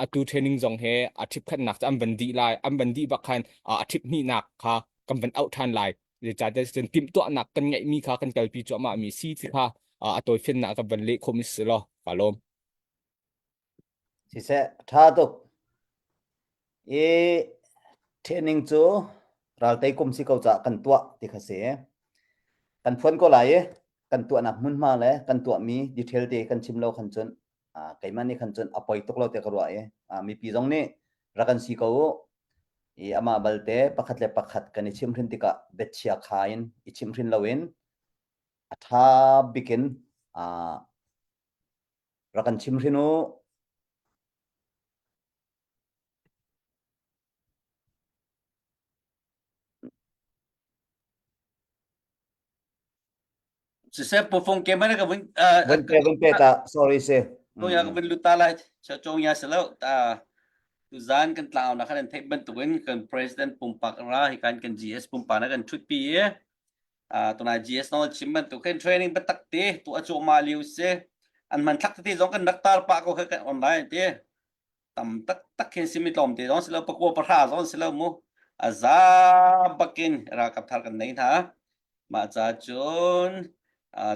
atu training zong he a ṭhip khatnak cu an van dih lai an van dih bak khan a ṭhip hnihnak kha kan van auh ṭhan lai zeicahtiah cun timhtuahnak kan ngeihmi kha kan kalpi cuahmah mi si ti kha a tawifiannak kan van leh khawhmi si law ka lawm Siseh, ṭha tuk. I training cu raltei kum si ko caah kan tuah ti kha si. Kan phuan ko lai i kan tuahnak hmunhma le kan tuahmi detail te kan chim lo khan cun keimah nih khan cun a poi tuk lo tiah ka ruah i mipi zong nih rak kan si ko u. I amah balte pakhat le pakhat kan i chimhrin tikah biachia kha in i chimhrin loin a ṭha bikin rak kan chimhrin u. Siseh pufung ke mana ka vun Vun pe vun pe ta sorry se. To ya ka vun lut ta lai cha chong ya selo ta tu zan kan tlau na khan an theih bantukin kan president pumpak ra hi kan kan GS pumpak na kan thut pi i tunai GS no chim bantuk khin training biatak te tu a cu ma liu si an man thlak te zong kan rak tar pa ko kha kan online te tam tak tak khin simi tlawm te zong silo pakua pahra zong silo mu a za bakin ralkap thar kan nei hna mah ca cun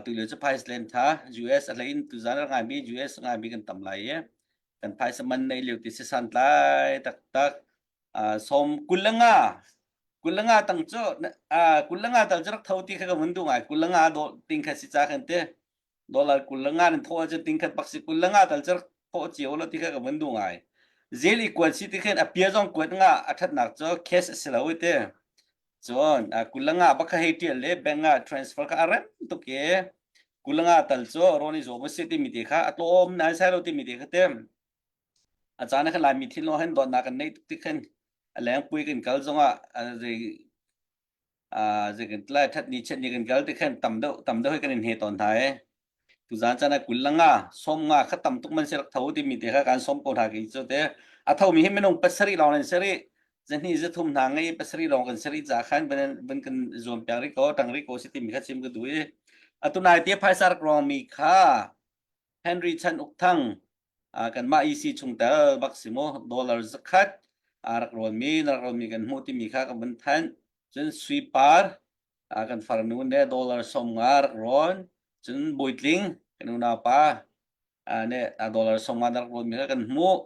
tu lio cu phaislen tha US a hlei in tu zan ngai mi US ngai mi kan tam lai i kan phaisa man nei liu ti si san tlai tak tak som 25 25 tang cu 25 tal cu rak tho ti kha ka vun duh ngai 25 do ting kha si cha khan te dollar 25 nan tho ahcun ting khat bak si 25 tal cu rak tho cio lo ti kha ka vun duh ngai zel i kuat si ti khin a pia zong kuat nga a thatnak cu cash a si lo i te cun 25 bak kha hei tial le bank ah transfer kha a rem tuk i. Kulanga tal cu rawn i zuam a si timi te kha a tlawm nai sai lo timi te kha tem. A caan ah khan Laimi thinlung hin dawtnak kan neih tuk tik khin a lengpui kan kal zongah zei zei kan tlai that ni chet ni kan kal ti khan tam deuh tam deuh hi kan in he tawn hna e. Tuzaan caan ah 20 le nga sawm nga kha tam tuk man si rak tho timi te kha kan sawm ko hna ki cu te. A thomi hi minung pasarih lawng nan si rih. Zahnih zathum hna ngei pasarih lawng kan si rih ca khan van kan zuam piak rih ko tang rih ko si timi kha chim ka duh i. Atu nai te phaisa rak rawng mi kha Henry Chan Uk Thang kanmah EC chungtel bak si mu dollar zakhat aa rak rawnmi na rak rawnmi kan hmuh timi kha kan vun thanh cun sui par kan farnu ne dollar 50 rak rawn cun Bawitling kan unau pa ne dollar 50 na rak rawnmi kha kan hmuh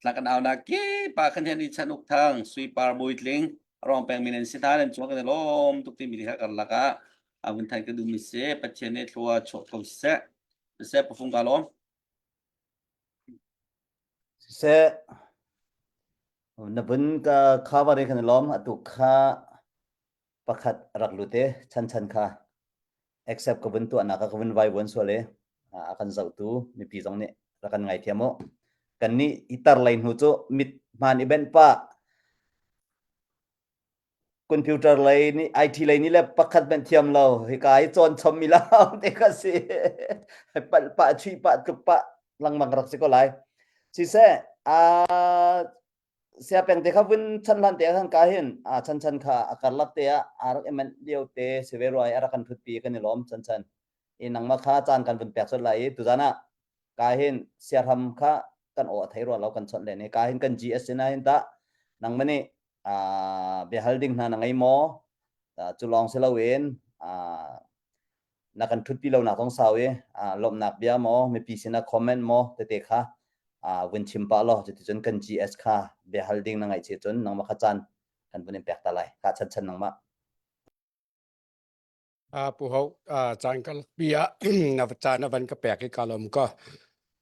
tla kan au na ke pa kan hen i chan uk thang sui par Bawitling rong peng mi nan si hna nan cung kan i lawm tuk timi kha karlak ah a vun than ka duhmi si Pathian nih thlua chuah ko seh seh pafung ka lawm Siseh, na vun ka cover i kan i lawm. Atu kha pakhat rak lut i chan chan kha accept ka vun tuahnak ah ka vun vaivuan sual i a kan zohtu mipi zong nih rak kan ngaithiam u. Kannih i tar lei hnu cu mit hmaan i benh pah computer lei nih IT lei nih le pakhat hmanh thiam lo hika hi cawn chom mi lau te kha si palh pah chuih pah tluk pah lengmang rak si ko lai siseh a sia peng te kha vun chan hlan te khan ka hin a chan chan kha a karlak te ah a rak i lio te si ve ruai a rak kan thut pi kan i lawm chan chan i nangmah kha caan kan vun pek sot lai i tuzan ah ka hin siahram kha kan aw a thei rua lo kan chawnh len i ka hin kan GS sin ah hin tah nangmah nih biahal ding hna na ngei maw cu lawng si loin na kan ṭhutpi lonak zong sau i lawmhnak bia maw mipi sinah comment maw tete kha vun chim pah law cuticun kan GS kha biahal ding na ngaih che cun nangmah kha caan kan vun in pek ta lai ka chan chan nangmah Pu Ho, caan ka pi ah na caan a van ka pek i ka lawm ko.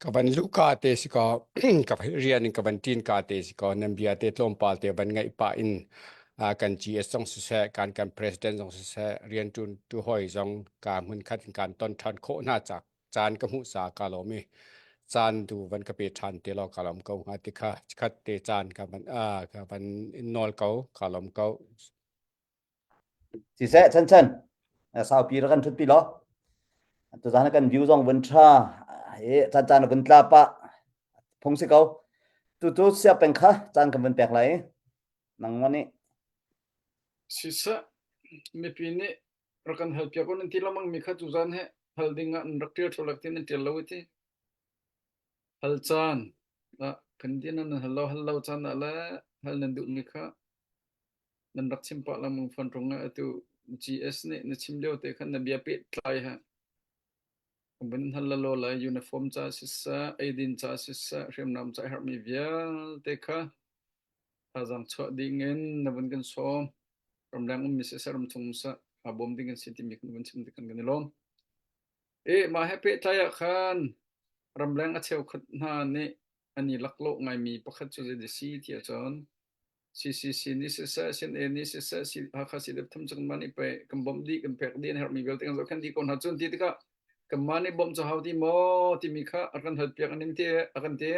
Ka van luh ka te si ko, ka rian in ka van ṭin ka te si ko, nan bia te tlawmpal te van ngaih pah in kan GS zong siseh, kan kan president zong siseh, rianṭuan tu hawi zong ka hmun khat in kan ton ṭhan khawh hna cak caan ka hmuh sa ka lawm i caan tu van ka pe ṭhan te law ka lawm ko hnga ti kha khat te caan ka van ka van in nawl ko ka lawm ko. Siseh chan chan saupi ra kan thut pi law tuzan kan view zong vun tha e chan chan vun tla pa phung si ko tu tu sia peng kha caan kan vun pek lai nangmah nih Siseh mipi nih rak kan hal piak un ti lengmang mi kha tuzan he hal ding ah an rak tial tholak tin an tial lo ti hal caan ah kan din nan hal lo hal lo caan ah le hal nan duh mi kha nan rak chim pah lengmang fawn rung ah atu GS nih na chim lio te khan na bia pehtlai ha vun hal lalo lai uniform ca siseh eidin ca siseh hriamnam ca herhmi vialte kha thazaang chuah ding in na vun kan sawm ramleng ummi siseh ramchung siseh aa bawm ding kan si timi kan vun chim tik kan kan i lawm e mah he pehtlai ah khan ramleng a cheukhat hna nih an i laklawh ngaimi pakhat cu zei si ti ahcun CCC nih siseh, CNA nih siseh, Hakha CDF tham cu kanmah nih pei kan bawmh dih, kan pek dih, an herhmi vialte kan zohkhenh dih ko hna cun ti tikah kanmah nih bawmh cu hau ti maw timi kha a kan halpiak an in ti a kan ti.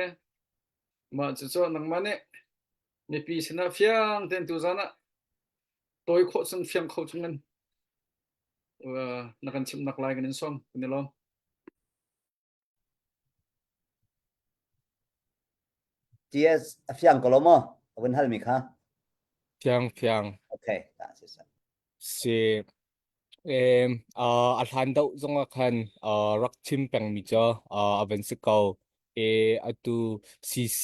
Mah cucu nangmah nih mipi sinah fiang tein tuzan ah tawi khawh chung fiang kho chung in na kan chimnak lai kan in sawm kan i lawm. TS a fiang ko lo maw? A vun halmi kha. Fiang fiang. Okay, ta si sa. Si em a hlan deuh zong ah khan rak chim pengmi cu a van si ko. E atu CC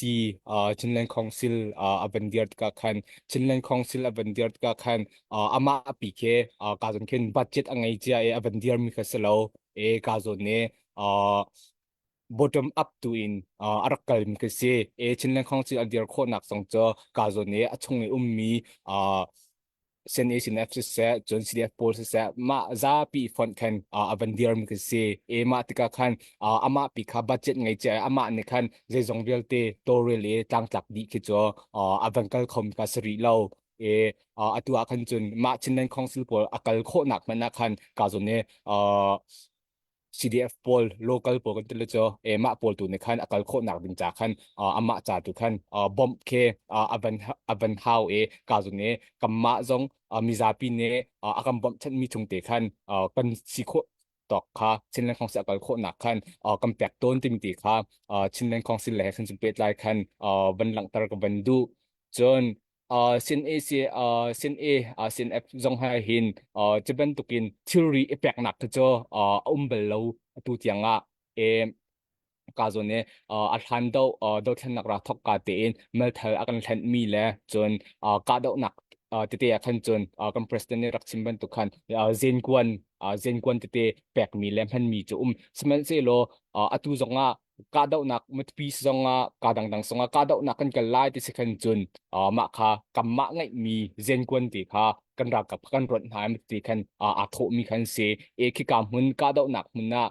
Chinland Council a van dir tikah khan Chinland Council a van dir tikah khan amah pi khi ka zon khin budget a ngei cia i a van dirmi kha si lo. E ka zawn ne bottom up tu in a rak kalmi ka si. E Chinland Council a dir khawhnak zong cu ka zawn i a chung i ummi CNA CNF siseh cun CDF pawl siseh mah zapi fonh khan a van dirmi ka si. E mah tikah khan amah pi kha budget ngei cia amah nih khan zeizong vialte tawlrel i tlangtlak dih khi cu a van kal khomi ka si rih lo. E atu ah khan cun mah Chinland Council pawl a kal khawhnak hmanh ah khan ka zawn i. CDF pawl local pawl kan ti le cu e mah pawl tu nih khan a kal khawhnak ding ca khan amah ca tu khan bomb khi a van a van hau i ka zun i kanmah zong mizapi nih a kan bawmhchanh mi chung te khan kan si khawh tawk kha Chinland Council a kal khawhnak khan kan pek tawn timi ti kha Chinland Council le khan cun pehtlai khan van langhter ka van duh. Cun sin A si sin A sin F zong ha hin cu bantukin thilri i peknak khi cu a um bal lo atu tiang ah e ka zawn i a hlan do dothlennak ra thok ka tein melthal a kan hlenh mi le cun kahdohnak tete ah khan cun kan president nih rak chim bantuk khan zenkuan zenkuan tete pek mi le hman mi cu um sihmanhsehlaw atu zong ah kahdohnak matupi zong ah ka dangdang zong ah kahdohnak kan kal lai ti si khan cun mah kha kanmah ngeihmi zenkuan te kha kan ralkap kan rawnh hna ti khan aa thawh mi khan si e khika hmun kahdohnak hmun ah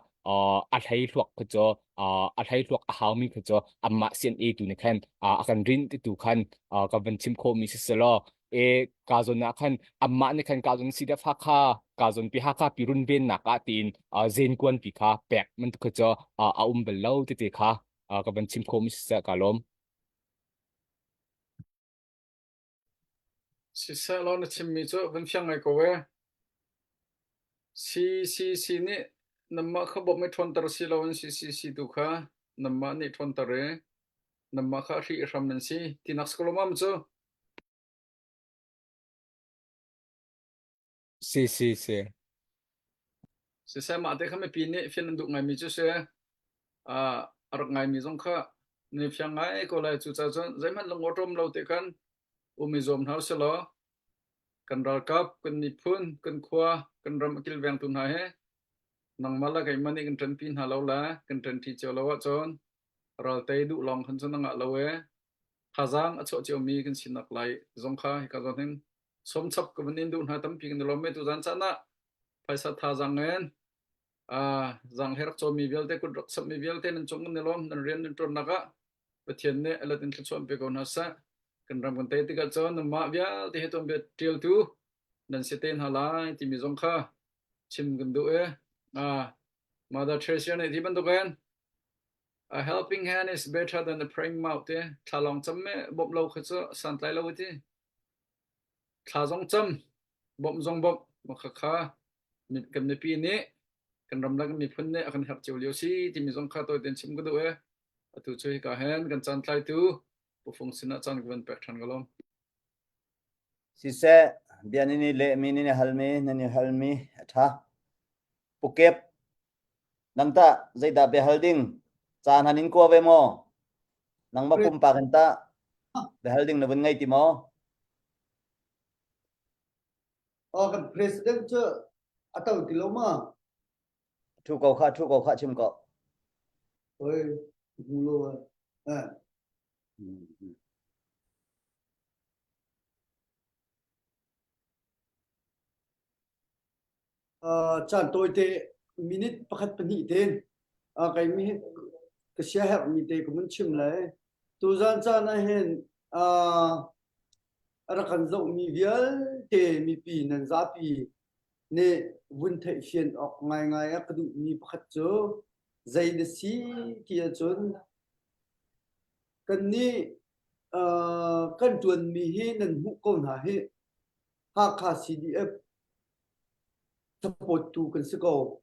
a hlei hluak kha cu a hlei hluak a haumi kha cu amah CNA tu nih khan a kan rin ti tu khan ka van chim khawhmi si selaw e ka zawn ah khan amah nih khan ka zawn si def Hakha ka zawn pi Hakha pi run ven nak ah tiin zen kuan pi kha pek man tu kha cu a um bal lo ti te kha ka van chim khawhmi si seh ka lawm. Siseh law na chimmi cu van fiang ngai ko ee. CCC nih nanmah kha bawmh i ṭhawnter si loin CCC tu kha nanmah nih ṭhawnter i nanmah kha hri i hram nan si tinak si ko lo ma cu? Si si si. Siseh mah te kha mipi nih fian an duh ngaimi cu si. Uh, a rak ngaimi zong kha ni fiang ngai ko lai cucaah cun zeihmanh lungawṭawm lo te khan um i zuam hna usih law kan ralkap, kan miphun, kan khua, kan ram a kilvengtu hna he nangmah le keimah nih kan ṭanpi hna lo le kan ṭanṭi cio lo ahcun raltei duh lawng khan cun a ngah lo e thazaang a chuah ciomi kan sinak lai zong kha hika zawn hin sawmchap ka van in duh hna tampi kan i lawm e tuzan caan ah phaisa thazaang in zaang he rak cawmi vialte kut rak samhmi vialte nan cung kan i lawm nan rian nan ṭuannak ah Pathian nih a let in thluachuah pe ko hna seh. Kan ram kan tei tikah cun nanmah vialte hi tuanbia ṭialtu nan si te hna lai timi zong kha chim kan duh i Mother Teresa nih hi bantukin A helping hand is better than a praying mouth ti thla lawng cam me bawmh lo kha cu santlai lo ti thla zong cam bawmh zong bawmh makha kha kan mipi nih kan ram le kan miphun nih a kan herh cio lio si timi zong kha tawi tein chim ka duh e Atu cu hika hin kan caan tlaitu Pu Fung sinah caan ka van pek ṭhan ka lawm. Siseh, bia nan i lehmi, nan i halmi, nan i halmi a ṭha. Pu Kep, nang tah zeidah bia hal ding? Caan han in kua ve maw? Nangmah pumpak in tah bia hal ding na vun ngei ti maw? Oh, kan president cu a to ti lo ma? Ṭhu ko khah, ṭhu ko khah chim ko. Oi, hmu lo eh. Uh, caan tawite minute pakhat pahnih ten uh, kai mi ka sia herh mi te ka mun chim lai tuzan caan ah hin uh, a rak kan zoh mi vialte mipi nan zapi nih vun theihfian awk ngaingai a ka duhmi pakhat cu zei na si ti ahcun kannih uh, kan ṭuanmi hi nan hmuh ko hna hi Hakha CDF support tu kan si ko.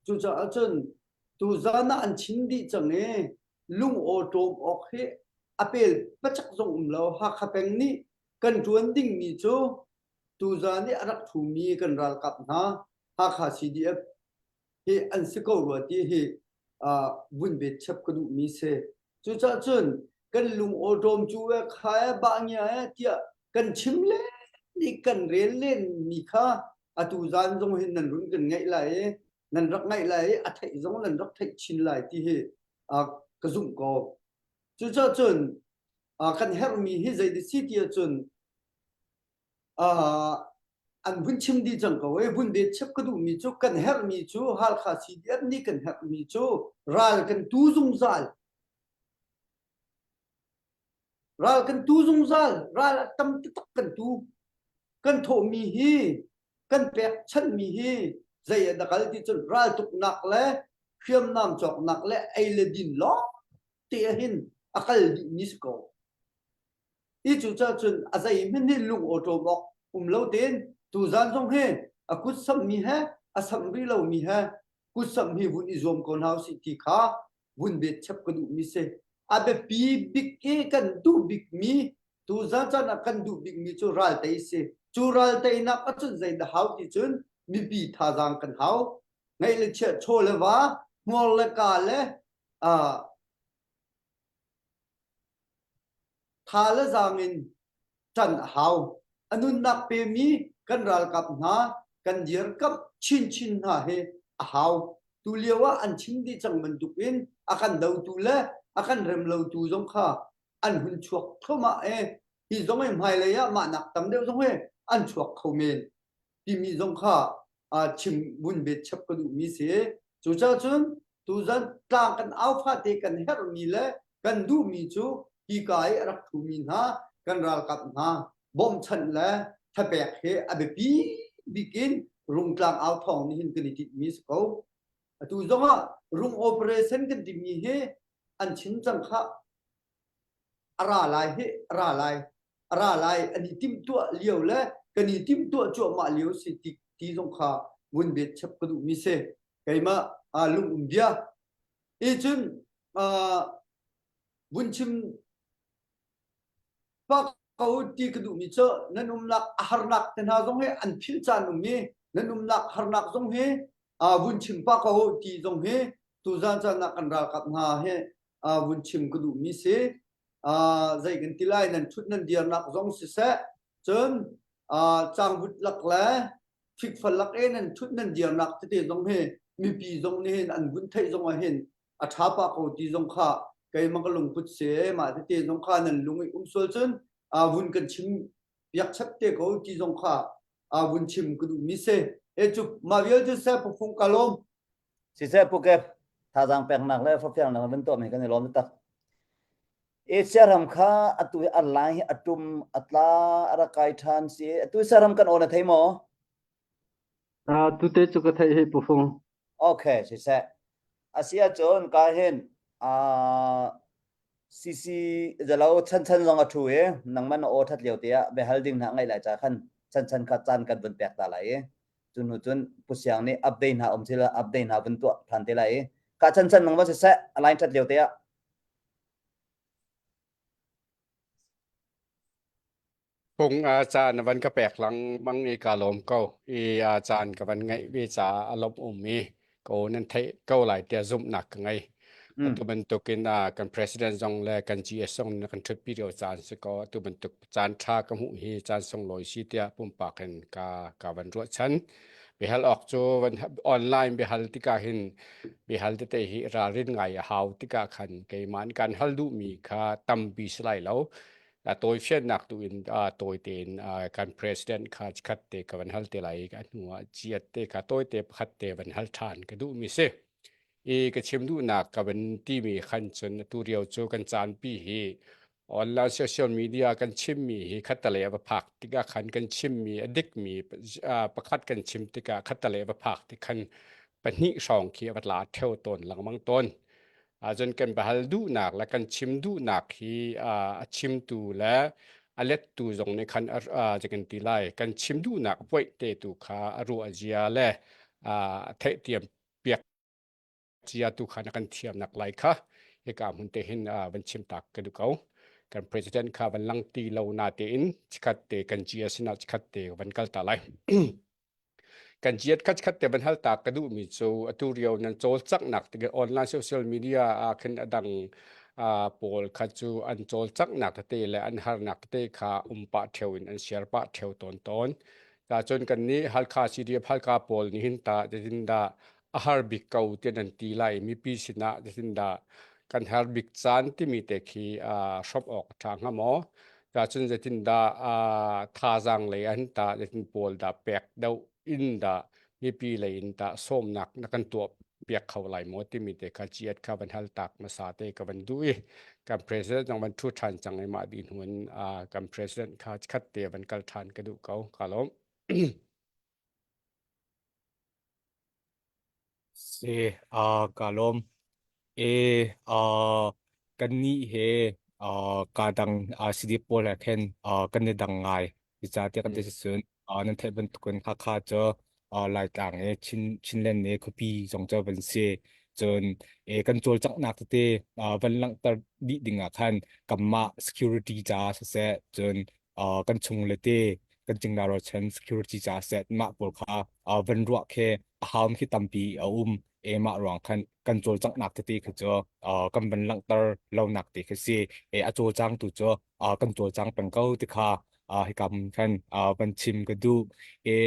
Cucaah cun tuzan ah an chin dih cang i lung awṭawm awk hi a pel pacak zong um lo. Hakha peng nih kan ṭuan dingmi cu tuzan i a rak ṭhumi kan ralkap hna Hakha CDF hi an si ko rua ti hi uh, vun bet chap ka duhmi si. Cucaah cun kan lung awṭawm cu e kha e bah ngia e tiah kan chim len i kan rel len mi kha atu zan zong hin nan run kan ngaih lai i nan rak ngaih lai i a theih zong nan rak theih chin lai ti hi uh, ka zumh ko. Cucaah cun uh, kan herhmi hi zei si ti ahcun uh, an vun chim dih cang ko e vun det chep ka duhmi cu kan herhmi cu Halkha CDF nih kan herhmi cu ral kan tu zungzal ral kan tu zungzal ral a tam taktak kan tu kan thawhmi hi kan pek chanmi hi zei ah dah kal ti cun ral tuknak le hriamnam cawknak le ei le din lawng te hin a kal dih mi si ko. Hi cu cun a zeihmanh hi lung awṭawm awk um lo tein tuzan zong hi a kut samhmi he a samh rih lomi he kut samh hi vun i zuam ko hna usih ti kha vun bet chap ka duhmi si. A biapi bik i kan duh bikmi tuzan caan ah kan duh bikmi cu raltei si. Cu ralteinak ahcun zeidah hau ti cun mipi thazaang kan hau. Ngeih le chiah chaw le va, hmuar le ka le uh, Tha le zaang in ṭan a hau. A nunnak pemi kan ralkap hna kan dirkamh chinchin hna hi a hau. Tulio ah an chim dih cang bantukin a kan dotu le a kan rem lotu zong kha an hun chuak thluahmah i hi zong hi hmailei ah mahnak tam deuh zong hi an chuak kho men timi zong kha chim vun bet chap ka duhmi si. Cucaah cun tuzan tlang kan au fate kan herhmi le kan duhmi cu hika i a rak ṭhumi hna kan ralkap hna bawmhchanh le thapek hi a biapi bik in rungtlang au thawng nih hin kan i tinhmi si ko. Atu zongah rung operation kan timi hi an chim cang khah. A ra lai hi a ra lai a ra lai an i timhtuah lio le kan i timhtuah cuahmah lio si ti, ti zong kha vun bet chap ka duhmi si. Keimah uh, lung um bia. I cun uh, vun chim pa ko ti ka duhmi cu nan umnak a harnak te hna zong hi an philh caan um i nan umnak harnak zong hi uh, vun chim pa ko ti zong hi tuzan caan ah kan ralkap hna hi uh, vun chim ka duhmi si. Uh, zei kan ti lai nan ṭhut nan dirnak zong siseh cun uh, cangvut lak le fikfal lak e nan ṭhut nan dirnak tete zong hi mipi zong nih hin an vun theih zong ah hin a ṭha pah ko ti zong kha keimah ka lungput si mah tete zong kha nan lung i um sual cun uh, vun kan chim piak chap te ko ti zong kha uh, vun chim ka duhmi si e cu mah vialte seh pufung ka lawm Siseh Pukep thazaang peknak le forhfialnak na vun tuahmi kan i lawm taktak. Asia ram kha atu hi a lai hi a tum a tla a rak kai ṭhan si. Atu Asia ram kan aw na thei maw? Uh, tute cu ka theih hi pufung. Okay, siseh. Asi ahcun ka hin uh, CC zalo chan chan zong a thu i nangman na aw that lio te ah biahal ding hna ngaih lai ca khan chan chan kha caan kan vun pek ta lai i cu hnu cun Pu Siang nih update hna um sila update hna vun tuah than te lai i ka chan chan nang va siseh a line that lio te ah Phung a caan a van ka pek lengmang i kaa lawm ko. I a caan ka van ngeih ve caah a lawmh um i ko nan theih ko lai tiah zumhnak ka ngei. Atu bantukin ah kan president zong le kan GS zong na kan ṭhutpi lio caan si ko. Atu bantuk caan ṭha ka hmuh hi caan sunglawi si tiah pumpak in ka ka van ruahchan. Biahal awk cu van online biahal tikah hin biahal tete hi ralrin ngai a hau tikah khan keimah nih kan hal duhmi kha tampi si lai lo. A tawifiannak tu in tawi tein kan president kha khat te ka van hal te lai i a hnu ah ciat te kha tawite pakhat te van hal ṭhan ka duhmi si. I ka chim duhnak ka van timi khan cun atu rio cu kan caanpi hi online social media kan chimmi hi khattelei a va phak tikah khan kan chimmi a dikmi pakhat kan chim tikah khattelei a va phak tik khan pahnih hrawng khi a va tla theo tawn lengmang tawn. Ahcun kan bahal duhnak le kan chim duhnak hi a chimtu le a lettu zong nih khan kan ti lai kan chim duhnak voih te tu kha a ruah zia le a theihtiam piak cia tu kha na kan thiamnak lai kha hika hmun te hin van chim tak ka duh ko kan president kha van lang ti lo na tein chikhat te kan GS sinah chikhat te van kal ta lai kan GS khat khat te van hal ta ka duh mi cu atu rio nan cawlcanghnak te online social media ah khin adang pawl kha cu an cawlcanghnak tete le an harnak tete kha um pah theo in an share pah theo tawn tawn ta cun kan nih Halkha CDF Halkha pawl nih hin ta tin dah a har bik ko tiah nan ti lai mipi sinah zeitindah kan har bik caan timi te khi hrawmh awk a ṭha hnga maw? Cun zeitindah thazaang lei an tah zeitin pawl dah pek deuh in dah mipi lei in tah sawmnak na kan tuah piak kho lai maw timi te kha ciat kha van hal tak hmasa te ka van duh i kan president zong van ṭhu ṭhan cang i mah dih hnu in kan president kha khat te van kal ṭhan ka duh ko ka lawm. Si, uh, ka lawm. E, uh, kannih he uh, ka dang uh, CD pawl he khin uh, kan i dang ngai. Zeicahtiah kan ti cun uh, nan theih bantukin Hakha cu uh, Laitlang i Chin, Chinland i khuapi zong cu van si. Cun e, kan cawlcanghnak tete uh, van langhter dih ding ah khan kanmah security caah siseh, cun uh, kan chung le te kan cingla ralchan security ca set mah pawl kha uh, van ruah khi a haum khi tampi a um e mah ruang khan kan cawlcanghnak tete kha cu uh, kan van langhter lonak te khi si e a cawlcang tu cu uh, kan cawlcang peng ko ti kha uh, hika mun khan uh, van chim ka duh e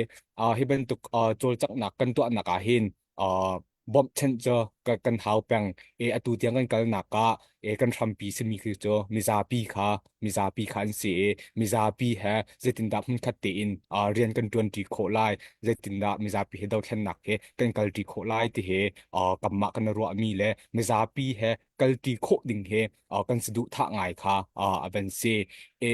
uh, hi bantuk uh, cawlcanghnak kan tuahnak ah hin uh, bawmhchanh cu kan hau peng e atu tiang kan kalnak ah e kan hrampi simi khi cu mizapi kha mizapi kha an si i mizapi he zeitindah hmunkhat tein uh, rian kan ṭuanṭi khawh lai zeitindah mizapi he dothlennak he kan kalṭi khawh lai ti he uh, kanmah kan ruahmi le mizapi he kalṭi khawh ding he uh, kan saduhthah ngai kha uh, a van si e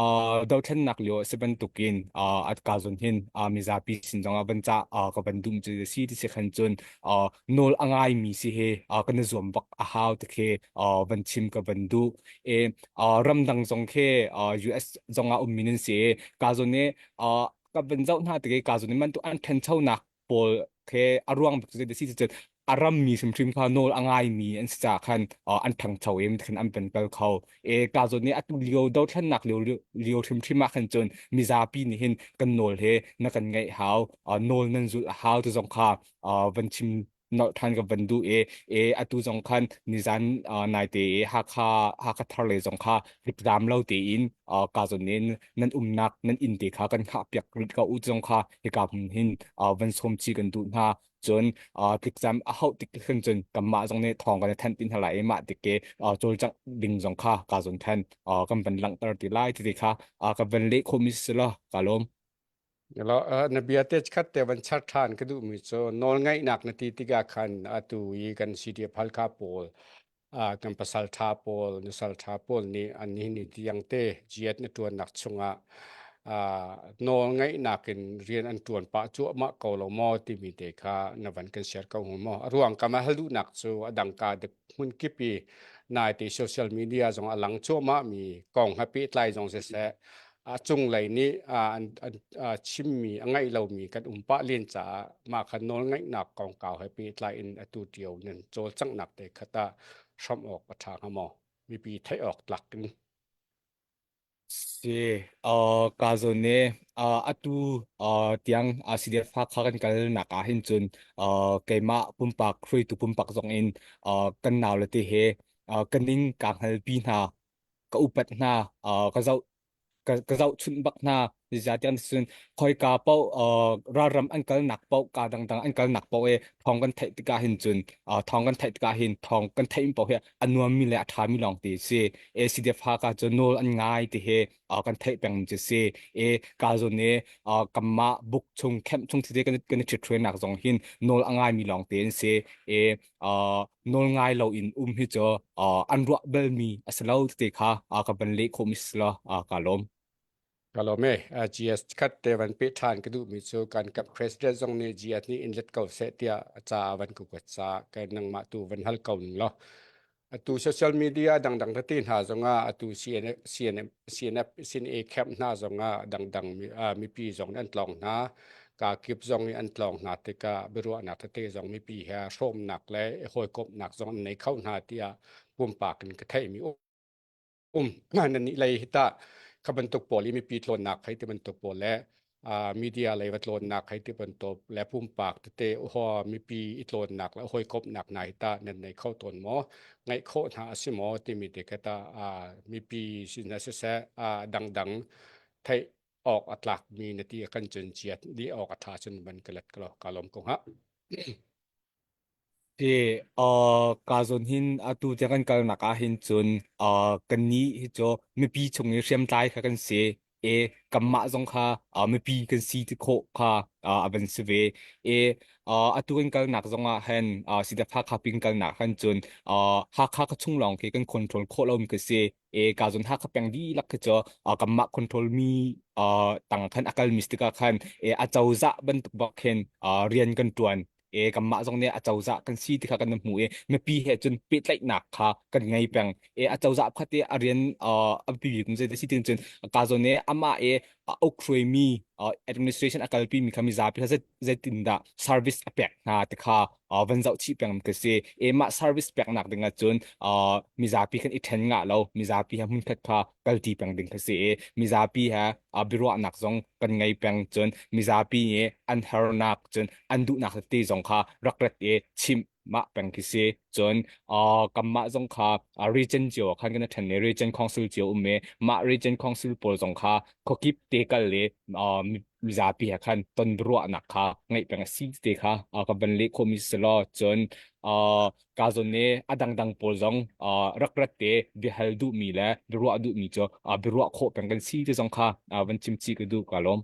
uh, dothlennak lio a si bantukin uh, at ka zon hin uh, mizapi sin zong ah van ca uh, ka van dum cu si ti si khan cun uh, nawl a ngai mi si he uh, kan i zuam bak a hau ti khi uh, van chim ka van duh e uh, ramdang zong khi uh, US zong ah ummi nan si ka zon ne uh, ka van zoh hna ti ka zon man tu an ṭhanchonak pawl khi a ruang bik cu si cun a rammi hrimhrim kha nawl a ngaimi an si caah khan an ṭhangcho i khan an van kal kho. E ka zawn nih atu lio dothlennak lio lio hrimhrim ah khan cun mizapi nih hin kan nawl he na kan ngaih hau nawl nan zulh a hau ti zong kha van chim nolh ṭhan ka van duh i e atu zong khan nizan naite i Hakha Hakha thar le zong kha rikzam lo tein ka zawn in nan umnak nan inn te kha kan hngah piak rih ko u zong kha hika hmun hin van sawm chi kan duh hna cun tlikzam a hauh tik khin cun kanmah zong nih thawng kan i thanh ti hna lai i mah tik ke cawlcangh ding zong kha ka zon than kan van langhter ti lai ti kha ka van leh khomi si lo ka lawm Lo na bia te khat te van char than ka duh mi cu nawl ngaihnak na ti tikah khan atu i kan CDF Halkha pawl kan pasal ṭha pawl nusal ṭha pawl nih an nihin ni tiang te jiat na ṭuannak chungah nawl ngaihnak in rian an ṭuan pah cuahmah ko lo maw timi te kha na van kan share ko hnga maw? A ruang kam a hal duhnak cu a dang ka hmun kip i naite social media zong a lang cuahmah mi kong he pehtlai zong siseh a cunglei nih an chimmi a ngaih lomi kan um pah len caah mah kha nawlngaihnak kongkau he pehtlai in atu ṭio nan cawlcanghnak te khat ah hramh awk a ṭha hnga maw? Mipi theih awk tlak in. Si, uh, ka zawn ne uh, atu uh, tiang uh, CDF Hakha kan kalnak ah hin cun uh, keimah pumpak hruaitu pumpak zong in uh, kan nau le te he uh, ka ning ka hngalpi hna ka upat hna uh, ka zoh ka, ka zohchunh bak hna zeicahtiah cun khoika paoh uh, ralram an kalnak paoh ka dangdang an kalnak paoh e thawng kan theih tikah hin cun uh, thawng kan theih tikah hin thawng kan theih paoh hi a nuammi le a ṭhami lawng te si e CDF Haka cu nawl an ngai ti he uh, kan theih peng mi cu si e ka zawn e uh, kanmah buk chung camp chung tete kan kan i ṭhitṭhuainak zong hin nawl a ngaimi lawng te an si e uh, nawl ngai lo in um hi cu uh, an ruah balmi a si lo te kha uh, ka van leh khawhmi si lo uh, ka lawm. Ka lawm e. GS khat te van pe ṭhan ka duhmi cu kan kan president zong nih GS nih in let ko seh tiah ca van ku kuat ca ka nangmah tu van hal ko ning law atu social media dangdang tete hna zongah atu CNF CNF CNF CNA camp hna zongah dangdang mipi zong an tlawng hna ka kip zong i an tlawng hna tikah biaruahnak tete zong mipi he hrawmnak le hawikomhnak zong an nei kho hna tiah pumpak in ka theihmi um nan nih lei hi tah kha bantuk pawl i mipi tlawnnak hei ti bantuk pawl le media lei va tlawnnak hei ti bantuk le pumpak tete ho mipi i tlawnnak le hawikomhnak hna hi tah nan nei kho tawn maw ngaih khawh hna a si maw timi te kha tah mipi sin ah siseh dangdang theih awk a tlakmi na ti kan cun chiat di awk a ṭha cun van ka let ka ka lawm ko hnga. Ti uh, ka zawn hin atu tiang kan kalnak ah hin cun uh, kannih hi cu mipi chung i hriamtlai kha kan si e kanmah zong kha uh, mipi kan si ti khawh kha uh, a van si ve e uh, atu kan kalnak zong ah hin uh, Sidaf Hakha pin kalnak han cun uh, Hakha ka chung lawng khi kan control khawh lomi ka si e ka zon Hakha peng dihlak khi cu uh, kanmah control mi uh, tang khan a kal mi si tikah khan e a cozah bantuk bak khin uh, rian kan tuan. E kanmah zong nih acozah kan si ti kha kan hmu i mipi he cun pehtlaihnak kha kan ngei peng. E acozah khat i a rian a biapi bik mi zei si tin cun ka zawn nih amah i a uk hruaimi administration a kalpi mi kha mizapi kha zeitindah service a pek hna ti kha van zoh chih peng ka si. E mah service peknak ding ahcun mizapi kan i ṭhen ngah lo. Mizapi he hmunkhat kha kalṭi peng ding kha si i mizapi he biaruahnak zong kan ngei peng cun mizapi nih an harnak cun an duhnak tete zong kha rak rat i chimh mah peng khi si cun kanmah zong kha region cio ah khan kan ṭhen i region council cio um i mah region council pawl zong kha khuakip te kal i mizapi he khan ton biaruahnak kha ngeih peng a si te kha ka van leh khawhmi si law cun ka zawn i a dangdang pawl zong rak rat te biahal duhmi le biaruah duhmi cu biaruah khawh peng kan si ti zong kha van chim chih ka duh ka lawm.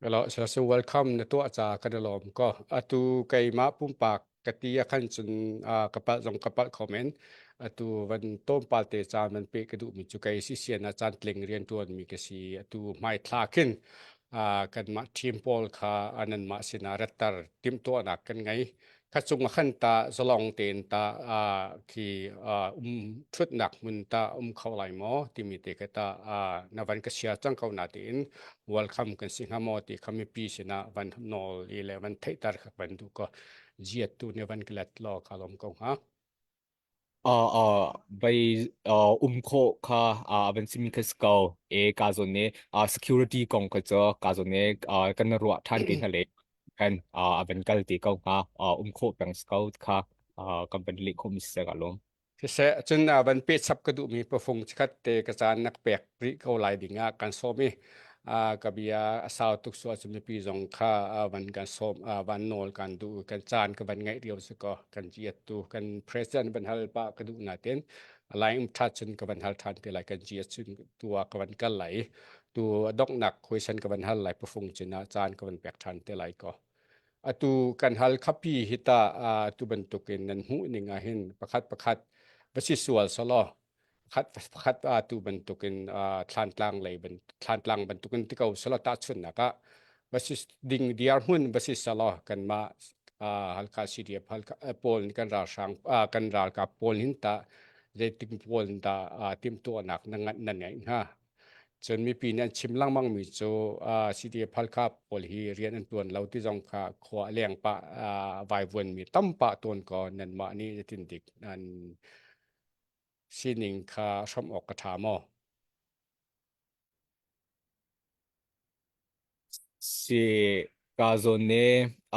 Hello, so welcome na tuah ca kan i lawm ko. Atu keimah pumpak ka ti ah khan cun ka palh zong ka palh kho men. Atu van tlawmpal te caan van peh ka duhmi cu kei si sian ah caan tling rian ṭuanmi ka si. Atu hmaithla khin kanmah team pawl kha nanmah sinah ratter timhtuahnak kan ngei. Kha cung ah khan tah zalong tein tah khi um ṭhutnak hmun tah um kho lai maw timi te kha tah na van ka share cang ko na tiin welcome kan si hnga maw ti kha mipi sinah van nawl i le van theihter kha van duh ko jiat tu nih van ka let law ka lawm ko hnga. Vai um khawh kha van simi kha si ko. E ka zawn nih security kong kha cu ka zawn nih kan ruah ṭhan te hna le kan a van kal te ko hnga um khawh peng si ko kha kan van leh khawhmi si ka lawm. Siseh, cun van peh chap ka duhmi pafung chikhat te ka caan nak pek rih ko lai ding ah kan sawm i ka bia a sau tuk su ahcun mipi zong kha van kan sawm van nawl kan duh kan caan ka van ngaih rio si ko kan jiat tu kan president van hal pa ka duh na ten lai um tha cun ka van hal than te lai kan jiat cun tu ah ka van kal lai tu donghnak question ka van hal lai pafung cun ah caan ka van pek than te lai ko atu kan hal khapi hi ta tu bantukin nan hmuh ning ah hin pakhat pakhat va si sual solo pakhat pakhat tu bantukin thlantlang lei thlantlang bantukin ti ko sala tahchunnak ah va si ding diar hmun va si sala kanmah Halkha CDF Halkha pawl kan ralhrang kan ralkap pawl hin ta zeitik pawl dah timhtuahnak na ngan na ngeih hnga cun mipi nih an chim lengmang mi cu CDF Halkha pawl hi rian an tuan lo ti zong kha khua leng pah vaivuan mi tam pah tawn ko nanmah nih zeitin dik nan sining kha hramh awk ka ṭha maw? Si ka zawn ne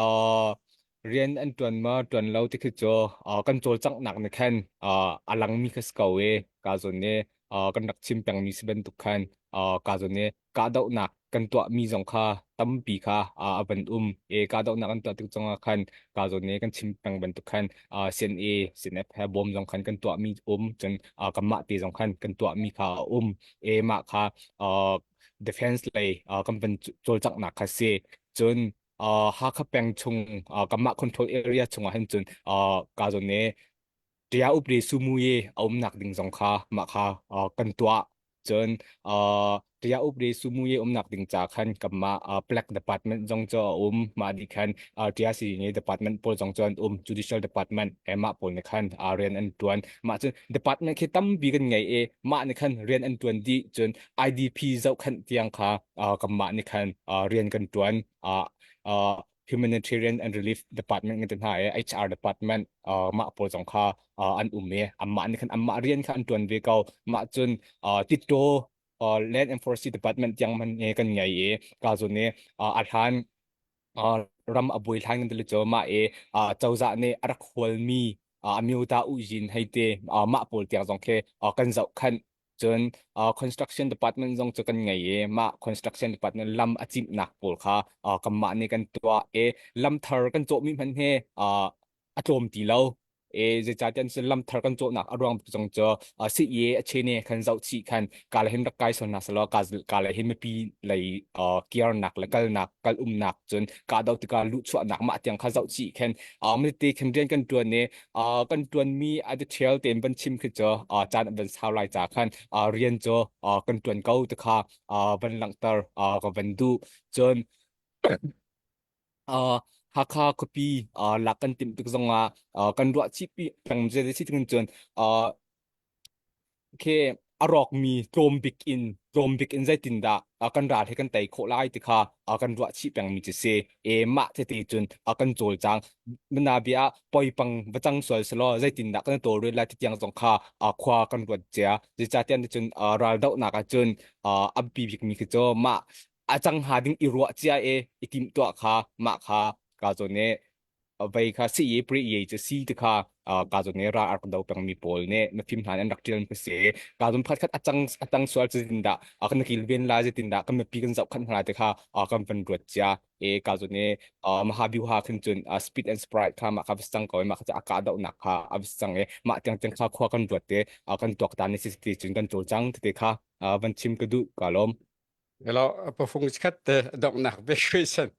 uh, rian an ṭuan ma ṭuan lo ti khi cu uh, kan cawlcanghnak nih khan uh, a langmi kha si ko e ka zawn ne uh, kan rak chim pengmi si bantuk khan uh, ka zawn ne kahdohnak kan tuahmi zong kha tampi kha a van um e kahdohnak kan tuah tik zongah khan ka zawn ne kan chim peng bantuk khan CNA CNF he bawm zong khan kan tuahmi um cun kanmah te zong khan kan tuahmi kha a um e mah kha defense lei kan van cawlcanghnak kha si cun Hakha peng chung kanmah control area chungah hin cun ka zawn ne Ṭia upri sumuye a umnak ding zong kha mah kha kan tuah. Cun ṭia upri sumuye umnak ding ca khan kanmah Black Department zong cu a um. Mah nih khan ṭia sining department pawl zong cu an um. Judicial Department he mah pawl nih khan rian an ṭuan. Mah cun department khi tampi kan ngei i mah nih khan rian an ṭuan dih. Cun IDP zohkhenh tiang kha kanmah nih khan rian kan ṭuan. Humanitarian and Relief Department ngan te hna i HR Department mah pawl zong kha an um i anmah nih khan anmah rian kha an ṭuan ve ko. Mah cun Titto Land and Forestry Department tiang man kan ngei i ka zun i a hlan ram a buai hlan kan ti cu mah i cozah nih a rak hualmi amyota ujin hei te mah pawl tiang zong khi kan zohkhanh Cun uh, construction department zong cu kan ngei i mah construction department lam a cimhnak pawl kha uh, kanmah nih kan tuah i lam thar kan cawhmi hmanh hi uh, a tlawm ti lo. E zeicahtiah cun lam thar kan cawhnak a ruang zong cu uh, si a chene khan zoh chih khan ka le hin rak kai son na salo ka ka le hin mipi lei uh, kiarnak le kalnak kal umnak cun ka do tikah luhchuahnak mah tiang kha zoh chih khan uh, mite khan rian kan tuan i kan ṭuanmi a detail tein van chim khi cu caan van sau lai ca khan rian cu kan ṭuan ko ti kha van langhter ka van duh. Cun. Hakha khuapi uh, lak kan timh tik zongah uh, kan ruah chih pi peng je si tin cun uh, khi a rawkmi tlawm bik in tlawm bik in zeitindah kan ral hi kan tei khawh lai ti kha kan ruah chih pengmi cu si e mah tete cun kan cawlcang mana bia poipang va cang sual selaw zeitindah kan tawlrel lai ti tiang zong kha khua kan ruat cia zeicahtiah cun ral dohnak ahcun a biapi bikmi khi cu mah a cang hnga ding i ruah cia e i timhtuah kha mah kha ka zawn i vei kha si ye pre ye cu si ti kha ka zawn ne ra ar do peng mi pawl nih na phim hlan an rak tial mi si ka zawn phat khat atang atang sual cu tin dah kan kil ven la je tin dah kan mipi kan zoh khan hna te kha kan van ruat cia e ka zawn ne mahabiu ha khin cun speed and sprite kha ma kha stang ko ma kha aka do nak kha avis chang e ma tiang tiang kha khua kan ruat te kan tuak ta ni si ti cun kan chol chang te kha van chim ka du ka lom Hello, pafung khat te donghnak bik sen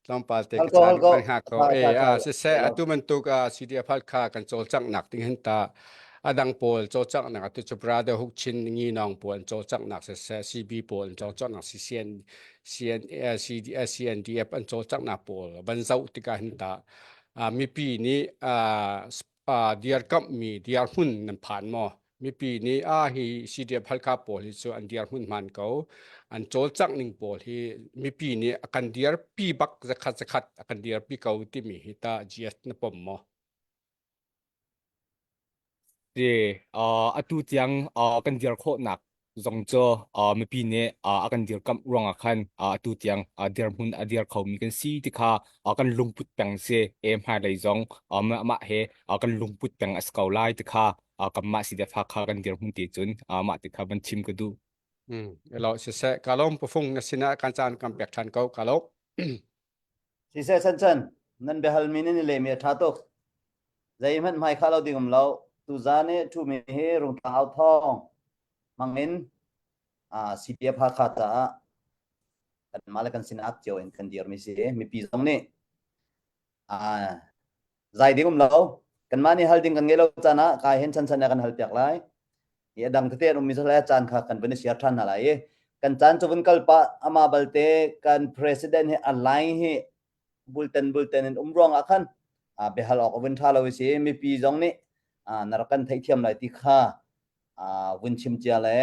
tlawmpal te ka caan kan hngak ko. E a siseh atu bantuk a CDF Halkha kan cawlcanghnak ding hin ta adang pawl cawlcanghnak atu cu Brother Huk Chin Ngi Nawng pawl an cawlcanghnak siseh CB pawl an cawlcanghnak CCN CN CDS CNDF an cawlcanghnak pawl van zoh tikah hin ta mipi nih dirkamhmi dirhmun nan phan maw? Mipi nih a hi CDF Halkha pawl hi cu an dirhmun hmaan ko. An cawlcangh ning pawl hi mipi nih a kan dirpi bak zakhat zakhat a kan dirpi ko timi hi ta GS na pom maw? Si, uh, atu tiang uh, kan dir khawhnak zong cu uh, mipi nih uh, a kan dirkamh ruangah khan uh, atu tiang uh, dirhmun a dir khomi kan si ti kha uh, kan lungput peng si e hmailei zong uh, mah he uh, kan lungput peng a si ko lai ti kha uh, kanmah si defa kha kan dirhmun ti cun uh, mah ti kha van chim ka duh. Mm, elo siseh kalom pufung na sinah kan caan kan pek ṭhan ko kalo. Siseh chan chan nan biahal mi nan i lehmi a ṭha tuk. Zeihmanh hmai khah lo ding um lo. Tuzan i ṭhumi hi Rungtlang au thawng hmangin CDF Hakha caah kanmah le kan sinak cio in kan dirmi si. Mipi zong nih zai ding um lo. Kanmah nih hal ding kan ngei lo caan ah kai hen chan chan kan hal piak lai. I a dang tete an ummi le caan kha kan vun i share ṭhan hna lai i kan caan cu vun kal pah amah balte kan president hi a line hi bulten bulten in um ruang ah khan biahal awk a vun ṭha lo i si mipi zong nih na rak kan theihthiam lai ti kha vun chim cia le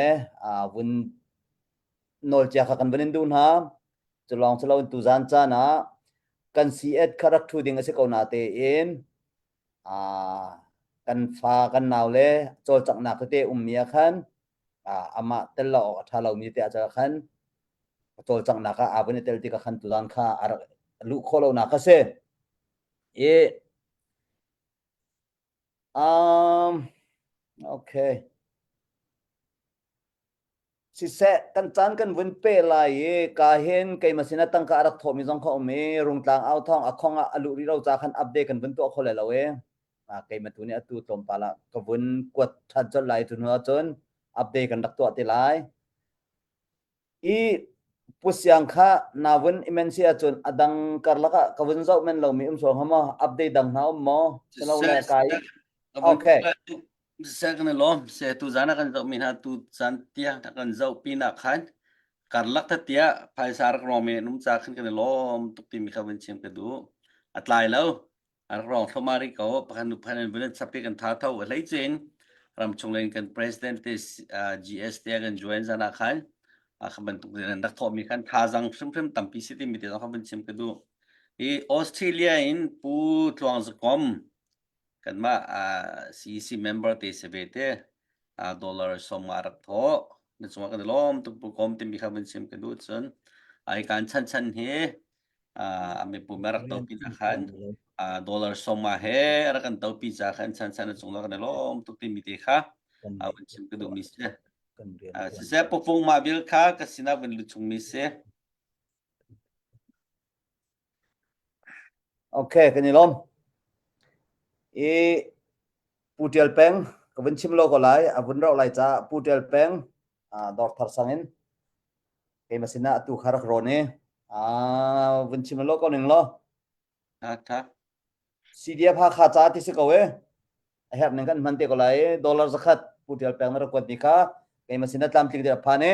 vun nawl cia kha kan vun in duh hna. Cu lawng si loin tuzan caan ah kan CS kha rak ṭhu ding a si ko na tein kan fa kan nau le cawlcanghnak tete ummi ah khan amah tel lo awk a ṭha lomi te ah khan cawlcanghnak ah aa vun i tel tikah khan tuzan kha a rak luh khawh lonak a si. I um, okay. Siseh, kan caan kan vun pe lai i ka hin keimah sinah tangka a rak thawhmi zong kha um i Rungtlang au thawng a khong ah a luh rih lo ca khan update kan vun tuah kho lai lo i keimah tu nih atu tlawmpal ah ka vun kuat ṭhan colh lai tu hnu ahcun update kan rak tuah te lai. I Pu Siang kha na vun i men si ahcun a dang karlak ah ka vun zoh men lomi um sual hnga maw? Update dang hna um maw? Silole ka i Okay. Siseh kan i lawm. Siseh tuzan ah kan zohmi hna tuzan tiang kan zoh pinah khan karlak tiah phaisa rak rawngmi an um ca khan kan i lawm tuk timi kha vun chim ka duh. A tlai lo. A rak rawng thluahmah rih ko. Pakhat nu pakhat in vun in chap i kan tha tho. A hleice in ramchung lei in kan president te GS te kan join zan ah khan kha bantuk in rak thawhmi khan thazaang hrimhrim tampi si timi te zong kha vun chim ka duh. Hi Australia in Pu Tluang Zakom kanmah CEC member te si ve te dollar som nga rak thawh na cungah kan i lawm tuk bu kom timi kha vun chim ka duh cun ai kan chan chan hi a mipu me rak topi na khan dollar som nga he rak kan topi ca khan chan chan na cungah kan i lawm tuk timi te kha vun chim ka duh mi si siseh pufung mah bil kha ka sinah vun lu chung mi si Okay, kan i lawm. I Pu Tial Peng, ka vun chim lo ko lai, a vun rauh lai caah Pu Tial Peng dawr thar sang in keimah sinah atu kha rak rawn i vun chim lo ko ning law. Tha tha. CDF Hakha ca ti si ko e. A herh ning kan hman te ko lai. Dollar zakhat Pu Tial Peng na rak kuat ni kha keimah sinah tlamtling te phan i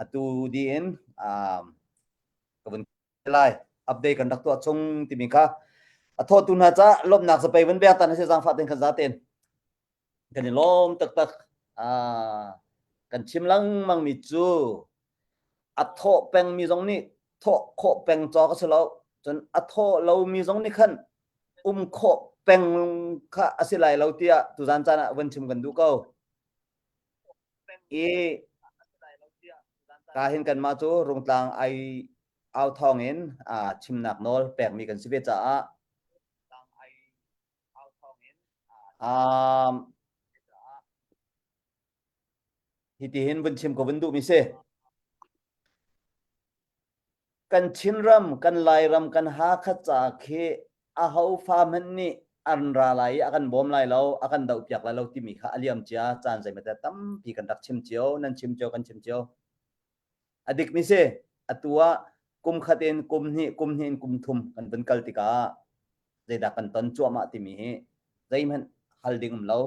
atu di in ka vun lai update kan rak tuah chung timi kha. A thawtu hna ca lawmhnak zapei vun bek tan si zaangfah ten kan zaten. Kan i lawm taktak. Ah, kan chim lengmang mi cu a thawh peng mi zong nih thawh khawh peng cawk a si lo. Cun a thawh lo mi zong nih khan um khawh peng kha a si lai lo tiah tuzan caan ah vun chim kan duh ko. I ka hin kanmah cu Rungtlang ai au thawng in chimnak nawl pekmi kan si ve caah um, hitihin vun chim ko vun duhmi si. Kan Chinram, kan Lairam, kan Hakha ca khi aho fa hmanh nih an ra lai i a kan bawm lai lo, a kan dohpiak lai lo timi kha a liam cia caan zeimaw tampi kan rak chim cio, nan chim cio, kan chim cio. A dikmi si, atu ah kum khat in kum hnih, kum hnih in kum thum kan vun kal tikah zeidah kan ton cuahmah timi hi zeihmanh hal ding um lo.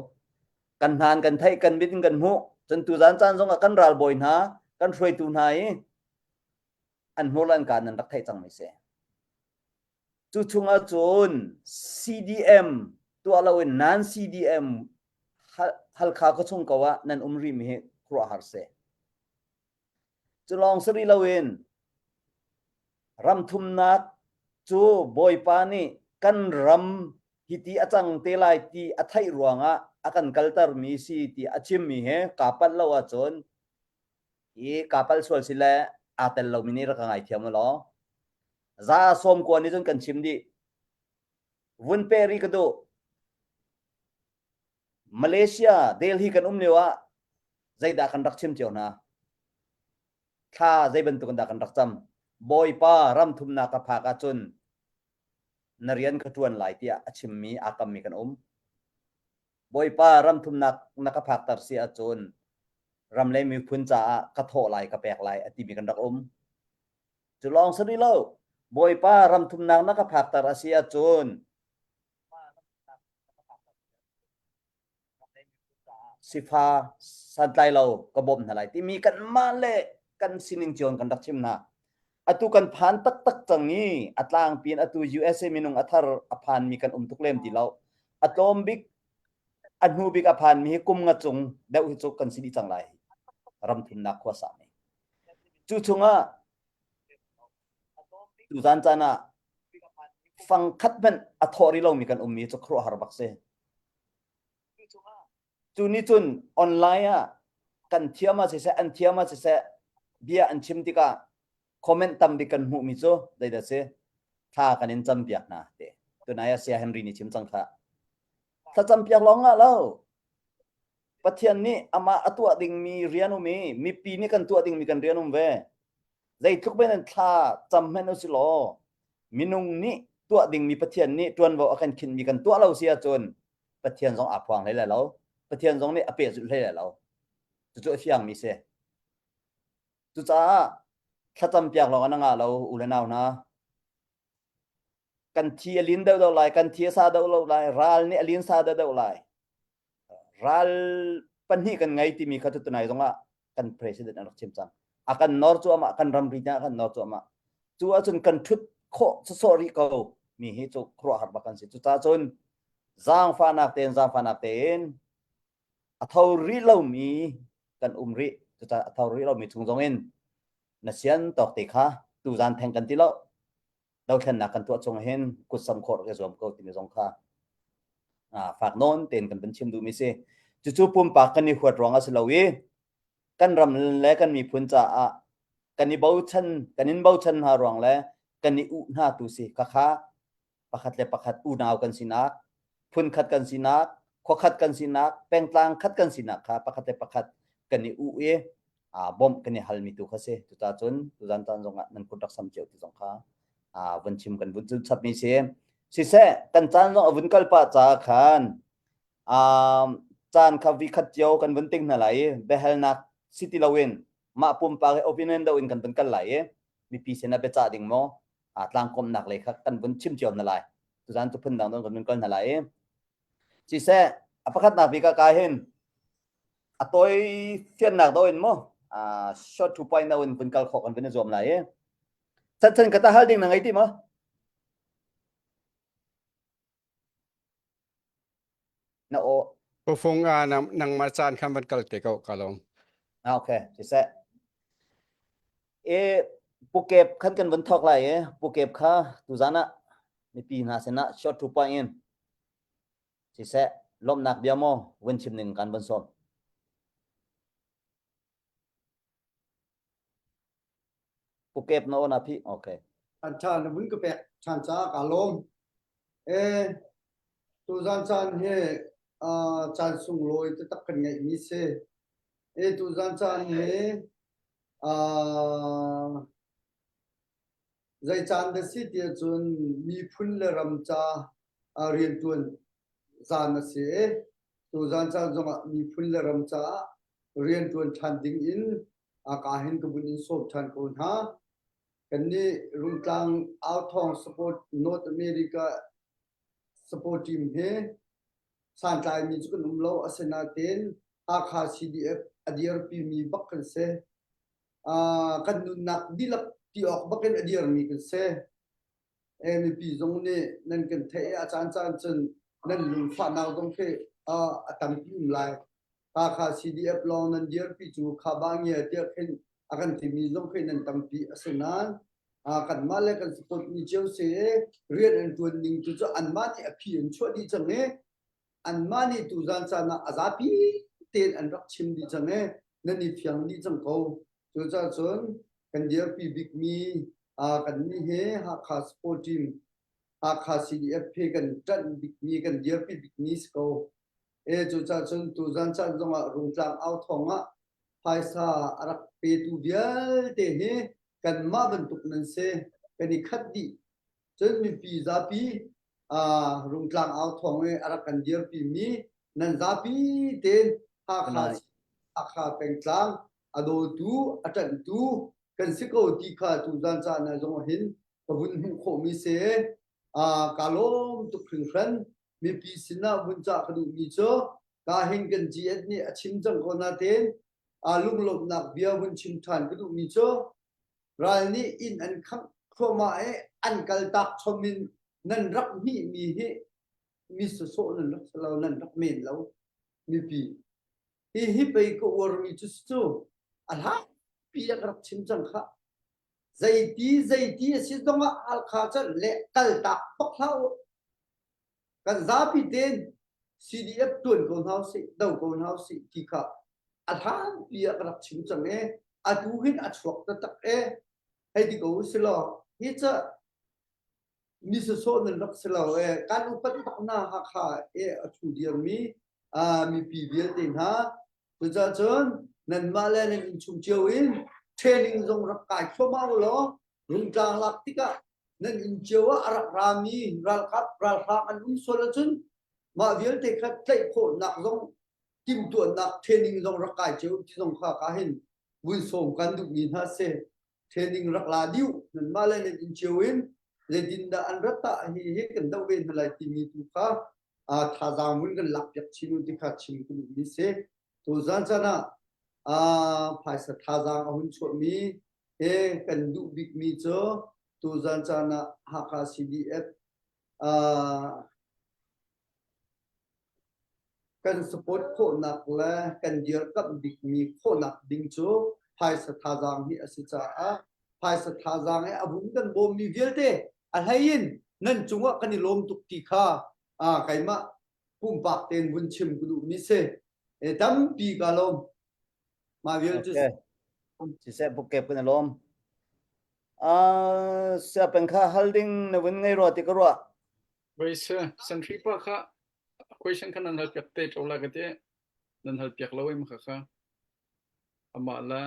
Kan hna an kan theih, kan mit in kan hmuh. Cun tuzan caan zongah kan ralbawi hna, kan hruaitu hna i an hmur le an kaan nan rak theih cangmi si. Cu chungah cun CDM tuah loin nan CDM Halkha khuachung ko ah nan um rihmi hi khuaruahhar si. Cu lawng si rih loin ram thumnak cu Bawipa nih kan ram hiti a cang te lai ti a theih ruangah a kan kaltermi si ti a chimmi he kaa palh lo ahcun i kaa palh sual si le aa tel lomi nih rak ka ngaithiam u law za sawm kua nih cun kan chim dih vun pe rih ka duh Malaysia Delhi kan um lio ah zeidah kan rak chim cio hna thla zei bantuk in dah kan rak cam Bawipa ram thumnak ka phak ahcun na rian ka ṭuan lai tiah a chimmi aa kammi kan um Bawipa ram thumnak na ka phakter si ahcun ram le miphun caah ka thawh lai ka pek lai a timi kan rak um. Cu lawng si rih lo, Bawipa ram thumnak na ka phakter a si ahcun sifa santlai lo ka bawmh hna lai timi kanmah le kan sining cio in kan rak chim hna. Atu kan phan taktak cang i a tlangpi in atu USA minung a thar a phanmi kan um tuk lem ti lo. A tlawm bik a hnu bik a phanmi hi kum nga cung deuh hi cu kan si dih cang lai. Ram thumnak khua sami. Cu chungah tuzan caan ah fang khat hmanh a thawh rih lomi kan ummi cu khuaruahhar bak si. Cu nih cun online ah kan thiam ah siseh an thiam ah siseh bia an chim tikah comment tam bik kan hmuhmi cu zeidah si thla kan in campiak hna ti tunai ah Saya Henry nih chim cang kha thlacam piak lawng ah lo Pathian nih amah a tuah dingmi rian um i mipi nih kan tuah dingmi kan rian um ve zeitluk men in thla cam hmanh u si law minung nih tuah dingmi Pathian nih ṭuanvo a kan khinhmi kan tuah lo si ahcun Pathian zong aa phuang hlei lai lo. Pathian zong nih a pehzulh hlei lai lo. Cucu a fiangmi si. Cucaah thlacam piak lawng ah na ngah lo u le nau hna. Kan thi a lin deuh deuh lai, kan thi a sa deuh lo lai, ral nih a lin sa deuh deuh lai. Ral pahnih kan ngei timi kha tu tunai zongah kan president an rak chim cang. A kan nor cuahmah, kan ramri hna a kan nor cuahmah. Cu ahcun kan ṭhut khawh sawsawh rih ko mi hi cu khuaruahhar bak kan si. Cucaah cun zaangfahnak tein zaangfahnak tein a tho rih lomi kan um rih. Cucaah a tho rih lomi chung zongin na sian tawk te kha tuzan theng kan ti lo. Dothlennak kan tuah chung hin kutsam khawh rak i zuam ko timi zong kha fak nawn tein kan van chim duhmi si. Cucu pumpak kan i huat ruang ah si lo i kan ram le kan miphun caah kan i bochan kan in bochan hna ruang le kan i uh hna tu si khakha pakhat le pakhat unau kan sinak phunkhat kan sinak khuakhat kan sinak pengtlang khat kan sinak kha pakhat le pakhat kan i uh i bawmh kan i halmi tu kha si cucaah cun tuzan caan zongah nan kut rak sam cio ti zong kha vun chim kan vun chapmi si siseh kan caan zong a vun kal pah caah khan caan kha vi khat cio kan vun ting hna lai i biahalnak si ti loin mah pumpak i opinion do in kan vun kal lai i mipi sin ah biacah ding maw tlangkawmnak lei kha kan vun chim cio hna lai tuzan cu phundang don kan vun kal hna lai i siseh a pakhatnak bik ah ka hin a tawi fiannak do in mu short to point in vun kal khawh kan vun i zuam lai i chan chan ka ta hal ding na ngei ti maw? Na aw. Pufung ah nangmah caan khan van kal te ko ka lawm. Ah, okay, siseh. E pukep khan kan van thok lai e pukep kha tuzan ah mipi hna sinah short to point in siseh lawmhnak bia maw vun chim ning kan van sawm. Pukep na on phi okay. An tha na vun ka pek than ca ka lawm. E tuzan caan hi caan sunglawi taktak kan ngeihmi si. E tuzan caan hi zei caan dah si tiah cun miphun le ram ca rianṭuan zaan a si i tuzan caan zongah miphun le ram caah rianṭuan ṭhan ding in ka hin ka vun in sawm ṭhan ko hna. Kannih Rungtlang Authawng Support North America support team hi santlaimi cu kan um lo. Asinain Hakha CDF a dirpimi bak kan si. Kan nunnak dihlak ti awk bak in a dirmi kan si. E mipi zong nih nan kan theih i a caan caan cun nan lungfahnak zong khi a tampi um lai. Hakha CDF lawng nan dirpi cu kha ba ngia tiah khin a kan timi zong khi nan tampi a si nain kanmah le kan support mi cio si i rian an ṭuan ning tu cu anmah nih a phi an chuah dih cang i anmah nih tuzan caan ah a zapi tein an rak chim dih cang i nan i fiang dih cang ko. Cucaah cun kan dirpi bikmi kannih hi Hakha Sport Team Hakha CDF he kan ṭanh bikmi kan dirpi bikmi si ko. E cucaah cun tuzan caan zongah Rungtlang au thawng ah phaisa a rak petu vialte hi kanmah bantuk nan si kan i khat dih. Cun mipi zapi Rungtlang au thawng i a rak kan dirpi mi nan zapi tein Hakha Hakha pengtlang a dawtu a ṭanhtu kan si ko ti kha tuzan caan ah zong hin ka vun hmuh khawhmi si. Ka lawm tuk hringhran. Mipi sinah vun cah ka duhmi cu ka hin kan GS nih a chim cang ko nain lunglawmhnak bia vun chim ṭhan ka duhmi cu ral nih inn an khangh thluahmah i an kaltak chom in nan rak hmihmi hi mi sawsawh nan rak si lo nan rak men lo mipi hi hi pei ka uarmi cu cu a hlangpi a ka rak chim cang kha zeiti zeiti a si zongah Halkha cu le kaltak bak hlah u kan zapi tein CDF tuan ko hna usih do ko hna usih ti kha a hlanpi ah ka rak chim cang i atu hin a chuak taktak e hei ti ko si law hi ca mi sawsawh nan rak si lo e kan upat bak hna Hakha e a thu dirmi mipi vialte hna cucaah cun nanmah le nan innchung cio in training zong rak kai thluahmah u law rungtlang lak tikah nan inn cio ah a rak rami ralkap ralhrang an um sual ahcun mah vialte kha tlaih khawhnak zong timhtuahnak training zong rak kai cio ti zong kha ka hin vun sawm kan duhmi hna si training rak la diu nanmah le nan inn cio in zeitindah an rat tah hi hi kan doh ve hna lai timi tu kha thazaang vun kan lak piak chin u ti kha chim ka duhmi si tuzan chan ah phaisa thazaang a hun chuahmi he kan duh bikmi cu tuzan caan ah Hakha CDF kan support khawhnak le kan dirkamh bikmi khawhnak ding cu phaisa thazaang hi a si caah phaisa thazaang i a vun kan bawmmi vialte a hlei in nan cungah kan i lawm tuk ti kha keimah pumpak tein vun chim ka duhmi si. E tampi ka lawm. Mah vial cu Okay. Siseh bukkep kan i lawm. Uh, siapeng kha hal ding na vun ngei rua ti ka ruah. Voi se sentry pa kha question kha nan hal piak te to la ka ti nan hal piak lo em kha kha amah la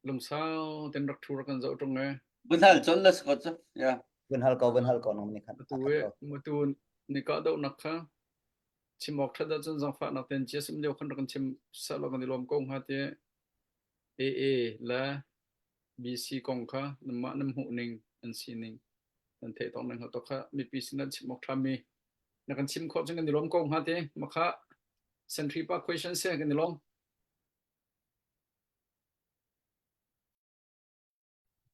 lungsau ten rak thu rak kan zoh tung e Vun hal chon la skot chu. Ya. Vun hal ko vun hal ko nang ni khan. Tu e mutu ni ka do nak kha chim awk ṭhat ahcun zaangfahnak tein GSM lio khan rak kan chim sehlaw kan i lawm ko hnga ti AA le BC kong kha nanmah nan hmuh ning an sining nan theih tawk nan hngalh tawk kha mipi sin nan chim awk ṭhami na kan chim khawh cun kan i lawm ko hnga ti makha sentry pa question se kan i lawm.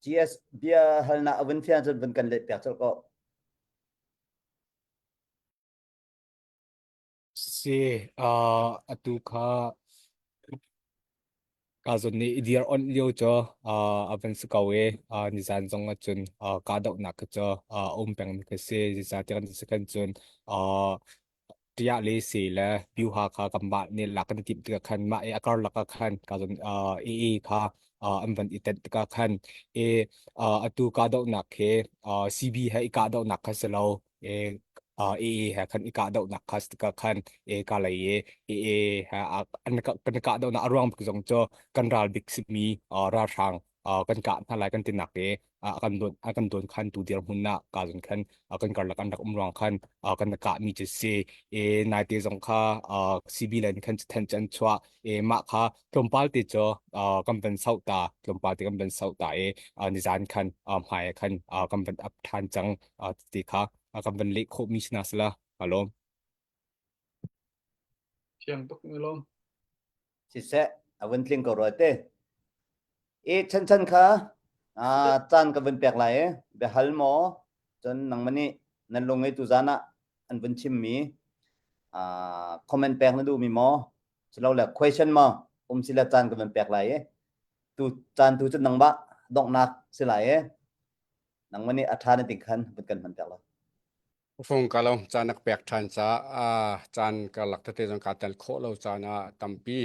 GS bia halnak a vun fian cun vun kan let piak colh ko. Si, uh, atu kha Ka zawn nih i dir onh lio cu uh, a van si ko i uh, nizan zong ah cun uh, kahdohnak kha cu uh, a um pengmi kha si. Zeicahtiah kan ti kan cun uh, ṭiah le si le Pyuha kha kanmah nih lak kan i timh tikah khan mah i a karlak ah khan ka zawn uh, AA kha uh, an van i tenh tikah khan i uh, atu kahdohnak hi uh, CB he i kahdohnak kha si lo e AA he khan i kahdohnak kha tikah khan e ka lei i AA he an kan kahdohnak a ruang bik zong cu kan ral bik simi ralhrang kan kah hna lai kan tinak i kan don kan don khan tu dirhmun ah ka zon khan kan karlak an rak um ruang khan kan kah mi cu si e naite zong kha CB len khan then chan chuah e mah kha tlawmpal te cu kan van sauh ta tlawmpal te kan van sauh ta i nizan khan hmai khan kan van up than cang ti kha kan van leh khawh mi sina sala alom Thiang tuk mi lom. Siseh a vun tling ko rua te. I chan chan kha caan ka vun pek lai i biahal maw cun nangmah nih nan lung i tuzan ah an vun chim mi comment pek na duh mi maw silole question maw um sile caan ka vun pek lai i tu caan tu cu nangmah donghnak si lai i nangmah nih a ṭha na ti khan vun kan hman piak lo. Fung ka lo caan nak pek ṭhan ca caan karlak tete zong kaa tel khawh lo caan ah tampi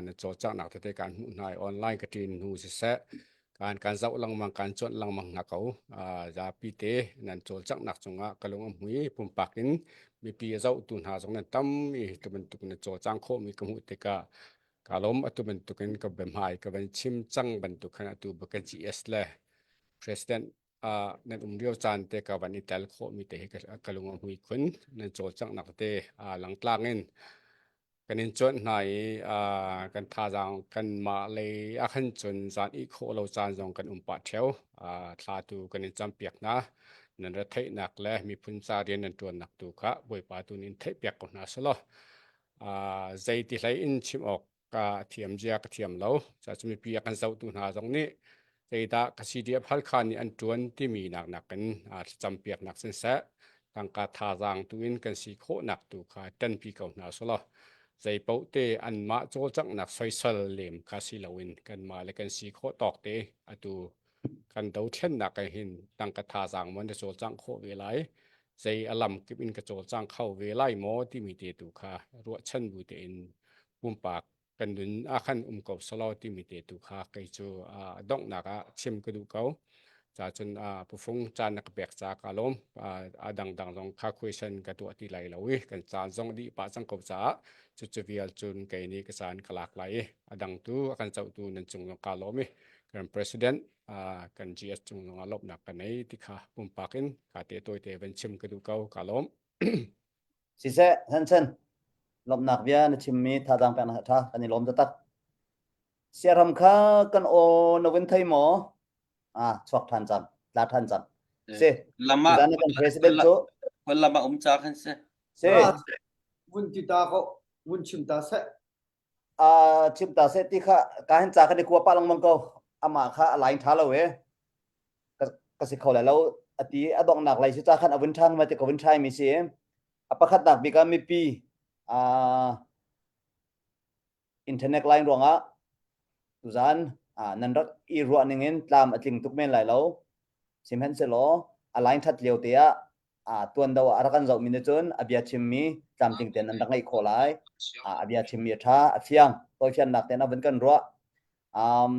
na cawlcanghnak tete kan hmuh hna i online ka ṭin hnu siseh kan kan zoh lengmang kan cuanh lengmang hna ko zapi te nan cawlcanghnak cungah ka lung a hmui pumpak in mipi a zohtu hna zong nan tam i tu bantuk na cawlcang khawhmi ka hmuh tikah ka lawm atu bantukin ka biahmai ka van chim cang bantuk khan atu ka GS le President ah nan um lio caan te ka van i tel khawhmi te hi ka lung a hmui khun. Nan cawlcanghnak te langtlang in kan in cuanh hna i kan thazaang kanmah lei ah khan cun zan ih khawh lo caan zong kan um pah ṭheo. Thla tu kan in campiak hna. Nan retheihnak le miphun ca rian nan ṭuannak tu kha Bawipa tu nih in theihpiak ko hna selaw zeiti hlei in chim awk ka thiam zia ka thiam lo. Cu mipi a kan zohtu hna zong nih zeidah ka CDF Halkha nih an ṭuan timi nak nakin thlacampiaknak sinseh tangka thazaang tu in kan si khawhnak tu kha ṭanpi ko hna selaw zeipaoh te anmah cawlcanghnak soisel lem kha si loin kanmah le kan si khawh tawk te atu kan dothlennak ah hin tangka thazaang maw na cawlcangh khawh ve lai zei a lam kip in ka cawlcang kho ve lai maw timi te tu kha ruahchan bu tein pumpak kan nun ah khan um ko selaw timi te tu kha kei cu donghnak ah chim ka duh ko. Ca cun pufung caan na ka pek ca ka lawm. A dangdang zong kha question ka tuah ti lai lo i kan caan zong dih pah cang ko caah cucu vial cun kei nih ka caan ka lak lai i a dang tu a kan cohtu nan cung zong ka lawm i kan president kan GS cung zong ah lawmhnak ka nei ti kha pumpak in ka te tawite van chim ka duh ko ka lawm. Siseh, Hansen, lawmhnak bia na chimmi thazaang peknak a ṭha, kan i lawm taktak. Siaram kha kan aw na vun thei maw? Ah, chuak ṭhan cang, tla ṭhan cang. Si, Lama tuzan kan president cu. Lama um ca khan si. Si. Vun ti ta ko, vun chim ta seh. Ah, chim ta seh ti kha ka hin ca khan i kua pa lengmang ko. Amah kha a line ṭha lo e. Ka si kho lai lo a ti a donghnak lei si ca khan a vun ṭhang ma ti ka vun ṭhai mi si. A pakhatnak bik ah mipi ah internet line ruangah tuzan nan rak i ruah ning in tlam a tling tuk men lai lo. Sihmanhsehlaw a line ṭhat lio te ah tuan do ah a rak kan zohmi nih cun a bia chimmi tlamtling tein nan rak ngaih khawh lai. A bia chimmi a ṭha, a fiang, tawifiannak tein a vun kan ruah. Um,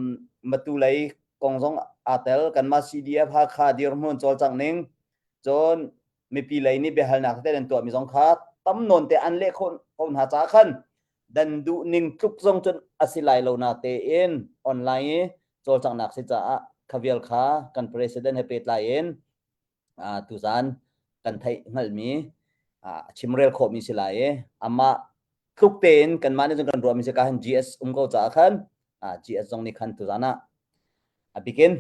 matu lei kong zong aa tel. Kanmah CDF Hakha dirhmun cawlcangh ning, cun mipi lei nih biahalnak te an tuahmi zong kha tam nawn te an leh khawh ko hna caah khan dan duh ning tluk zong cun a si lai lo na tein online i cawlcanghnak si caah kha vial kha kan president he pehtlai in tuzan kan theih hngalhmi a chimrel khawhmi si lai i amah tluk tein kanmah nih cun kan ruahmi si ka hin GS um ko caah khan GS zong nih khan tuzan ah a bikin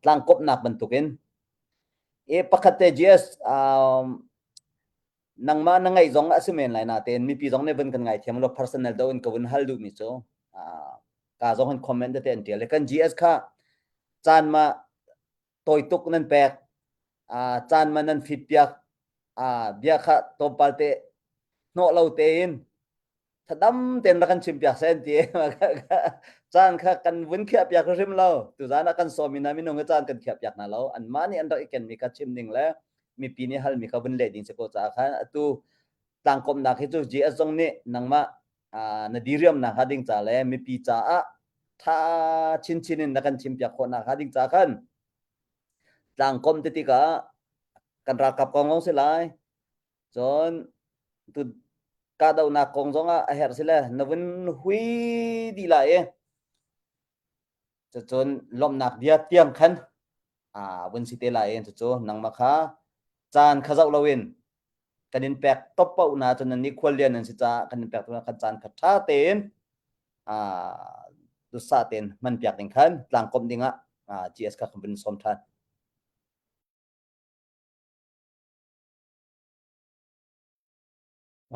tlangkawpnak bantukin e pakhat te GS nangmah na ngaih zong a si men lai natein mipi zong nih vun kan ngaithiam lo personal do in ka vun hal duhmi cu ka zong hin comment tete an tial kan GS kha caan ma tawi tuk nan pek caan ma nan fit piak bia kha tlawmpal te. Hnawh lo tein thadam tein rak kan chim piak sen ti caan kha kan vun khiah piak hrim lo. Tuzan ah kan sawmi hna minung hi caan kan khiah piak hna lo. Anmah nih an rak i kenmi kha chim ding le mipi nih halmi kha vun leh ding si ko caah khan atu tlangkawmnak hi cu GS zong nih nangmah na diriamnak hnga ding ca le mipi caah tha chinchin in na kan chimpiak khawhnak hnga ding ca khan tlangkawm ti tikah kan ralkap kong zong si lai cun tu kahdohnak kong zong ah a herh si le na vun hui dih lai i cucun lawmhnak bia tiang khan a vun si te lai i cucu nangmah kha caan kha zoh loin kan in pek top paoh na cun nan nih khuallian nan si caah kan in pek tu kan caan kha tha tein dusa tein hman piak ding khan tlangkomh ding ah GS kha kan vun sawm than.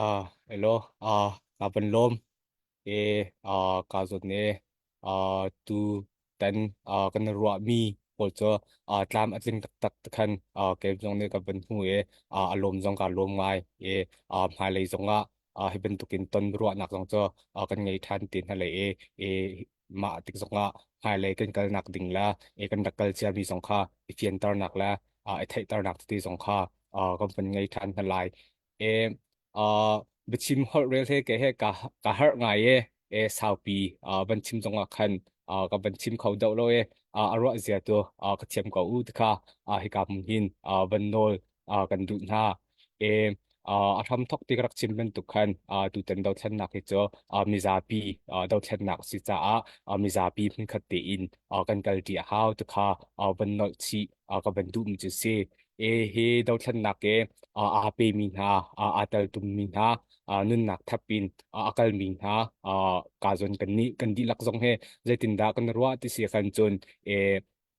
Ah, hello. Ah, ka van lawm. E, ah, ka zawt ne. Ah, tu tan ah kan ruah mi pawl cu ah tlam a tling taktak te khan ah kei zong nih ka van hmu i ah a lawm zong ka lawm ngai i ah hmailei zong ah ah hi bantukin ton ruahnak zong cu ah kan ngei ṭhan te hna lai i i mah tik zong ah hmailei kan kalnak ding le i kan rak kal ciami zong kha i fianternak le ah i theihternak tete zong kha ah kan van ngei ṭhan hna lai. E uh, biachim holh rel he ke he ka ka harh ngai e e saupi uh, van chim zong ah khan uh, ka van chim kho deuh lo e uh, a ruah zia tu uh, ka thiam ko u tikha uh, hika hmun hin uh, van nawl uh, kan duh hna e uh, a hram thok ti ka rak chim bantuk khan uh, tutan dothlennak hi cu uh, mizapi uh, dothlennak si caah uh, mizapi hmunkhat tein uh, kan kalṭi a hau tikha uh, van nolh chih uh, ka van duhmi cu si e hi dothlennak e aa pemi hna aa teltummi hna nunnak thap in a kalmi hna ka zawn kan nih kan dihlak zong he zeitindah kan ruah ti si khan cun e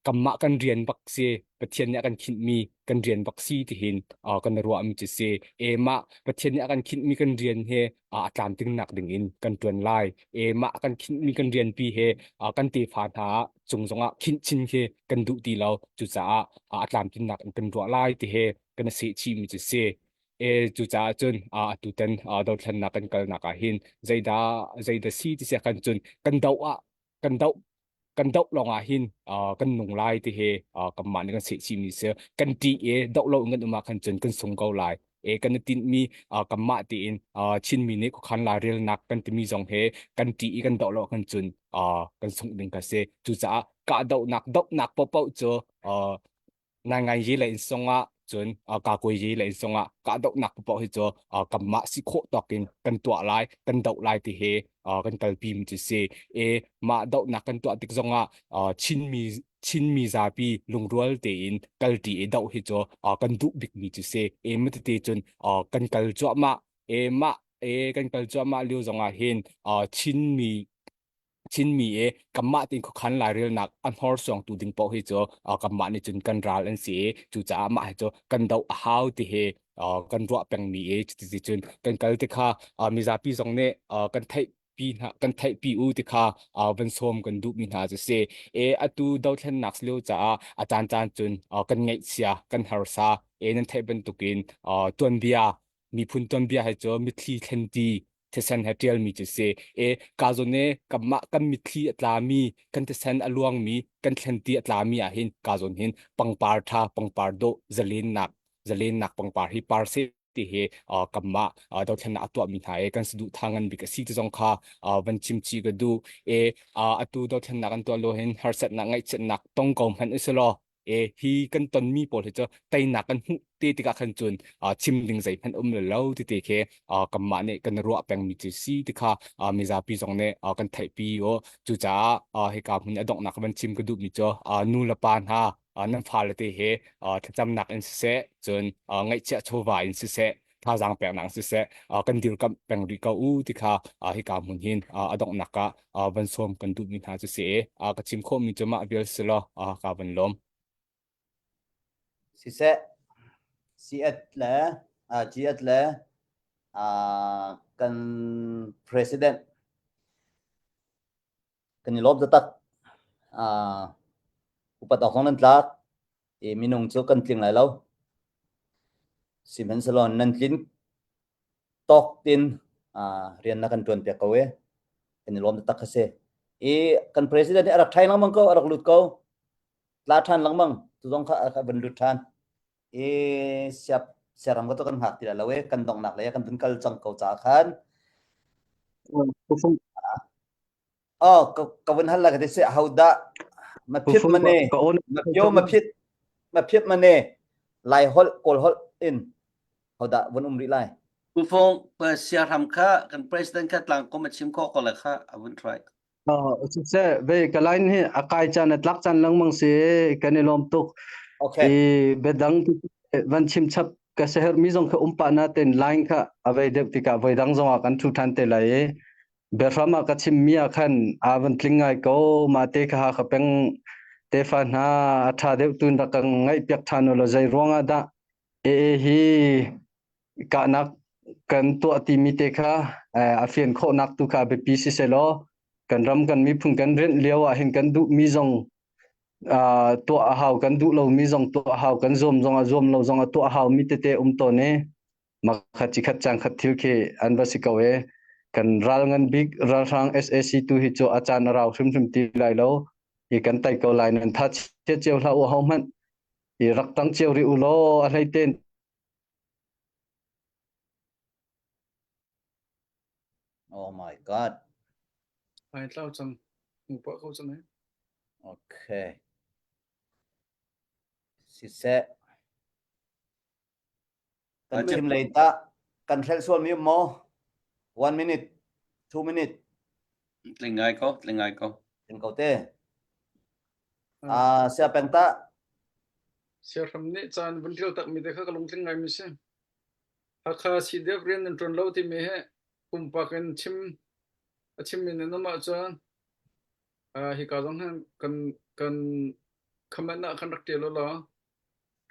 kanmah kan rian bak si Pathian nih a kan khinhmi kan rian bak si ti hin kan ruah mi cu si e mah Pathian nih a kan khinhmi kan rian he a tlamting nak ding in kan tuan lai e mah kan khinhmi kan rianpi he kan tefa hna cung zongah khinh chin khi kan duh ti lo cucaah a tlamtlinnak in kan ruah lai ti he kan seh chih mi cu si e cucaah cun atu tan dothlennak kan kalnak ah hin zeidah zeidah si ti sia kan cun kan doh ah kan doh kan doh lawng ah hin kan nung lai ti he kanmah nih kan seh chih mi si kan ṭih i doh lo in kan um ah khan cun kan sung ko lai e kan i tinhmi kanmah tiin Chinmi nih khuakhan lairelnak kan timi zong he kan ṭih i kan doh lo kan cun kan sungh ding ka si cucaah kahdohnak dohnak paohpaoh cu nai ye le in songah cun kakuai ye le in songah kahdohnak paohpaoh hi cu kanmah si khawh tawk in kan tuah lai kan doh lai ti hi kan kalpi mi cu si e mah dohnak kan tuah tik zongah Chinmi Chinmi zapi lungrual tein kalṭi i doh hi cu kan duh bikmi cu si. E matete cun kan kal cuahmah. E mah e kan kal cuahmah lio zongah hin Chinmi Chinmi e kanmah tein khuakhan lairelnak a hnorsuangtu ding paoh hi cu kanmah nih cun kan ral an si i cucaah mah hi cu kan doh a hau ti hi kan ruah pengmi i cuti cun kan kal ti kha mizapi zong nih kan theih pi hna kan theih pi u ti kha van sawm kan duh mi hna cu si e atu dothlennak lio caah a caan caan cun kan ngaihchia kan harsa e nan theih bantukin tuanbia miphun tuanbia he cu mitthli thlenti thisen he tial mi cu si e ka zawn e kanmah kan mitthli a tlami kan thisen a luangmi kan thlenti a tlami ah hin ka zawn hin pangpar tha pangpar dawh zalennak zalennak pangpar hi par se ti hi kanmah dothlennak a tuahmi hna i kan saduhthah ngan bik a si ti zong kha van chim chih ka duh. E atu dothlennak an tuah lo hin harsatnak ngaihchiatnak tong ko hmanh u law e hi kan tonmi pawl hi cu teinak kan hmuh te tikah khan cun chim ding zeihmanh um lo ti te khi kanmah nih kan ruah pengmi cu si ti kha mizapi zong nih kan theihpi o cucaah hika hmun a donghnak van chim ka duhmi cu nu le pa hna nan fale te he thlacamnak in siseh cun ngaihchiah chawva in siseh thazaang peknak in siseh kan dirkamh peng rih ko u ti kha hika hmun hin a donghnak ah van sawm kan duhmi hna cu si ka chim khawhmi cu mah vial si law ka van lawm. Siseh CS le GS le kan president Kan i lawm taktak. Uh, upat awk zong nan tlak. I minung cu kan tling lai lo. Sihmanhsehlaw nan tlin. Tawk tin rian na kan ṭuan piak ko e. Kan i lawm taktak kha si. I kan president nih a rak ṭhai lengmang ko, a rak lut ko. Tla ṭhan lengmang. Tu zong kha a van lut ṭhan. I siap siaram ka tu kan hngak ti lo e. Kan donghnak lei ah kan vun kal cang ko caah khan. Oh, ka, ka vun hal la ka ti si ho dah ma phit ma ne ma pyo ma phit ma phit ma ne lai holh kawl holh in ho dah vun um rih lai. Ufong siahram kha kan president kha tlangkom a chim khawh ko le kha a vun try. Siseh ve ka line hi a kai caan a tlak caan lengmang si kan i lawm tuk. Okay. I biadang van chim chap ka seher mi zong kha um pa na ten line kha a vei deuh tikah voi dang zong ah kan thu than te lai i biahram ah ka chimmi ah khan aa van tling ngai ko mah te kha Hakha peng tefa hna a ṭha deuh tu rak kan ngaihpiak ṭhan u law zei ruangah dah AA hi kahnak kan tuah timi te kha a fian khawhnak tu kha biapi si selaw kan ram kan miphun kan rianh lio ah hin kan duhmi zong tuah a hau kan duh lomi zong tuah a hau kan zuam zong ah zuam lo zong ah tuah a hau mi tete um tawn i makhat cikhat cang khat thil khi an va si ko e kan ral ngan bik ralhrang SAC tu hi cu a caan a rau hrimhrim ti lai lo i kan tai ko lai nan tha chia cio hlah u ho hmanh i rak tang cio ri u law a hlei ten Oh my god. Ai tlau cang. Mu pa ko cang eh. Okay. Siseh. Kan chim lei tah kan hrelh sualmi um maw? One minute, two minute. Tling ngai ko, tling ngai ko. Tling ko te. Ah, sia peng ta. Siahram nih caan vun ṭial takmi te kha ka lungtling ngai mi si. Hakha CDF rian nan ṭuan lo timi hi pumpak in chim a chimmi nan um ahcun hika zong hin kan kan comment ah khan rak ṭial u law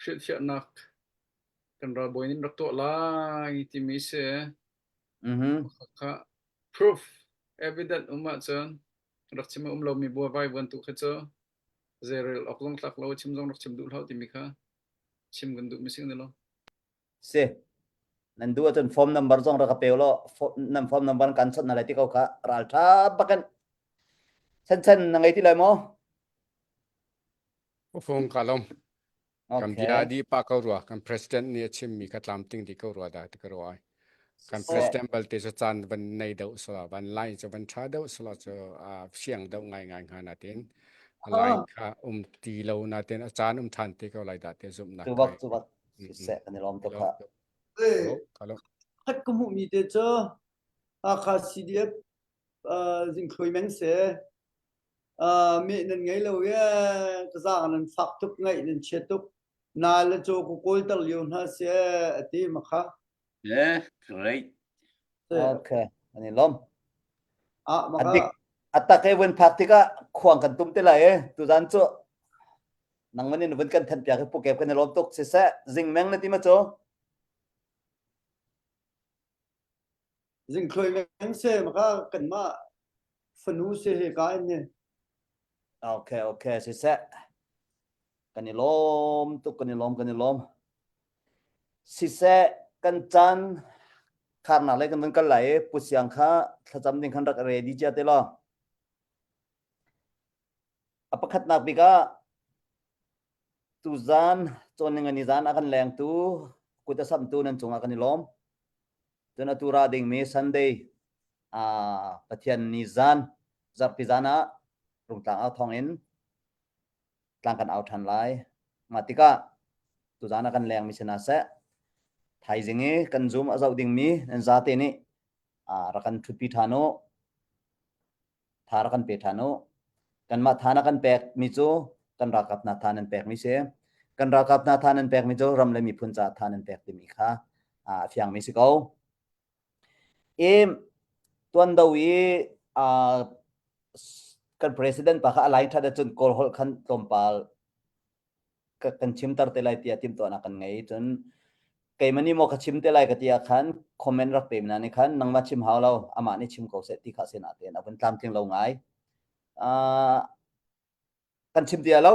hrilhfiahnak kan ralbawi nih rak tuah lai timi si. Mhm. Kha proof evidence um ahcun rak chim a um lomi buavai vuan tu kha cu zeirel awk zong tlak lo chim zong rak chim duh hlah timi kha chim kan duh mi sing lo. Si. Nan duh ahcun form number zong rak ka pe law nan form number kan chawt na lai ti ko kha ral tha bakin chan chan na ngei ti lai maw? Ufung ka lom. Kan bia di pa ko rua kan president nih a chimmi kha tlamtling di ko rua dah ti ka ruah ai. Kan president balte cu caan van nei deuh sala van line cu van tha deuh sala cu a siang deuh ngai ngai hnga natin line kha um ti lo natin a caan um than te ko lai dah te zumhnak Cu bak cu bak siseh kan i lawm tuk kha. Khat ka hmuhmi te cu Hakha CDF zingthloi meng se meh nan ngei lo e ka zaang nan fak tuk ngaih nan chia tuk na le caw ka kawl ter lio hna se a ti makha Yeah, great. Okay, an i lom. Ah, maka. Adik atak e vun phak tikah khuang kan tum te lai e tuzan cu nangman in vun kan than piak i pukep kan i lom tuk siseh zing meng na ti ma cu Zingthloi meng se maka kanmah fanu se he ka in ne. Okay, okay, siseh. Kan i lawm tuk, kan i lawm, kan i lawm. Siseh, kan caan kharnak le kan vun kal lai i Pu Siang kha thlacam ding khan rak ready cia te law. A pakhatnak bik ah tuzan cawn ni zan a kan lengtu kut a samtu nan cungah kan i lawm. Cun atu ra dingmi Sunday uh, Pathian ni zan zarhpi zan ah Rungtlang au thawng in tlang kan au ṭhan lai. Mah tikah tuzan ah kan lengmi si hna seh thaizing i kan Zoom a zoh dingmi nan zate nih uh, rak kan ṭhutpi ṭhan u. Tha rak kan pe ṭhan u. Kanmah tha na kan pekmi cu kan ralkap hna tha nan pekmi si. Kan ralkap hna tha nan pekmi cu ram le miphun caah tha nan pek timi kha a fiangmi si ko. I tuan do i kan president pa kha a line ṭhat ahcun Kawl holh khan tlawmpal kan chimter te lai tiah timhtuahnak kan ngei. Cun keimah nih maw ka chim te lai ka ti ah khan comment rak pe na nih khan nangmah chim hau lo amah nih chim ko seh ti kha sin ah tein a vun tlamtling lo ngai. Uh, kan chim ti lo.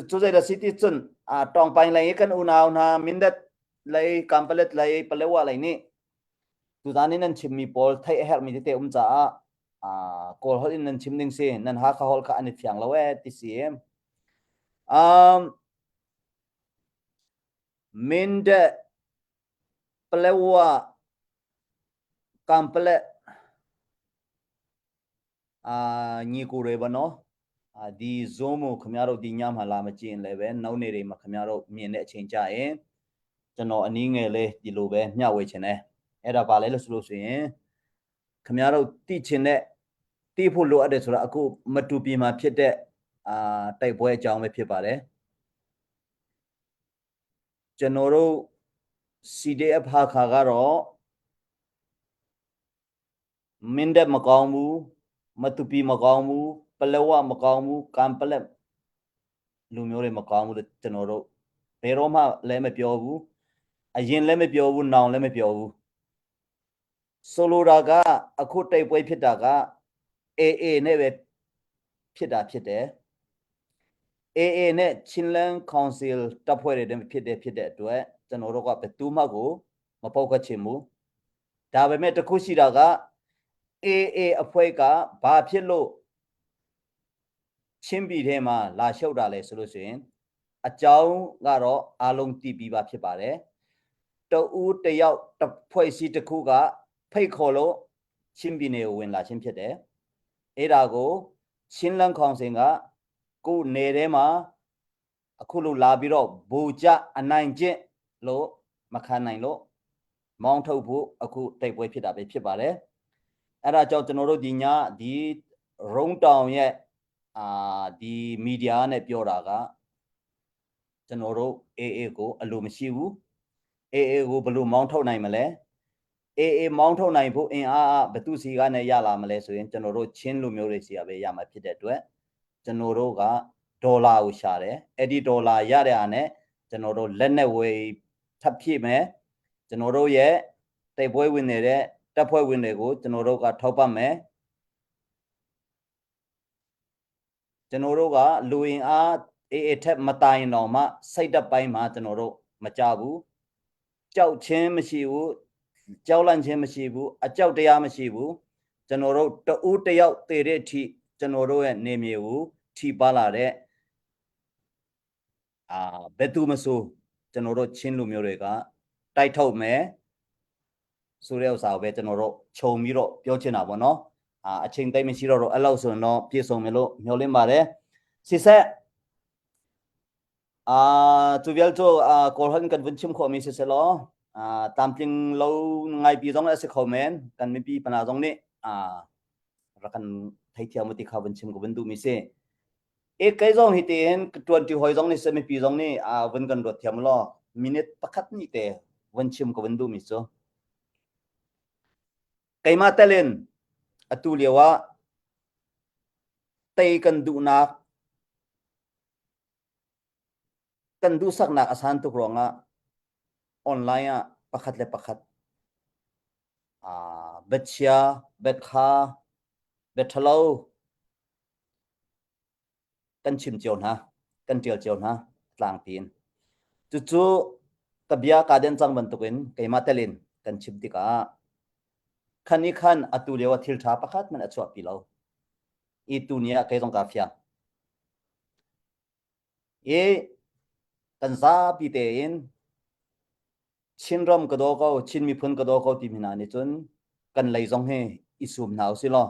Cu zei dah si ti cun uh, tawngpaing lei i kan unau hna Mindat lei Kampalet lei Palewa lei nih. Tuzan in nan chimmi pawl theih a herhmi tete um caah Kawl holh in nan chim ding si nan Hakha holh kha an i fiang lo ee ti si. Um, Mindat Palewa Kampale ညီကိုတွေပေါ့နော်အာဒီ Zoom ကိုခင်ဗျားတို့ဒီညမှာလာမကြည့်ရင်လည်းပဲနောက်နေ့တွေမှာခင်ဗျားတို့မြင်တဲ့အချိန်ကြရင်ကျွန်တော်အနည်းငယ်လေးဒီလိုပဲမျှဝေချင်တယ်အဲ့ဒါဘာလဲလို့ဆိုလို့ဆိုရင်ခင်ဗျားတို့သိချင်တဲ့သိဖို့လိုအပ်တယ်ဆိုတော့အခုမတူပီမှာဖြစ်တဲ့အာတိုက်ပွဲအကြောင်းပဲဖြစ်ပါတယ်ကျွန်တော်တို့ CDF ဟာခါကတော့ မင်းတပ်မကောင်းဘူးမတူပီမကောင်းဘူးပလက်ဝမကောင်းဘူးကံပလက်လူမျိုးတွေမကောင်းဘူးလို့ကျွန်တော်တို့ဘယ်တော့မှလည်းမပြောဘူးအရင်လည်းမပြောဘူးနောင်လည်းမပြောဘူးဆိုလိုတာကအခုတိုက်ပွဲဖြစ်တာက AA နဲ့ပဲဖြစ်တာဖြစ်တယ် AA နဲ့ Chinland Council တပ်ဖွဲ့တွေဖြစ်တယ်ဖြစ်တဲ့အတွက်ကျွန်တော်တို့ကဘယ်သူမှကိုမပုတ်ခတ်ချင်ဘူး ဒါပေမဲ့တခုရှိတာက AA အဖွဲ့ကဘာဖြစ်လို့ချင်းပြည်ထဲမှာလာရှုပ်တာလဲဆိုလို့ဆိုရင်အကြောင်းကတော့အားလုံးသိပြီးပါဖြစ်ပါတယ်တဦးတယောက်တစ်ဖွဲ့စည်းတစ်ခုကဖိတ်ခေါ်လို့ချင်းပြည်နယ်ကိုဝင်လာခြင်းဖြစ်တယ်အဲ့ဒါကိုချင်းလန်းခေါင်စင်ကကိုယ်နယ်ထဲမှာ အခုလိုလာပြီးတော့ဘူကြအနိုင်ကျင့်လို့မခံနိုင်လို့မောင်းထုတ်ဖို့အခုတိုက်ပွဲဖြစ်တာပဲဖြစ်ပါတယ်အဲ့ဒါကြောင့်ကျွန်တော်တို့ဒီညဒီရုံးတောင်ရဲ့အာဒီမီဒီယာနဲ့ပြောတာကကျွန်တော်တို့ AA ကိုအလိုမရှိဘူး AA ကိုဘယ်လိုမောင်းထုတ်နိုင်မလဲ AA မောင်းထုတ်နိုင်ဖို့အင်အားဘသူစီကနေရလာမလဲဆိုရင်ကျွန်တော်တို့ချင်းလူမျိုးတွေစီကပဲရမှာဖြစ်တဲ့အတွက်ကျွန်တော်တို့ကဒေါ်လာကိုရှာတယ်အဲ့ဒီဒေါ်လာရတဲ့အားနဲ့ကျွန်တော်တို့လက်နဲ့ဝေထပ်ဖြည့်မယ်ကျွန်တော်တို့ရဲ့တိုက်ပွဲဝင်နေတဲ့တပ်ဖွဲ့ဝင်တွေကိုကျွန်တော်တို့ကထောက်ပံ့မယ်ကျွန်တော်တို့ကလူရင်အားအေးအေးထက်မတိုင်တော့မှစိတ်တက်ပိုင်းမှာကျွန်တော်တို့မကြဘူးကြောက်ချင်းမရှိဘူးကြောက်လန့်ခြင်းမရှိဘူးအကြောက်တရားမရှိဘူးကျွန်တော်တို့တဦးတယောက်တည်တဲ့အထိကျွန်တော်တို့ရဲ့နေမြေကိုထိပါလာတဲ့အာဘယ်သူမဆိုကျွန်တော်တို့ချင်းလူမျိုးတွေကတိုက်ထုတ်မယ်ဆိုတဲ့ဥစ္စာကိုပဲကျွန်တော်တို့ခြုံပြီးတော့ပြောချင်တာပေါ့နော်အာအချိန်သိပ်မရှိတော့တော့အဲ့လောက်ဆိုရင်တော့ပြည့်စုံမယ်လို့မျှော်လင့်ပါတယ်စစ်ဆက်အာသူပြဲတော့အာကောဟန်ကန်ဝန်ချင်ခေါ်မီစစ်ဆလောအာတမ်ပလင်းလောငိုင်ပြီးတော့အစခေါ်မန်ကန်မီပီပနာဇုံနေအာရကန်ထိုင်ချာမတိခါဝန်ချင်ကိုဝန်ဒူမီစေ e kai zong hi te hin tuan ti hoi zong ni semi pi zong ni a van kan ruat thiam lo minute pakhat ni te van chim ko van du mi chu keima telin atu lio ah tei kan duhnak kan duhsaknak a san tuk ruangah online ah pakhat le pakhat aa biachia biakha biathalo kan chim cio hna kan tial cio hna tlangpi in cucu ka bia ka den cang bantukin keimah telin kan chim tikah khan i khan atu lio ah thil tha pakhat man a chuahpi lo i tu ni ah kei zong ka fiang i kan zapi tein Chinram ka daw ko Chin miphun ka daw ko ti hna nih cun kan lei zong hi i sum hna usih law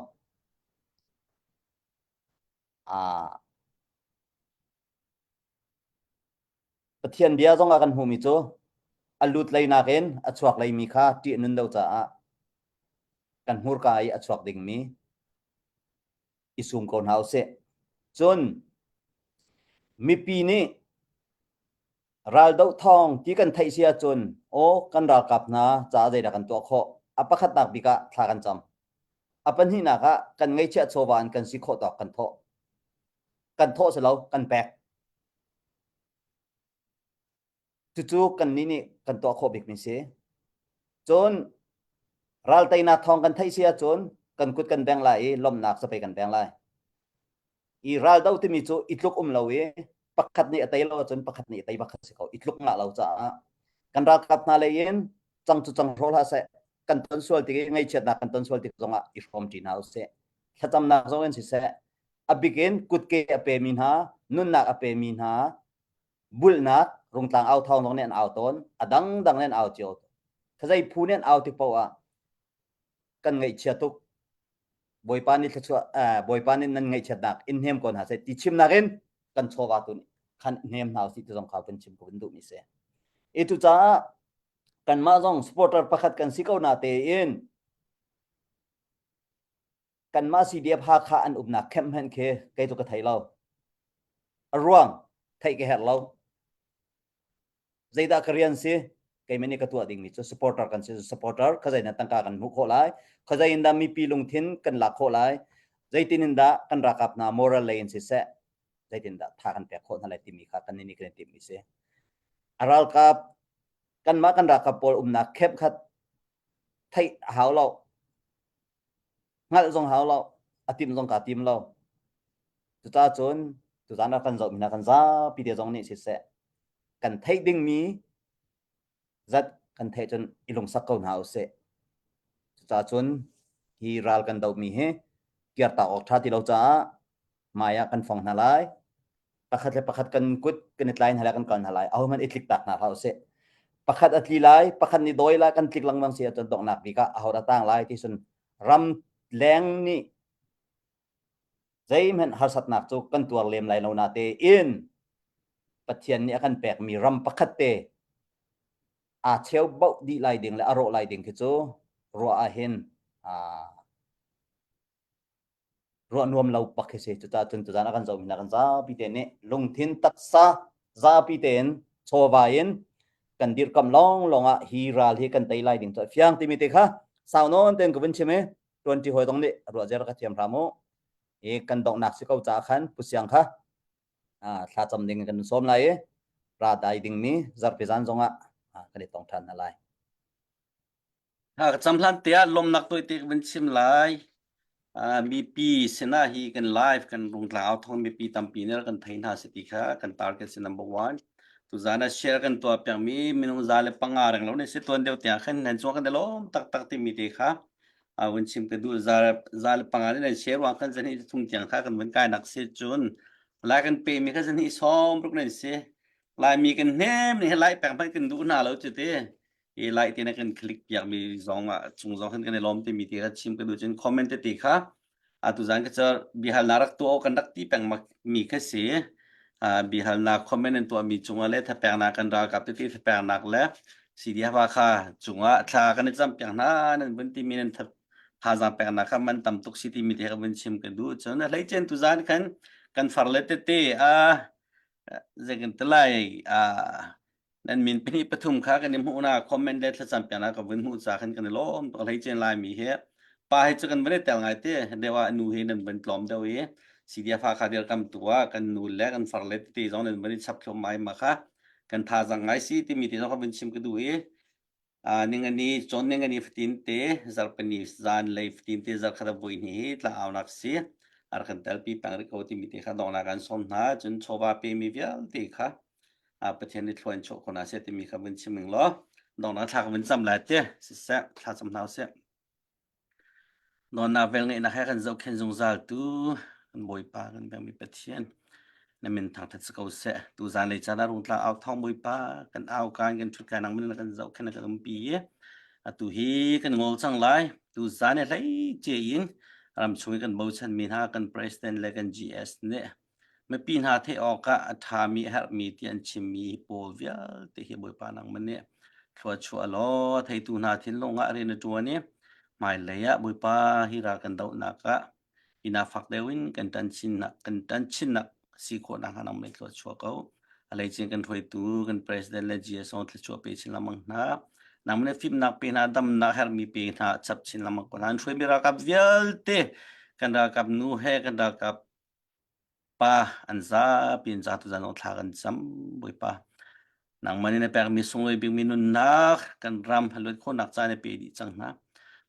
ah Pathian bia zong ah kan hmuhmi cu a lut lei nakin a chuak leimi kha ṭih a nun deuh caah kan hmurka i a chuak dingmi i sum ko hna usih. Cun mipi nih raldoh thawng ti kan theih si ahcun aw kan ralkap hna caah zeidah kan tuah khawh? A pakhatnak bik ah thla kan cam. A pahnihnak ah kan ngeihchiah chawva in kan si khawh tawk kan thawh. Kan thawh si lo, kan pek. Cucu kannih nih kan tuah khawh bikmi si. Cun ral teinak thawng kan theih si ahcun kan kut kan beng lai i lawmhnak zapei kan beng lai. I raldo timi cu i tluk um lo i pakhat nih a tei lo ahcun pakhat nih a tei bak si ko. I tluk ngah lo caah kan ralkap hna lei in cang cu cang hraw hlah seh. kan ton sual tik i ngaihchiatnak kan ton sual tik zongah i hrawm ṭi hna usih. Thlacamnak zong in siseh, a bik in kutke a pemi hna, nunnak a pemi hna, bulhnak rungtlang au thawng zong nih an au tawn, a dangdang nih an au cio. Khazei phu nih an au tik paoh ah kan ngaihchia tuk. Bawipa nih thluachuah Bawipa nih nan ngaihchiatnak in hnem ko hna seh ti chimnak in kan chawva tu nih khan hnem hna usih ti zong kha kan chim ko kan duhmi si. I cucaah kanmah zong supporter pakhat kan si ko na tein kanmah CDF Hakha an umnak camp hmanh khi kei cu ka thei lo. A ruang theih ka herh lo. Zeidah ka rian si? Keimah nih ka tuah dingmi cu supporter kan si. Supporter khazei in tangka kan hmuh khawh lai? Khazei in dah mipi lungthin kan lak khawh lai? Zeitin in dah kan ralkap hna moral lei in siseh zeitin dah tha kan pek khawh hna lai timi kha kan nih kan i timhmi si. A ralkap kanmah kan ralkap pawl umnak camp khat theih a hau lo. Hngalh zong hau lo. A tim zong kaa tim lo. Cucaah cun tuzaan ah kan zohmi hna kan zapi te zong nih siseh kan theih dingmi zat kan theih cun i lungsak ko hna usih. Cucaah cun hi ral kan dohmi hi kirtak awk ṭha ti lo caah hmai ah kan fong hna lai. Pakhat le pakhat kan kut kan i tlai hna lai kan kal hna lai. Ahohmanh i tlik tak hna hlah usih. Pakhat a tli lai, pakhat nih dawi lai, kan tlik lengmang si ahcun donghnak bik ah ahodah tang lai ti cun ram leng nih zeihmanh harsatnak cu kan tuar lem lai lo na tein Pathian nih a kan pekmi ram pakhat te aa cheu boh dih lai ding le a rawh lai ding khi cu ruah ahhin aa ruah nuam lo pak khi si. Cucaah cun tuzaan a kan zohmi hna kan zapi te nih lungthin taksa zapi tein chawva in kan dirhkamh lawnglawng ah hi ral hi kan tei lai ding cu a fiang timi te kha sau nawn tein ka vun chim i tuanṭi hawi zong nih ruah zer ka thiam hram u. I kan donghnak si ko caah khan Pu Siang kha thla cam ding in kan sawm lai i ra dai dingmi zarhpi zan zongah kan i tong ṭhan hna lai. Ha ka cam hlan te ah lawmnak tawite ka van chim lai. Uh, mipi sinah hi kan live kan rungtla au thong mipi tampi nih kan thei hna si ti kha kan target si number one. Tuzan ah share kan tuah piakmi minung za le panga reng lo ne si tuan deuh tiang khan nan chuak kan lawm taktak timi te kha a vun chim ka duh za za le panga ne nan share ruang khan zan hi thum tiang kha kan vun kai nak si cun lai kan pe mi kha zan hi som ruk nan si Laimi kan hnem ni lai pek hmanh kan duh hna lo cu ti i like ti na kan click piak mi zong ah chung zong khan kan i lawm timi ti kha chim ka duh cun comment te ti kha atu zan ka cer bihalnak rak tuah kan rak ti peng mi kha si bihalnak comment an tuah mi cungah le thapeknak kan ralkap tete thapeknak le CDF kha cungah thla kan i cam piak hna nan vun ti mi nan thazaang peknak kha man tam tuk si ti mi te kha vun chim ka duh cun hlei chen tu zan khan kan far le tete a zei kan ti lai nan min pahnih pathum kha kan i hmuh na comment le thlacam piak ka vun hmuh ca khan kan i lawm tuk hlei cen lai mi hi pa hi cu kan van i tel ngai te deuh ah nu hi nan van tlawm deuh i CDF kha dir kam tu ah kan nu le kan far le tete zong nan van i chap thluam mai ma kha kan thazang ngai si timi te zong ka vun chim ka duh i Ningani cawn ningani fatin te zarhpini zanlei fatin te zarhkhat a vui hni hi tlangaunak si a rak kan telpi peng rih ko timi te kha donghnak an sawm hna cun chawva pemi vialte kha Pathian nih thlua in chuah ko hna seh timi kha vun chim ning law donghnak thla ka vun cam lai te siseh thla cam hna usih. Dawtnak velngeihnak he kan zohkhenh zungzaltu kan Bawipa kan pekmi Pathian na min thangṭhat si ko seh. Tuzaan lei caan ah rungtlang au thawng Bawipa kan au kan kan ṭhut kai nang min na kan zohkhenh na kan umpi i atu hi kan ngol cang lai. Tuzaan i hleice in ramchung i kan bochanmi hna kan President le kan GS nih Mipi hna theih awkah a ṭhami a herhmi ti an chimmi pawl vialte hi Bawipa nangmah nih thluachuah law a theitu hna thinlung ah rian a ṭuan i hmailei ah Bawipa hi ral kan dohnak ah inn ah fak deuh in kan ṭan chinnak kan ṭan chinnak si khawh nakhnga nangmah nih thluachuah ko. A hleice kan hruaitu kan president le GS zong thluachuah pe chin lengmang hna. Nangmah nih fimnak pe hna, damnak herhmi pe hna, chap chin lengmang ko hna. An hruaimi ralkap vialte kan ralkap nu he kan ralkap Pa an zapi in za tuzan thla kan cam Bawipa nangmah nih na pekmi sunglawi bikmi nunnak kan ram haluat khawhnak caan na pe dih cang hna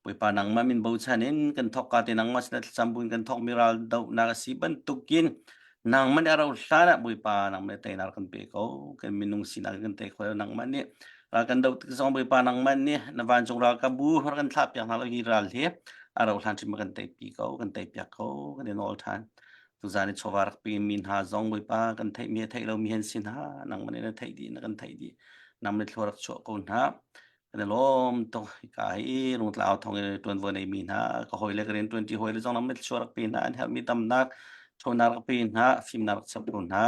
Bawipa nangmah min bochan in kan thawk ka te nangmah sin thlacam buin kan thawkmi ral dohnak a si bantukin nangmah nih a rauh hlan ah Bawipa nangmah nih teinak kan pe ko kan minung sinak kan tei kho lo nangmah nih. Ral kan do tik zong Bawipa nangmah nih na vancung ralkapbu rak kan thlah piak hna lo hi ral hi a rauh hlan hrim kan tei pi ko kan tei piak ko kan i nawl ṭhan. Tuzan i chawva rak pe mi hna zong Bawipa kan theih mi theih lo mi han si hna nangmah nih na theih dih na kan theih dih nang nih thlua rak chuah ko hna. Kan i lawm tuk. Hika hi rungtlau thong in ṭuanvo nei mi hna ka hawi le ka rian ṭuanṭi hawi le zong nang nih thlua rak pe hna an herhmi tamnak ṭhawnnak rak pe hna fimnak rak chap ko hna.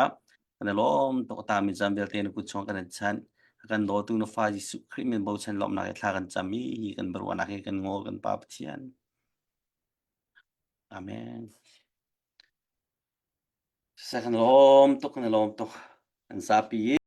Kan i lawm tuk ta mi caan vialte na kut chung kan in chanh. Kan dawtu na fa Jesuh Khrih min bochan lawmhnak he thla kan cam i hi kan biaruahnak hi kan ngawl kan Pa Pathian. Amen. Siseh kan lawm tuk kan i lawm tuk. Kan zapi.